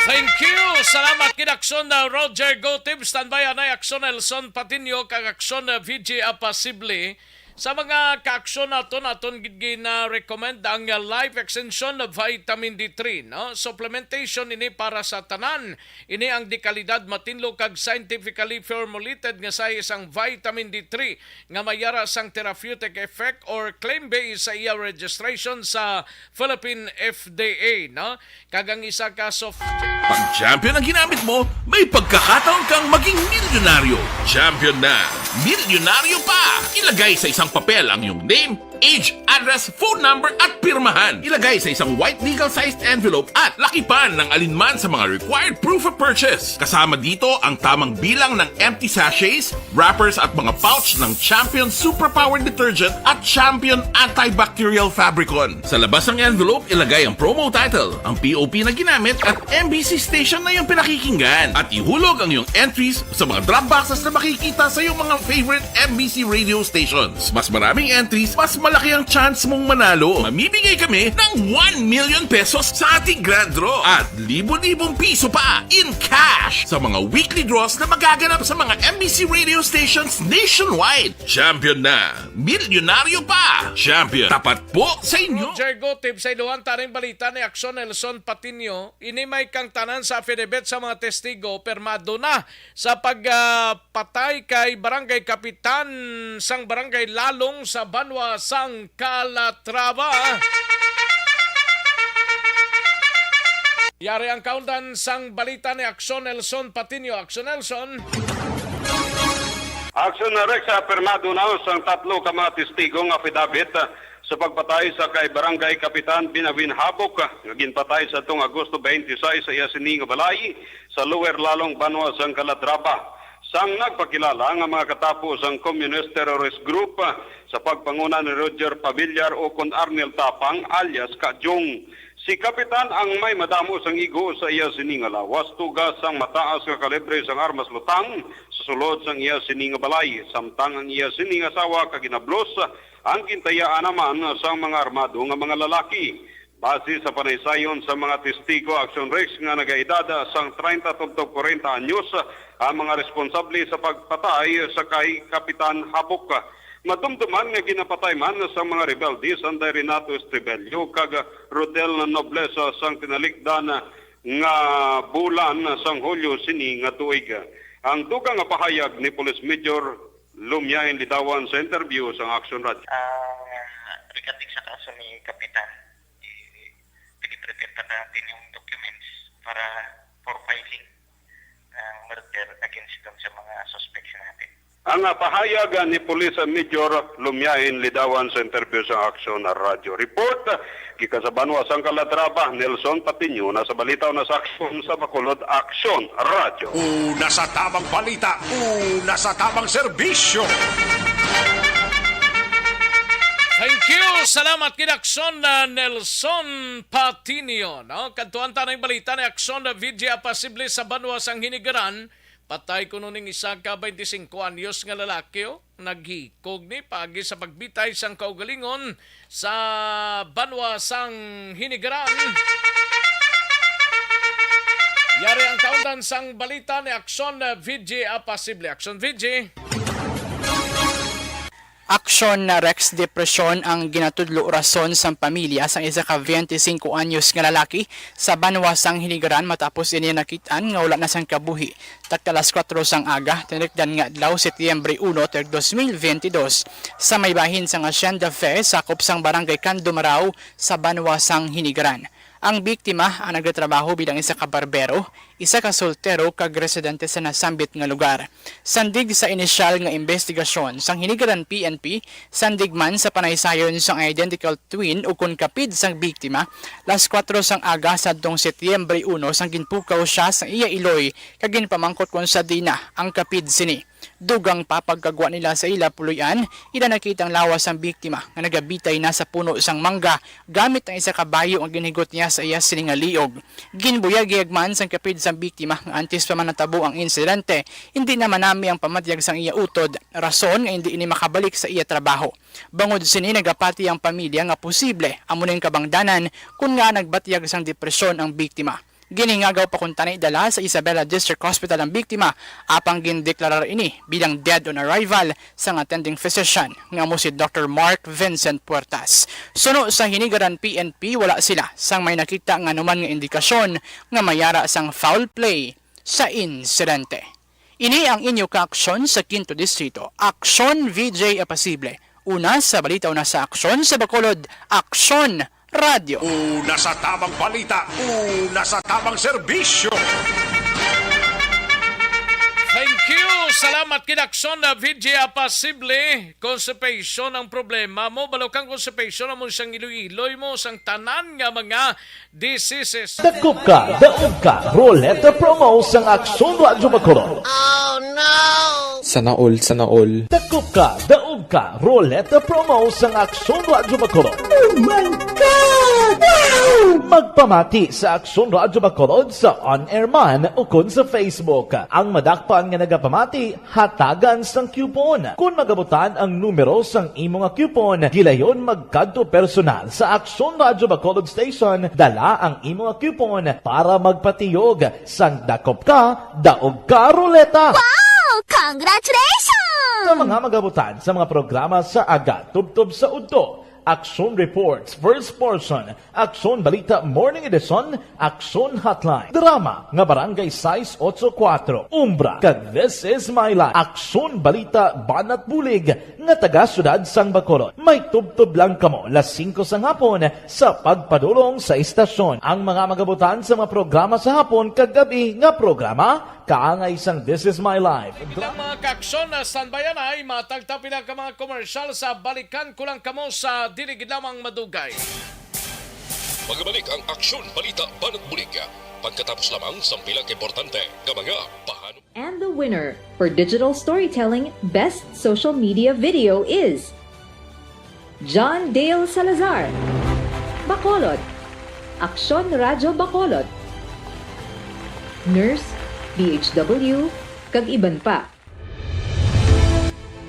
Thank you. Salamat kid Aksyon na Roger Gotib. Standby anay Aksyon Nelson Patiño kag Aksyon na V J Apasible. Sa mga kaaksyon naton, aton gid gina-recommend ang, uh, Life Extension of Vitamin D three, no? Supplementation ini para sa tanan. Ini ang dekalidad, matinlo kag scientifically formulated nga size ang vitamin D three nga may ara sang therapeutic effect or claim base sa iya registration sa Philippine F D A, no? Kag ang isa ka soft Pag champion ang ginamit mo, may pagkakataon kang maging milyonaryo. Champion na, milyonaryo pa! Ilagay sa isang papel ang iyong name, age, address, phone number, at pirmahan. Ilagay sa isang white legal-sized envelope at lakipan ng alinman sa mga required proof of purchase. Kasama dito ang tamang bilang ng empty sachets, wrappers, at mga pouch ng Champion Superpower Detergent at Champion Antibacterial Fabricon. Sa labas ng envelope, ilagay ang promo title, ang P O P na ginamit, at M B C station na iyong pinakikinggan. At ihulog ang iyong entries sa mga drop boxes na makikita sa iyong mga favorite M B C radio stations. Mas maraming entries, mas malaki ang chance mong manalo. Mamimigay kami ng one million pesos sa ating grand draw at libo-libong piso pa in cash sa mga weekly draws na magaganap sa mga M B C radio stations nationwide. Champion na! Milyonaryo pa! Champion, tapat po sa inyo! Roger Gotib sa iluhan taning balita ni Aksyon Nelson Patiño. Ini may kangtanan sa affidavit sa mga testigo, pirmado na sa pag, ah, patay kay Barangay Kapitan sang Barangay Lalong sa banwa sang Calatrava. Yari ang kaundan sang balita ni Aksyon Nelson Patiño. Aksyon Nelson. Aksyon na, Rex, ah, pirmado na sang tatlo ka mga testigo nga affidavit, ah, sa pagpatay sa kay Barangay Kapitan Binawin Habok, ah, nga ginpatay sa tong Agosto twenty-six sa iya sini nga balay sa Lower Lalong, banwa sang Calatrava. Sang nagpakilala nga mga katapo sang Communist Terrorist Group, ah, sa pagpanguna ni Roger Pavillar o kon Arnel Tapang alias Kajong. Si Kapitan ang may madamo sang igo sa iya sini nga lawas, tuga sang mataas nga kalibre sang armas lutang sa sulod sang iya sini nga balay, samtang ang iya sini nga asawa kag inablos ang gintayaan naman sang mga armado nga mga lalaki. Base sa panaysayon sa mga testigo, Aksyon Rex, nga nagaedad sang treinta tubtob kwarenta anyos ang mga responsable sa pagpatay sa kay Kapitan Habok. Madumduman nga ginapatay man sang mga rebelde sanday Renato Estrebello kag Rodel Noblesa sang tinalikdan nga bulan sang Hulyo sini nga tuig. Ang dugang nga pahayag ni Police Major Lumiain Lidawan sa interview sang Action Radio. Ah, regarding sa kaso ni Kapitan, eh, piniprepare pa natin yung documents para for filing ng murder against dun sa mga suspects natin. Ang, ah, pahayag, ah, ni Police Major Lumiain Lidawan sa interview sa Action Radio Report. Gikan sa banwa sang Calatrava, Nelson Patiño na sa balita na sa Aksyon sa Bacolod, Aksyon Radio. Una sa tamang balita, una sa tamang serbisyo. Thank you. Salamat kay Aksyon na Nelson Patiño, no? Kadtuan ta na yung balita ni Aksyon na V J Apasible sa banwa sang Hinigaran. Patay kuno ning isa ka twenty-cinco anyos nga lalaki, oh. Naghikog ni paagi sa pagbitay sang kaugalingon sa banwa sang Hinigaran. Yari ang kaundan sang balita ni Aksyon, uh, V J Apasible. Aksyon, V J. Aksyon na Rex, depresyon ang ginatudlo rason sang pamilya sang isa ka twenty-cinco anyos nga lalaki sa banwa sang Hinigaran matapos ini nakit-an nga wala na sang kabuhi. Takta alas kuwatro sang aga, tinirikdan nga adlaw, Setyembre uno, ter dos mil bentidós, sa may bahin sang Hacienda Fe, sakop sang Barangay Cando Marao, sa banwa sang Hinigaran. Ang biktima ang nagatrabaho bilang isa ka barbero, isa ka soltero kag residente sa nasambit nga lugar. Sandig sa inisyal nga imbestigasyon sang Hinigaran P N P, sandig man sa panaysayon sang identical twin ukon kapid sang biktima, alas kuwatro sang aga sadtong Setyembre uno sang ginpukaw siya sa iya iloy kag ginpamangkot kon sa diin na ang kapid sini. Dugang pa pagkagwa nila sa ila puloy-an, ila nakita ang lawas sang biktima nga nagabitay na sa puno sang mangga gamit ang isa ka bayo nga ginhigot niya sa iya sini nga liog. Ginbuyag-iyag man sang kapid sang biktima nga antes pa man natabo ang insidente, hindi na manami ang pamatyag sang iya utod, rason nga hindi ini makabalik sa iya trabaho. Bangod sini, nagapati ang pamilya nga posible amo ning kabangdanan kon ngaa nagbatyag sang depresyon ang biktima. Ginhingagaw pa kuntani dala sa Isabela District Hospital ang biktima, apang gindeklarar ini bilang dead on arrival sang attending physician nga amo si Doktor Mark Vincent Puertas. Suno sa Hinigaran P N P, wala sila sang may nakita nga anuman nga indikasyon nga may ara sang foul play sa insidente. Ini ang inyo kaaksyon sa Quinto Distrito, Aksyon V J Apasible. Una sa balita, una sa aksyon sa Bacolod, Aksyon Radyo. Una sa tamang balita, una sa tamang serbisyo. Thank you. Salamat kay Aksyon na V J Apasible. Constipation ang problema mo. Balo kang constipation, amo sang iloy-iloy mo, sang tanan nga mga diseases. Dakop ka, daog ka, Roleta Promo sang Aksyon Radyo Bacolod. Sana all, sana all. Dakop ka, daog ka, Roleta Promo sang Aksyon Radyo Bacolod. Oh my God! Wow! Magpamati sa Aksyon Radyo Bacolod sa on-air man ukon sa Facebook. Ang madakpan nga nagapamati, hatagan sang coupon. Kon magabutan ang numero sang imo nga coupon, gilayon magkadto personal sa Aksyon Radyo Bacolod Station, dala ang imo nga coupon para magpatiyog sang dakop ka, daog ka ruleta. Wow! Congratulations! Sa mga magabutan sa mga programa sa aga, tubtob sa udto, Aksyon Reports, First Portion, Aksyon Balita Morning Edition, Aksyon Hotline, drama nga Barangay sais otso kuwatro, Umbra, kag This Is My Life, Aksyon Balita Banat Bulig nga taga Siyudad sang Bacolod. May tubtob lang kamo las singko sang hapon sa pagpadulong sa istasyon. Ang mga magabutan sa mga programa sa hapon kag gab-i nga programa, kaangay sang This Is My Life. Bilang mga kaaksyon na standby anay, matagta pila ka mga komersyal sa balikan ko lang kamo sa dili gid lamang madugay. Magabalik ang Aksyon Balita Banat Bulig pagkatapos lamang sang pila ka importante nga mga pahanum- And the winner for digital storytelling best social media video is John Dale Salazar, Bacolod, Aksyon Radyo Bacolod, Nurse, D H W, kag iban pa.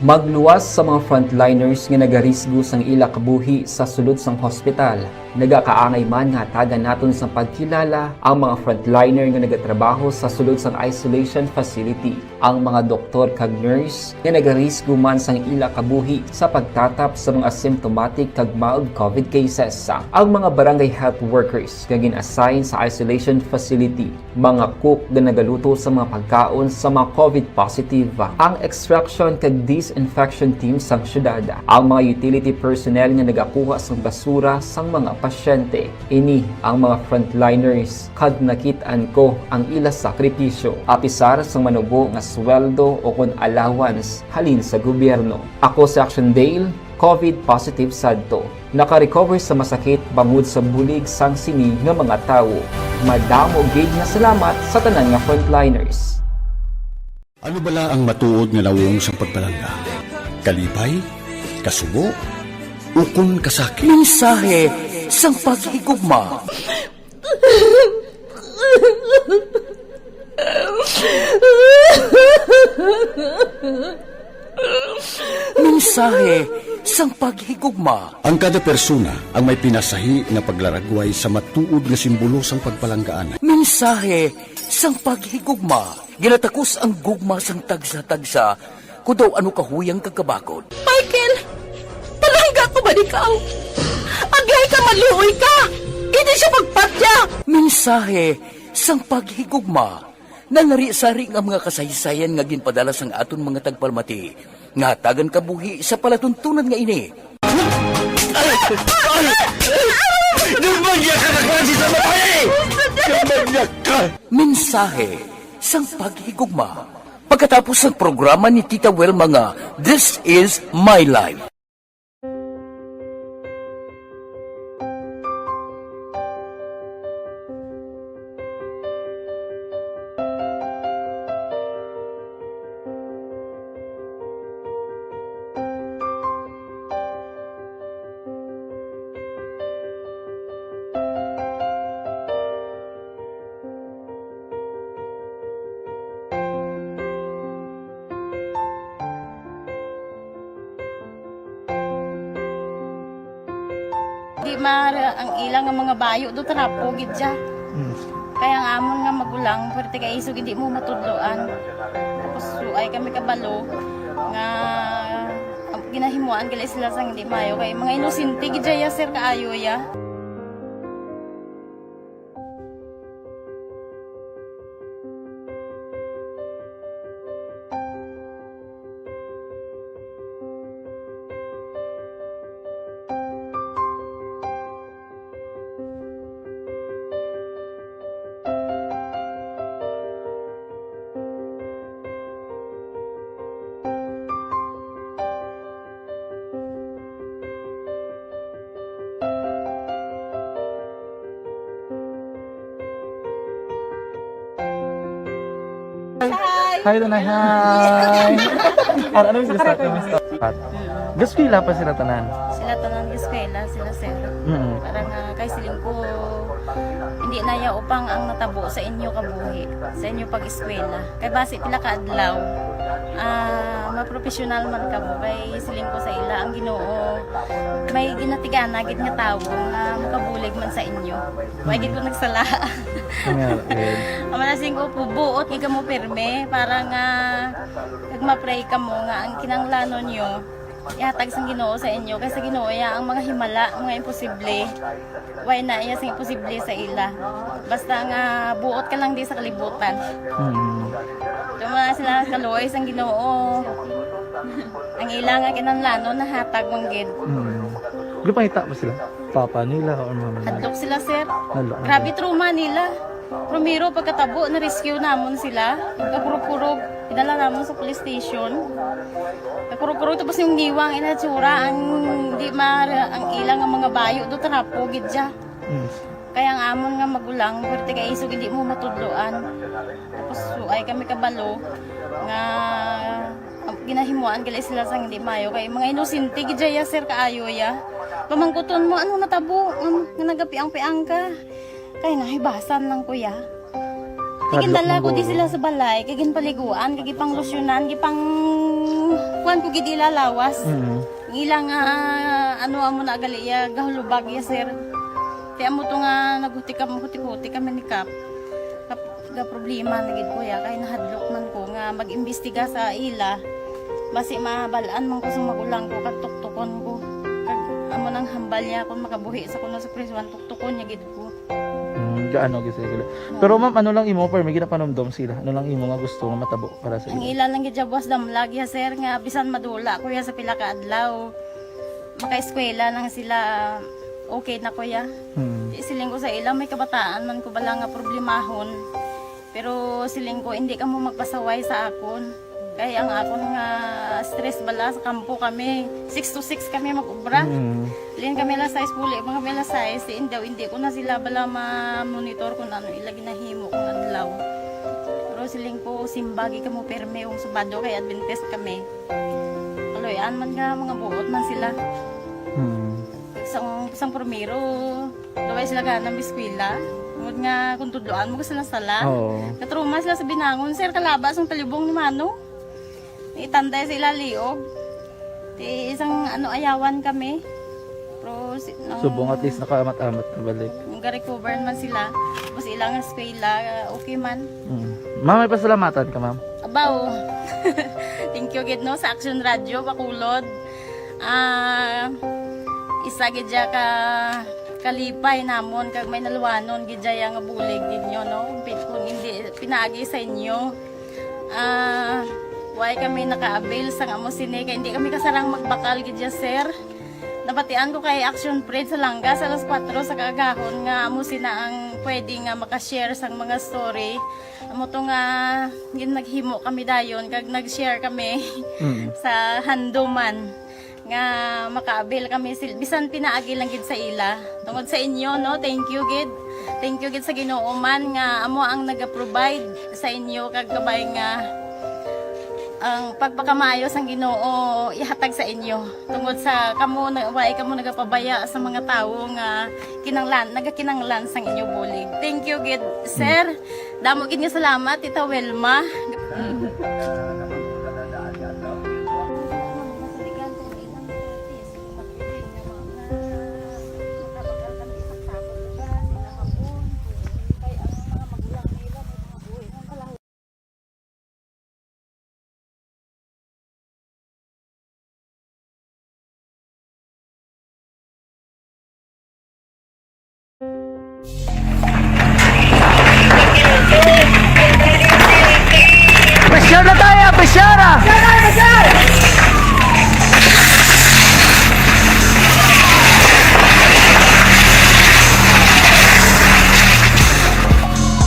Magluwas sa mga frontliners nga nagarisgo sang ila kabuhi sa sulod sang hospital. Nagakaangay man nga hatagan naton sang pagkilala ang mga frontliner nga nagatrabaho sa sulod sang isolation facility, ang mga doktor kag nurse nga nagarisgo man sang ila kabuhi sa pagtatap sa mga symptomatic kag mild covid cases, ang mga barangay health workers nga gin-assign sa isolation facility, mga cook nga nagaluto sa mga pagkaon sa mga covid positive, ang extraction kag disinfection team sang syudad, ang mga utility personnel nga nagakuha sang basura sang mga pasyente. Ini ang mga frontliners, kag nakit-an ko ang ila sakripisyo, apisar sang manubo nga sweldo o kon allowance halin sa gobyerno. Ako si Action Dale, covid positive sad to. Naka-recover sa masakit bangod sa bulig sang sini nga mga tawo. Madamo gid nga salamat sa tanan nga frontliners. Ano bala ang matuod nga nawong sang pagpalangga? Kalipay? Kasubo? Ukon kasakit? Mensahe sang paghigugma. Mensahe sang paghigugma. Ang kada persona ang may pinasahi nga paglaragway sa matuod nga simbolo sang pagpalanggaan. Mensahe sang paghigugma. Ginatakos ang gugma sang tagsa-tagsa, kon daw ano kahuyang kag kabakod. Michael, palangga ko ba ikaw? Agay ka, maluoy ka! Hindi siya pagpatya! Mensahe sang paghigugma. Nalari-sari nga mga kasaysayan nga ginpadala sang aton mga tagpalamati nga hatagan kabuhi sa palatuntunan nga ini. Ay! Ay! Ay! Gambanya ka na klase sa babae! Gambanya ka! Mensahe sang paghigugma. Pagkatapos sang programa ni Tita Wilma nga This Is My Life. Di mara ang ila nga mga bayo do trapo gid siya. Mm. Kaya ang amon nga magulang, pwerte kay isog hindi mo matudloan. Tapos suay kami kabalo nga ang ginahimuan gali sila sang hindi maayo kay mga inosente gid siya, sir, kaayo ya. Hi. Hi, Tanay. Hi. Ano, ano yung sila sa atin? Gaskwela pa sila tanan? Sila tanan gaskwela, sila sir. Mm. Parang, ah, kay siling ko, hindi na ya upang ang natabo sa inyo kabuhi, sa inyo pag-eskwela. Kay basi pila ka adlaw, ah, mapropesyonal man kamo. Kay siling ko sa ila, ang Ginoo may ginatigana gid nga tawo nga makabulig man sa inyo. Wa gid ko nagsala. Ang nga, eh. Ang mga siling ko, buot gid kamo pirme para nga kag ma-pray kamo nga ang kinahanglanon nyo ihatag sang Ginoo sa inyo. Kay sa Ginoo ya ang mga himala, mga imposible. Way na iya sing imposible sa ila. Basta nga buot ka lang di sa kalibutan. Mm. Tuma sila kaluoy sang Ginoo. Ang ila nga kinahanglanon nahatag man gid. Mm. Gipangita ba sila? Papa nila or mama nila? Hadlok sila, sir. Hadlok na Grabe sila. Trauma nila. Primero, pagkatabo, na-rescue namon sila. Kakurog-kurog, idala namon sa police station. Kakurog-kurog, tapos yung niwang inatsura, ang di ma-, ang ilang ang mga bayo, do trapo, gid siya. Mm. Kaya ang amon nga magulang, pwerte kay isog, hindi mo matudloan. Tapos, suay kami kabalo, nga ginahimuan gali sila sang hindi maayo. Kay mga inosente gid ya, sir, kaayo ya. Pamangkuton mo, ano natabo? Um, nga nagapiang-piang ka? Kay nahibasan lang ko ya. Kay Hadlok gindala ko di mangguro. Sila sa balay, kay ginpaliguan, kay gipanglusyonan, gipang kuan ko gid ila lawas. Mm. Ang ila nga, ano, amo na gali ya, gahulubag ya, sir. Amo to nga naghuti kam-, huti-huti kami ni Kap. Kap-, ga problema na gid ko ya, kay nahadlok man ko nga mag-imbestiga sa ila. Basi mabal-an man ko sa magulang ko, kag tuktukon ko. Kag amo nang hambal niya, kung makabuhi sa kuno sa prisuhan, tuktukon niya gid ko. Hmm, gaano gid sila? Pero ma'am, ano lang imo, per, may ginapanumdom sila? Ano lang imo nga gusto nga matabo para sa Ang ila? Ila lang gid siya buwas damlag ya, sir, nga bisan madula ko ya sa pila ka adlaw, makaeskwela lang sila, okay na ko ya. Hmm. Di siling ko sa ila, may kabataan man ko bala nga problemahon. Pero siling ko, hindi kamo magpasaway sa akon. Kay ang akon nga stress bala sa kampo kami, six to six kami mag-ubra. Mm. Lin kami alas sais, puli man kami alas sais, si indaw, hindi ko na sila bala ma-monitor kung ano ila ginahimo kung adlaw. Pero siling ko, simbagi kamo pirme kung Sabado kay Adventist kami. Kaluy-an man nga mga buot man sila. Mm. Sang, sang primero, Luway sila gana mag-eskwela. Tungod nga kung tudloan mo sila sala. Oo. Katruma sila sa binangon, sir, kalaba sang talibong ni Mano. Itanday sa ila liog. Ti isang ano, ayawan kami. Pero si, nang Subong at least nakaamat-amat na balik. Nung ga-recover man sila, tapos ilang eskwela, okay man. Mm. Ma'am, may pasalamatan ka, ma'am? Abaw. Thank you gid, no, sa Action Radio Bacolod. Ah, isa gid siya ka kalipay namon kag may naluwanon gid siya nga bulig gid nyo, no? Pi-, kung hindi pinaagi sa inyo, ah, why kami naka-avail sang amo sini kay hindi kami kasarang magbakal gid siya, sir. Nabatian ko kay Action Fred sa Langga sa alas kuwatro sa kaagahon nga amo sina ang pwede nga maka-share sang mga story. Amo to nga gin-, naghimo kami dayon kag nag-share kami Mm. sa handuman nga maka-avail kami sil-, bisan pinaagi lang gid sa ila. Tungod sa inyo, no, thank you gid. Thank you gid sa Ginoo man nga amo ang naga-provide sa inyo kag kabay nga ang pagpakamaayo sang Ginoo ihatag sa inyo. Tungod sa kamo na, wala kamo nagapabaya sa mga tawo nga kinanglan, nagakinanglan sang inyo bulig. Thank you gid, sir. Damo gid nga salamat, Tita Wilma. Pressure na tayo! Pressure na!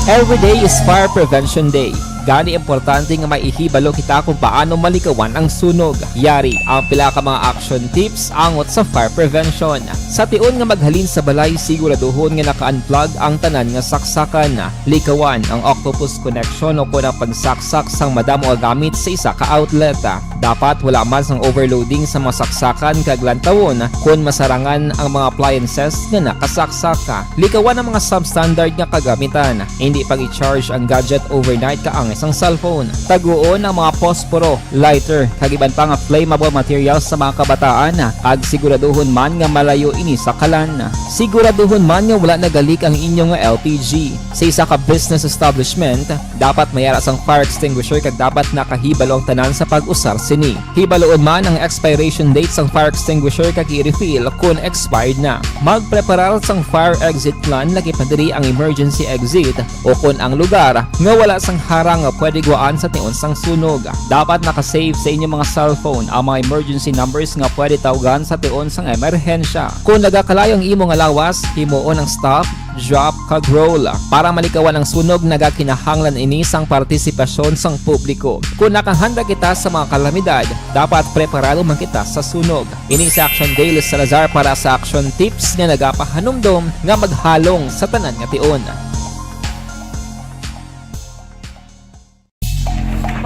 Every day is Fire Prevention Day. Gani, importante nga may ihibalo kita kung paano malikawan ang sunog. Yari ang pila ka mga action tips angot sa fire prevention. Sa tion nga maghalin sa balay, siguraduhon nga naka-unplug ang tanan nga saksakan. Likawan ang octopus connection o kon ang pagsaksak sang madamo nga gamit sa isa ka outlet. Dapat wala man sang overloading sa mga saksakan kag lantawon kon masarangan ang mga appliances nga nakasaksak. Likawan ang mga substandard nga kagamitan. Hindi pag-i-charge ang gadget overnight kaangay sang cellphone. Taguon ang mga posporo, lighter, kag iban pa nga flammable materials sa mga kabataan, kag siguraduhon man nga malayo ini sa kalan. Siguraduhon man nga wala naga-leak ang inyo nga L P G. Sa isa ka business establishment, dapat may ara sang fire extinguisher kag dapat nakahibalo ang tanan sa pag-usar sini. Hibaluon man ang expiration date sang fire extinguisher kag i-refill kon expired na. Magpreparar sang fire exit plan, lakip na diri ang emergency exit o kon ang lugar nga wala sang harang nga pwede guwaan sa tion sang sunog. Dapat naka-save sa inyo mga cellphone ang mga emergency numbers nga pwede tawgan sa tion sang emerhensya. Kon nagakalayo ang imo nga lawas, himuon ang stop, drop, kag roll. Para malikawan ang sunog, nagakinahanglan ini sang partisipasyon sang publiko. Kon nakahanda kita sa mga kalamidad, dapat preparado man kita sa sunog. Ini si Action Daily Salazar para sa Action Tips nga nagapahanumdom nga maghalong sa tanan nga tion.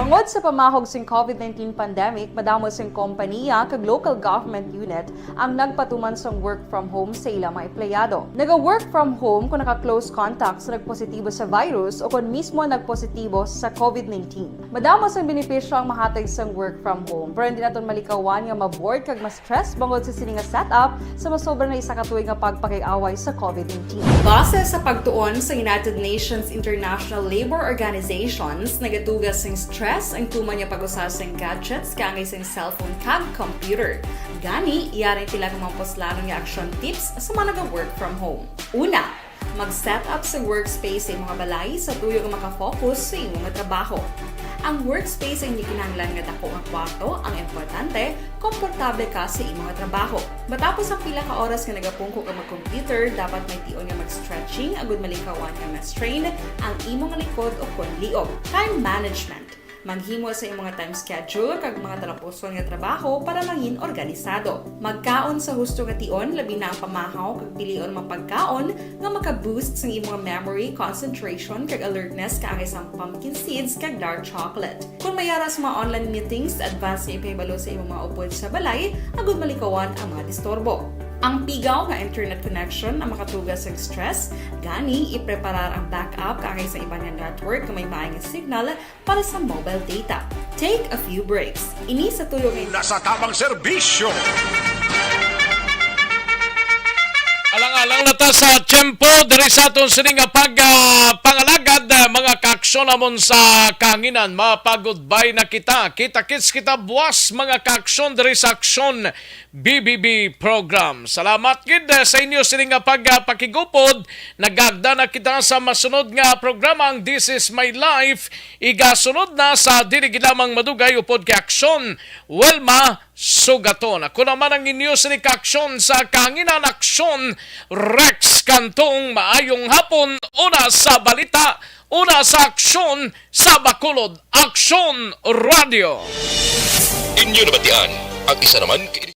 Bangod Sa pamahog sing COVID nineteen pandemic, madamo sing kompaniya kag local government unit ang nagpatuman sang work from home sa ila mga empleyado. Naga-work from home kung naka-close contact sa nagpositibo sa virus o kon mismo nagpositibo sa COVID nineteen. Madamo sang benepisyo ang mahatag sang work from home, pero hindi naton malikawan nga ma-bored kag ma-stress bangod sa sini nga setup sa masobra na isa ka tuig nga pagpakig-away sa COVID nineteen. Base sa pagtuon sa United Nations International Labour Organizations, nagatuga sing stress ang tuman nga pag-usa sing gadgets kaangay sing cellphone kag computer. Gani, yari ang pila ka mga puslanon nga action tips sa mga naga-work from home. Una, mag-set up sa workspace sa imong balay sa tuyo nga makafocus sa imo nga trabaho. Ang workspace ang hindi kinahanglan nga dako nga kwarto, ang importante, komportable ka sa imo nga trabaho. Matapos ang pila ka oras nga nagapungko ka mag-computer, dapat may tion nga mag-stretching agud malikawan nga ma-strain ang imo nga likod o kon liog. Time management. Maghimo sa imong time schedule kag mga talapuson nga trabaho para mangin organisado. Magkaon sa husto nga tion, labi na ang pamahaw kag pilion mga pagkaon nga maka-boost sang imong memory, concentration kag alertness kaangay sang pumpkin seeds kag dark chocolate. Kung may ara sa mga online meetings, advance nga ipahibalo sa imong mga upod sa balay agud malikawan ang mga disturbo. Ang pigaw nga internet connection ang makatuga sang stress, gani ipreparar ang backup kaangay sa iban nga network nga may maay nga signal para sa mobile data. Take a few breaks. Ini sa tuyo nga Nasa tamang serbisyo. Alang-alang na ta sa tiyempo diri sa aton sini nga pag ah, pangalagad, ah, mga kaaksyon namon sa kahanginan. Mapagudbay na kita. Kita-kits kita buwas, mga kaaksyon, diri sa Aksyon B B B program. Salamat gid, ah, sa inyo sini nga pagpakigupod. Nagagda na kita sa masunod nga programa, ang This Is My Life. Igasunod na sa dili gid lamang madugay upod kay Aksyon, Wilma Sugaton. Ako naman ang inyo sini kaaksyon sa kahanginan, Aksyon, Rex Cantong. Maayong hapon, una sa balita, una sa aksyon, sa Bacolod, Aksyon Radio. Inyo nabatian ang isa naman ka